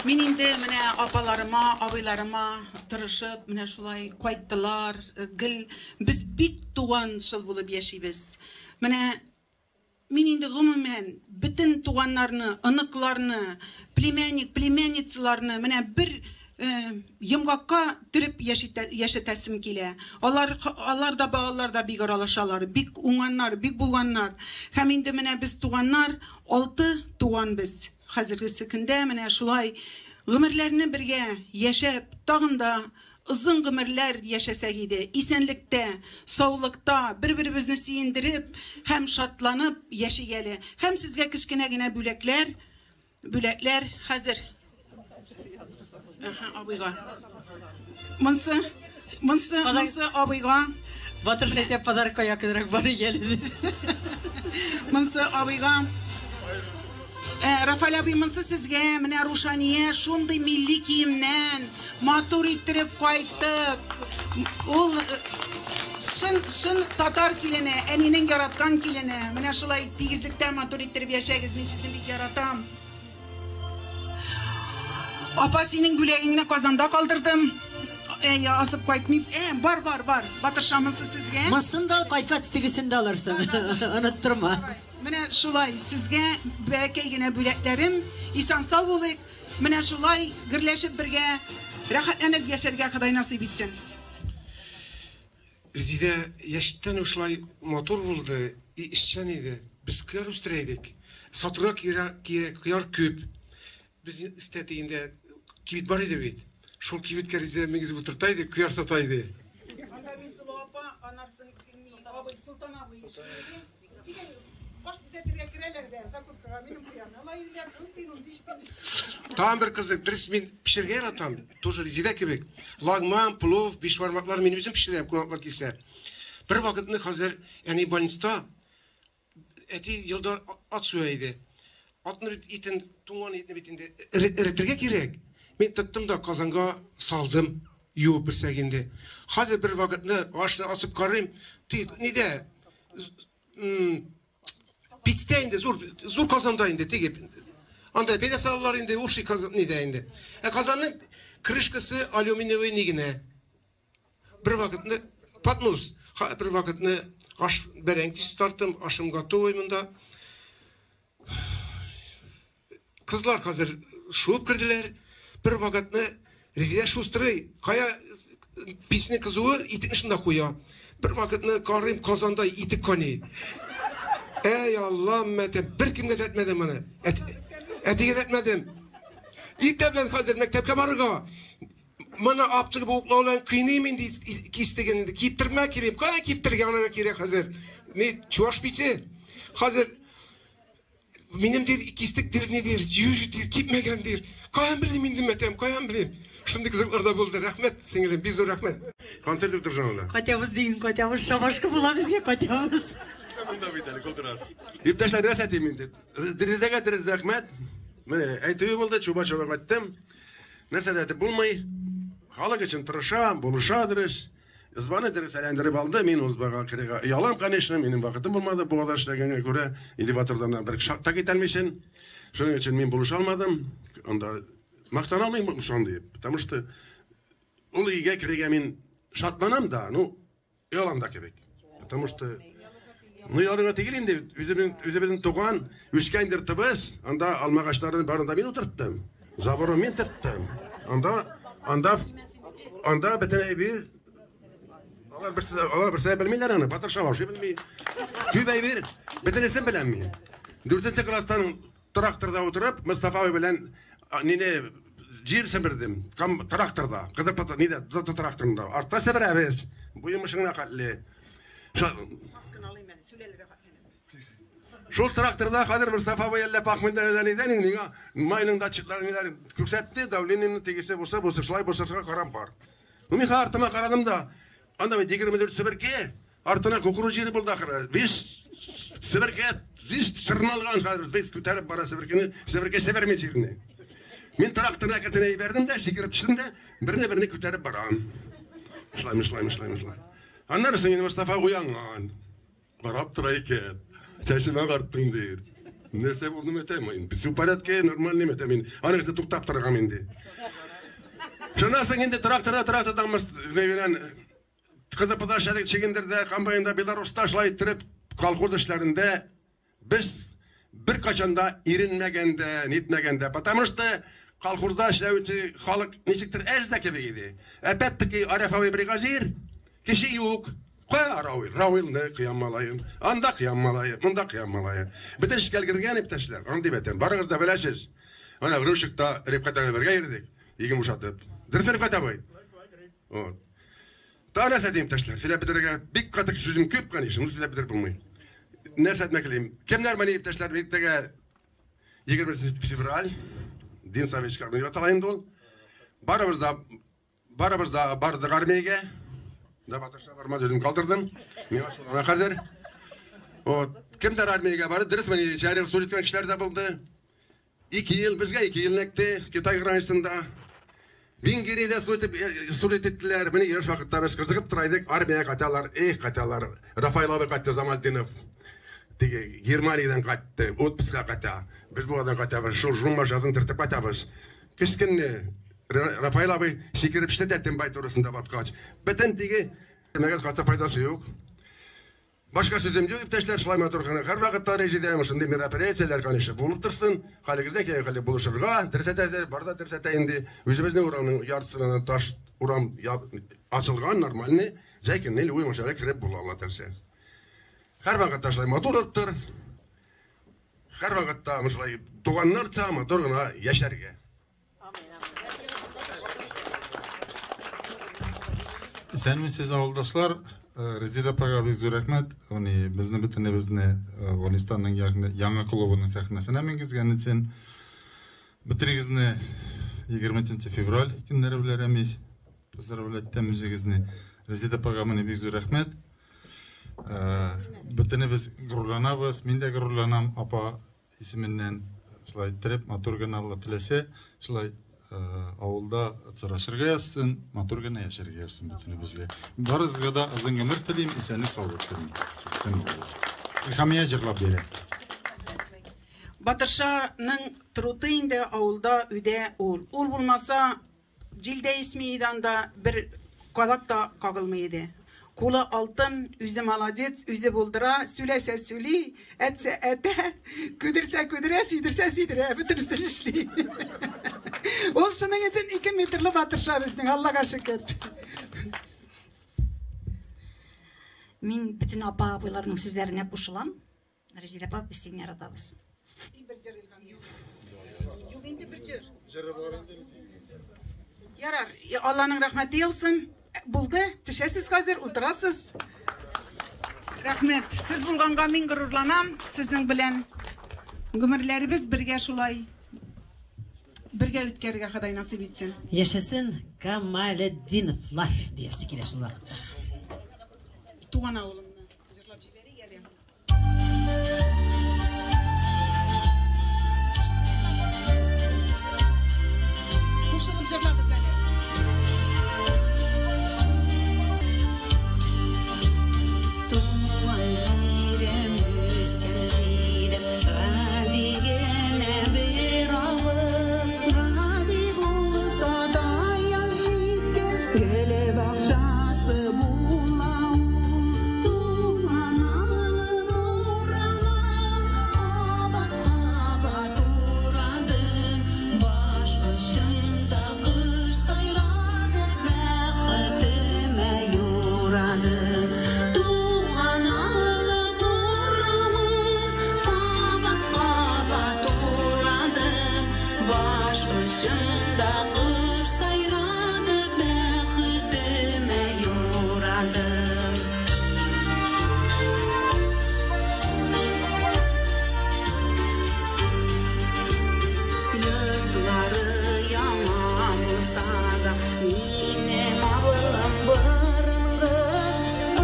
Мин инде менә апаларыма, абыйларыма тырышып, менә шулай кайттылар. Гел без бик туганчыл булып яшибез. Менә мин инде гомумән бөтен туганнарны, оныкларны, племянник, племянницаларны менә бер йомгакка төреп яшәтәсем килә. Алар, алар да балалар да бик аралашалар, бик уңганнар, бик булганнар. Һәм инде менә без туганнар, алты туган без. Хәзергесе көндә менә шулай гомерләрне бергә яшәп, тагын да озын гомерләр яшәсәк иде. Исәнлектә, саулыкта, бер-беребезне сөендереп һәм шатланып яшик әле. Һәм сезгә кечкенә генә бүләкләр, бүләкләр хәзер. Аһа, абыйга. Монсы, монсы, монсы абыйга. Батыр әйтә, подарка якынрак бар әле. Монсы абыйга. Рафаэль абый, монсы сезгә, менә Рушания шундый милли киемнән матур иттереп кайтып. Ул чын чын татар килене, әнинең яраткан килене. Менә шулай тигезлектә матур иттереп яшәгез, мин сезне бик яратам. Апа, синең бүләгеңне Казанда калдырдым. Әй, асып кайтмыйм. Бар, бар, бар. Батырша, монсы сезгә. Монысын да кайткач тегесен дә алырсың. Оныттырма. Менә шулай сезгә бәләкәй генә бүләкләрем. Исән сау булыйк. Менә шулай гөрләшеп бергә рәхәтләнеп яшәргә Ходай насыйп итсен. Резидә яшьтән шулай матур булды, эшчән иде. Без кыяр үстерә идек. Сатырга кирәк, кыяр күп. Без истә дигәндә кибет бар иде бит. Шул кибеткә Резидә мигезеп утырта иде, кыяр сата иде. Анда Миңсылу апа, анарсын абый, Солтан абый эшли иде. Дигән баш төзәтергә керәләр дә, закускага минем кыярны ала иделәр, 10 тиен, 15 тиен. Тагын бер кызык, дөрес мин пешергә яратам, тоже Резидә кебек. Лагман, плов, бишбармаклар мин үзем пешерәм, кунаклар килсә. Бер вакытны хәзер әни больниста, әти елда ат суя иде. Атны бит итен, туңган итне бит инде эретергә кирәк. Мин тоттым да казанга салдым, юып берсәк инде. Хәзер бер вакытны ашны асып карыйм, тик нидә? Пицтә инде, зур, зур казанда инде, теге. Анда пәйдә салалар инде, общий казан нидә инде. Ә казанның крышкасы алюминиевый ни генә. Бер вакытны поднос, бер вакытны аш бәрәңге тарттым, ашым готовый монда. Кызлар хәзер шуып керделәр. Бер вакытны Резидә шустрый, кая пичнең кызуы итекне шунда куя. Бер вакытны карыйм, казанда итек кайный. Әй Аллам, мәтәм, бер кемгә дә әйтмәдем моны. Әтигә дә әйтмәдем. Иртә белән хәзер мәктәпкә барырга. Моны алып чыгып уклау белән кыйныйм инде кистеген инде. Киптермә кирәк. Кая киптерергә аны кирәк хәзер? Ни, чуаш пиче. Хәзер минем дир кистек дир ни дир, юж дир, кипмәгән дир. Каян белим инде мәтәм, каян белим? Шундый кызыклар да булды. Рәхмәт, сеңелем, бик зур рәхмәт. Концерт дип торжан анда. Кайтабыз диген, кайтабыз, шабашка була безгә, кайтабыз. Монда бит әле күкрәк. Иптәшләр, нәрсә дим инде? Дерезәгә дерез рәхмәт. Менә әйтүе булды, чуба-чуба кайттым. Нәрсә дә әйтеп булмый. Халык өчен тырыша, булыша дөрес. Избаны дөрес әйләндереп алды. Мин узбага керергә оялам, конечно, минем вакытым булмады. Бу кадәр эшләгәнгә күрә элеватордан бер шакта китә алмыйсың. Шуның өчен мин булыша алмадым. Анда мактана алмыйм шундый, потому что ул өйгә керергә мин шатланам да, ну, оялам да кебек. Потому что ну, ярыңа түгел инде, үзебезнең туган, үскән йортыбыз, анда алмагачларның барын да мин утырттым. Заборын мин төрттем. Анда бөтен әйбер, алар берсе белмиләр аны, Батырша вообще белми. Күп әйбер, бөтенесен беләм мин. 4 класстан тракторда утырып, Мостафа абый белән нине җир себердем. Тракторда, кызып нидә, тракторында. Артта себерәбез. Буем ышыңна катлы. Шул тракторда хәзер Мостафа абый әллә Пахмында әллә нидән инде миңа майның датчикларын ниләр күрсәтте, давлениене тегесе булса, булса шулай булса карап бар. Ну мин артыма карадым да, анда бит 24 себерке, артына кукуруз җире булды ахыры. 5 себерке, 5 чырналган хәзер 5 күтәреп бара себеркене, себерке себерми җирне. Мин тракторына кертенә җибәрдем дә, сикереп төштем дә, берне-берне күтәреп барам. Шулай, шулай, шулай, шулай. Аннан соң инде Мостафа уянган. Карап тора икән. Чәчемә карттың дир. Нәрсә булды әйтәм, все в порядке, нормальный әйтәм мин. Аны инде туктап торган инде. Шуннан соң инде тракторда белән КДПда шәрик чигендердә, комбайнда, Беларуста шулай иттереп, колхоз эшләрендә без беркайчан да иренмәгәндә, нитмәгәндә, потому что колхозда эшләүче халык ничектер әз дә кебек иде. Опять-таки Ариф абый бригадир, кеше юк. Кая Равил? Равилне кыям малаем, анда кыям малаем, монда кыям малаем. Бөтен эшкә өлгергән иптәшләр, аны дип әйтәм. Барыгыз да беләсез. Менә Грушикта Рифкать абый бергә йөрдек, иген бушатып. Дөрес Рифкать абый? Вот. Та нәрсә дим иптәшләр, сөйләп бетерергә бик каты сүзем күп, конечно, но сөйләп бетереп булмый. Нәрсә әйтмәк телим? Кемнәр менә иптәшләр, иртәгә 20 февраль, Дин Савичка дип атала инде ул. Барыбыз да бардык армиягә. Да Батырша бармады, үзем калдырдым. Миңа шулай хәзер. Вот, кемдер армиягә барды, дөрес менә шәриф суд иткән кешеләр дә булды. 2 ел безгә 2 ел эләкте Китай границасында. Венгриядә суд иттеләр. Менә яшь вакытта без кызыгып тора идек, армиягә кайталар, эх, кайталар. Рафаэл абый кайтты, Замалтдинов. Теге Германиядән кайтты, отпускка кайта. Без буладан кайтабыз, шул жума жазын тертеп кайтабыз. Кечкенне Рафаэл абый сикереп эшләтә Тимбай турысында баткач. Бөтен теге мәгәр катса файдасы юк. Башка сүзем юк, иптәшләр, шулай матур гына һәр вакытта режидә шундый мероприятиеләр, конечно, булып торсын. Хәлегездә килгән хәле булышырга, дөресәтәләр, бар да дөресәтә инде. Үзебезнең урамның яртысына таш урам ачылган, нормальный. Җәй көнне любой машина кереп була, Алла теләсә. Һәр вакытта шулай матур уттыр. Һәр вакытта шулай туганнарча матур гына яшәргә. Исәнмесез, авылдашлар. Резеда апага бик зур рәхмәт. Ягъни безне бөтенебезне Гөлистанның яңа клубының сәхнәсенә менгезгән өчен. Бөтенегезне 23 февраль көннәре белән рәмис. Поздравлять итәм үзегезне. Резеда апага менә бик зур рәхмәт. Бөтенебез горурланабыз. Мин дә горурланам апа исеменнән. Шулай иттереп, матур гына Алла теләсә, шулай авылда очрашырга язсын, матур гына яшәргә язсын бөтенебезгә. Барыгызга да озын гомер телим, исәнлек, саулык телим. Илһамия җырлап бирә. Батыршаның труды инде авылда өйдә ул. Ул булмаса, җил дә исми иде анда, бер калак та кагылмый иде. Кулы алтын, үзе молодец, үзе булдыра, сөйләсә сөйли, әтсә әтә, күдерсә күдерә, сидерсә сидерә, бөтенесен эшли. Ул шуның өчен 2 метрлы Батырша безнең, Аллага шөкер. Мин бөтен апа абыйларның сүзләренә кушылам. Резеда апа, без сине яратабыз. Бер җыр, Илһам, юк. Юк инде бер җыр. Ярар, Алланың рәхмәте яусын. Булды, төшәсез хәзер, утырасыз. Рәхмәт. Сез булганга мин горурланам, сезнең белән гомерләребез бергә шулай бергә үткәрергә Ходай насыйп итсен. Яшәсен Камалетдиновлар диясе килә шул вакытта. Туган авылымны җырлап җибәрик әле. Кушылып җырлагыз әле. Туган җирем, үскән җирем, гади генә бер очында кош сайрады, бәхетемә юрадым. Йортлары яңа булса да, минем авылым борынгы.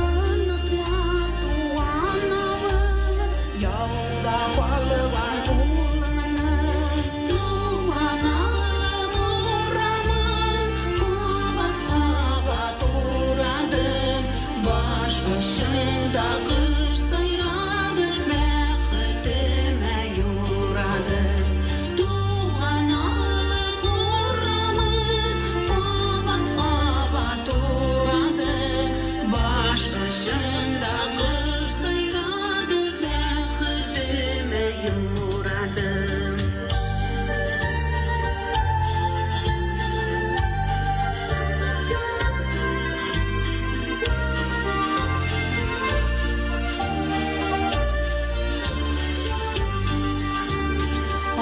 Онытма туган авылым, яуда палуан улыңны. Туган авылым урамын кабат-кабат урадым. Баш очында кош сайрады, бәхетемә юрадым. Туган авылым урамын кабат-кабат урадым. Баш очында кош сайрады, бәхетемә юрадым.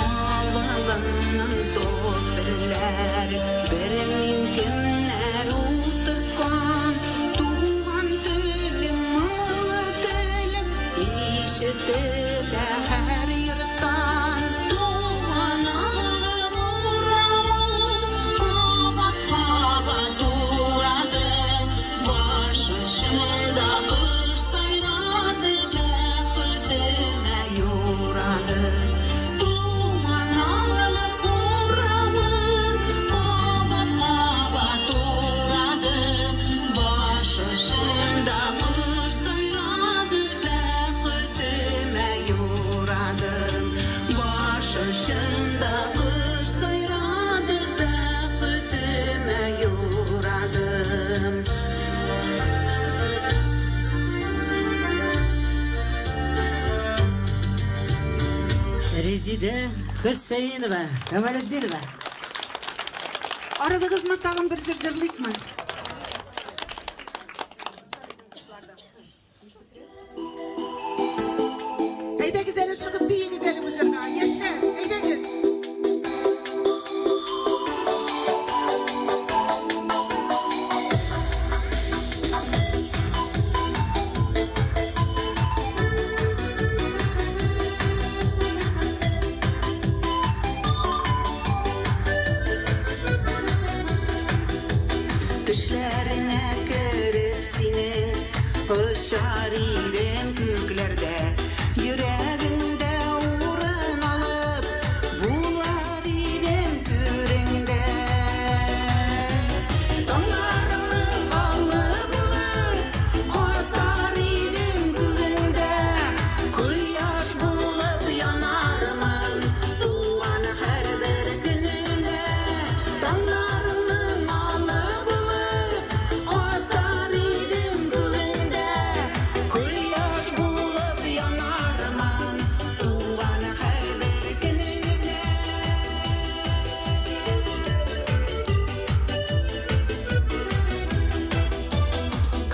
Авылымның топелләре белмим кемнәр утырткан. Туган телем, моңлы телем ишетелә һәр йорттан. Туган авылым урамын кабат-кабат урадым. Баш очында кош сайрады, бәхетемә юрадым. Туган авылым урамын кабат-кабат урадым. Баш очында кош сайрады, бәхетемә юрадым. Баш очында кош сайрады, бәхетемә юрадым. Резидә Хөсәенова, Камалетдинова. Арыдыгызмы, тагын бер җыр җырлыйкмы? Әйдәгез әле чыгып биегез әле бу җырга. Яшьләр, әйдәгез. Төшләренә кереп синең очар идем күкләрдә. Йөрәгеңдә урын алып булар идем түреңдә. Таңнарыңның алы булып атар идем күгеңдә. Кояш булып янармын туган һәрбер көнеңдә. Таңнарыңның алы булып атар идем күгеңдә. Кояш булып янармын туган һәрбер көнеңдә.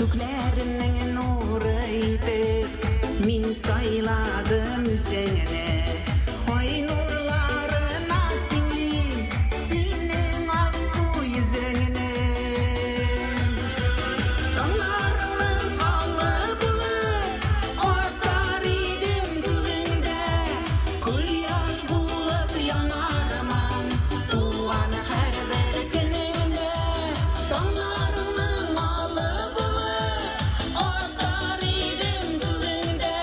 Күкләремнең нуры итеп мин сайладым үзеңне. Ай нурларына тиңлим синең алсу йөзеңне. Таңнарыңның алы булып атар идем күгеңдә. Кояш булып янармын туган һәрбер көнеңдә. Таңнарыңның алы булып атар идем күгеңдә.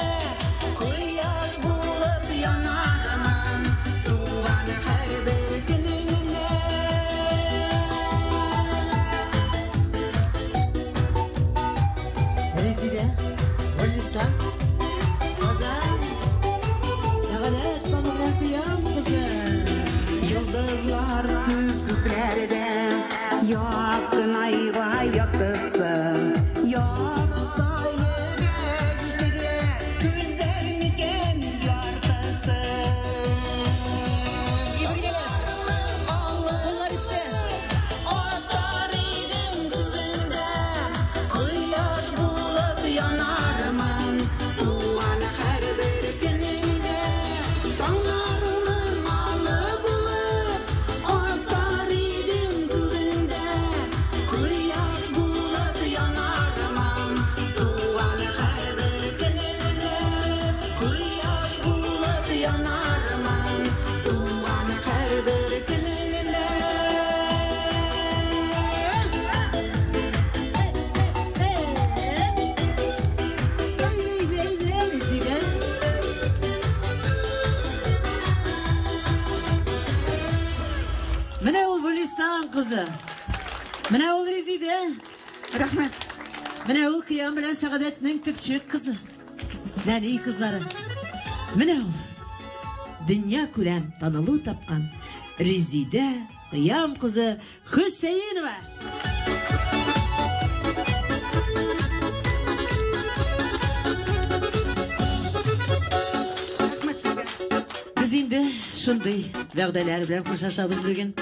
Кояш булып янармын туган һәрбер көнеңдә. Резидә, Гөлистан, Казан, Сәгадәт Бану Кыям кызы. Йолдызлар күк күкләрдә якынайга яктысы. Ярса йөрәк икегә түзәр микән яртысы? Куллар өстә. Атар идем күгеңдә, кояш булып янармын туган һәрбер көнеңдә. Таңнарыңның алы булып кызы. Менә ул Резидә. Рәхмәт. Менә ул Кыям белән Сәгадәтнең төпчек кызы. Нәни кызлары. Менә ул дөнья күләм танылу тапкан Резидә Кыям кызы Хөсәенова. Рәхмәт сезгә. Без инде шундый вәгъдәләр белән хушлашабыз бүген.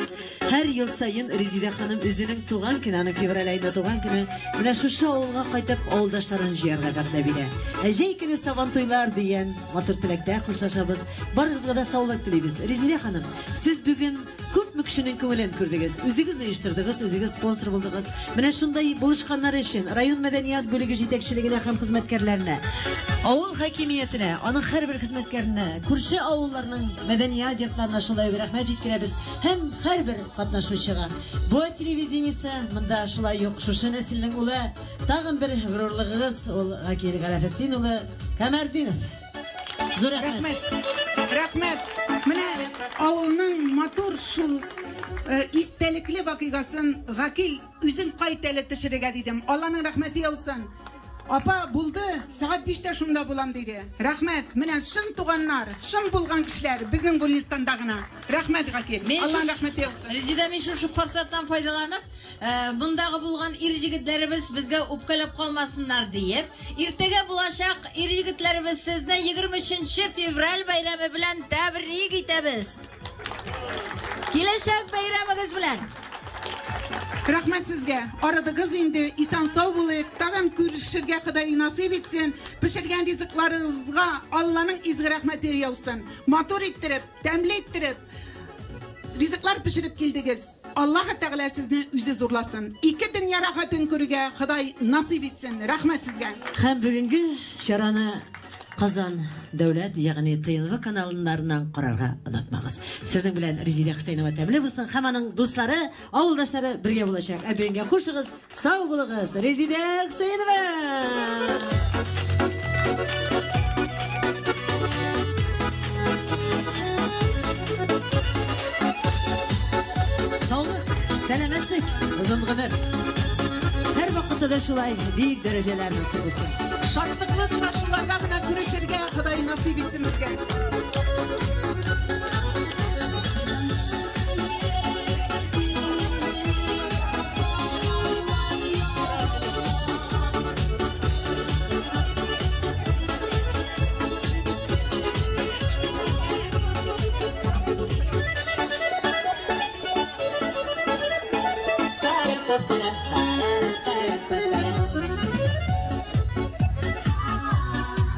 Һәр ел саен Резидә ханым үзенең туган көне, аның февраль аенда туган көне, менә шушы авылга кайтып авылдашларын җыярга вәгъдә бирә. Ә җәй көне Сабантуйлар дигән матур теләктә хушлашабыз. Барыгызга да саулык телибез. Резидә ханым, сез бүген күпме кешенең күңелен күрдегез, үзегез оештырдыгыз, үзегез спонсор булдыгыз. Менә шундай булышканнар өчен район мәдәният бүлеге җитәкчелегенә һәм хезмәткәрләренә, авыл хакимиятенә, аның һәрбер хезмәткәренә, күрше авылларның мәдәният йортларына шулай ук рәхмәт җиткерәбез һәм һәрбер катнашучыга. Буа телевидениесе монда шулай ук шушы нәселнең улы, тагын бер горурлыгыгыз ул Гакил Галәфетдин улы Камәрдинов. Зур рәхмәт. Рәхмәт. Менә авылның матур шул истәлекле вакыйгасын Гакил үзең кайт әле төшерергә дидем. Алланың рәхмәте яусын. Апа, булды, сәгать 5-тә шунда булам диде. Рәхмәт. Менә чын туганнар, чын булган кешеләр безнең Гөлнистанда гына. Рәхмәт, Гакил. Алланың рәхмәте яусын. Резидә, мин шушы форсаттан файдаланып, мондагы булган ир җегетләребез безгә үпкәләп калмасыннар диеп, иртәгә булачак ир җегетләребез сезне 23 февраль бәйрәме белән тәбрик итәбез. Киләчәк бәйрәмегез белән. Рәхмәт сезгә. Арыдыгыз инде, исән сау булыйк. Тагын күрешергә Ходай насыйп итсен. Пешергән ризыкларыгызга Алланың изге рәхмәте яусын. Матур иттереп, тәмле иттереп ризыклар пешереп килдегез. Аллаһ Тәгалә сезне үзе зурласын. Ике дөнья рәхәтен күрергә Ходай насыйп итсен. Рәхмәт сезгә. Һәм бүгенге чараны Казан дәүләт, ягъни ТНВ каналларыннан карарга онытмагыз. Сезнең белән Резидә Хөсәенова тәмле булсын һәм аның дуслары, авылдашлары бергә булачак. Ә бүгенгә хушыгыз, сау булыгыз. Резидә Хөсәенова. Саулык, сәламәтлек, озын гомер. Һәр вакытта да шулай бөек дәрәҗәләр насыйп булсын. Шатлыклы очрашуларда гына күрешергә Ходай насыйп итсен безгә.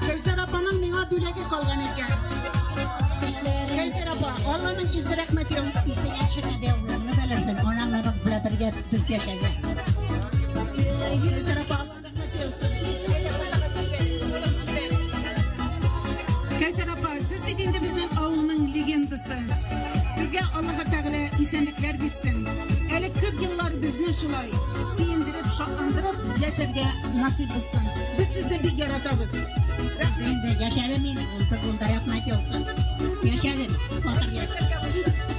Кәүсәр апаның миңа бүләге калган икән. Кәүсәр апа, Алланың изге рәхмәте яусын. Исеңә төшермә, улыңны белерсең, анаң белән бергә без яшәгән. Кәүсәр апа, Алланың рәхмәте яусын. Кәүсәр апа, сез бит инде безнең авылның легендасы. Сезгә Аллаһ Тәгалә исәнлекләр бирсен. Әле күп еллар безне шулай сөендереп, шатландырып яшәргә насыйп булсын. Без сезне бик яратабыз. Инде яшәдем мин, ул рәхмәт яусын. Яшәдем, батыр яшәдем.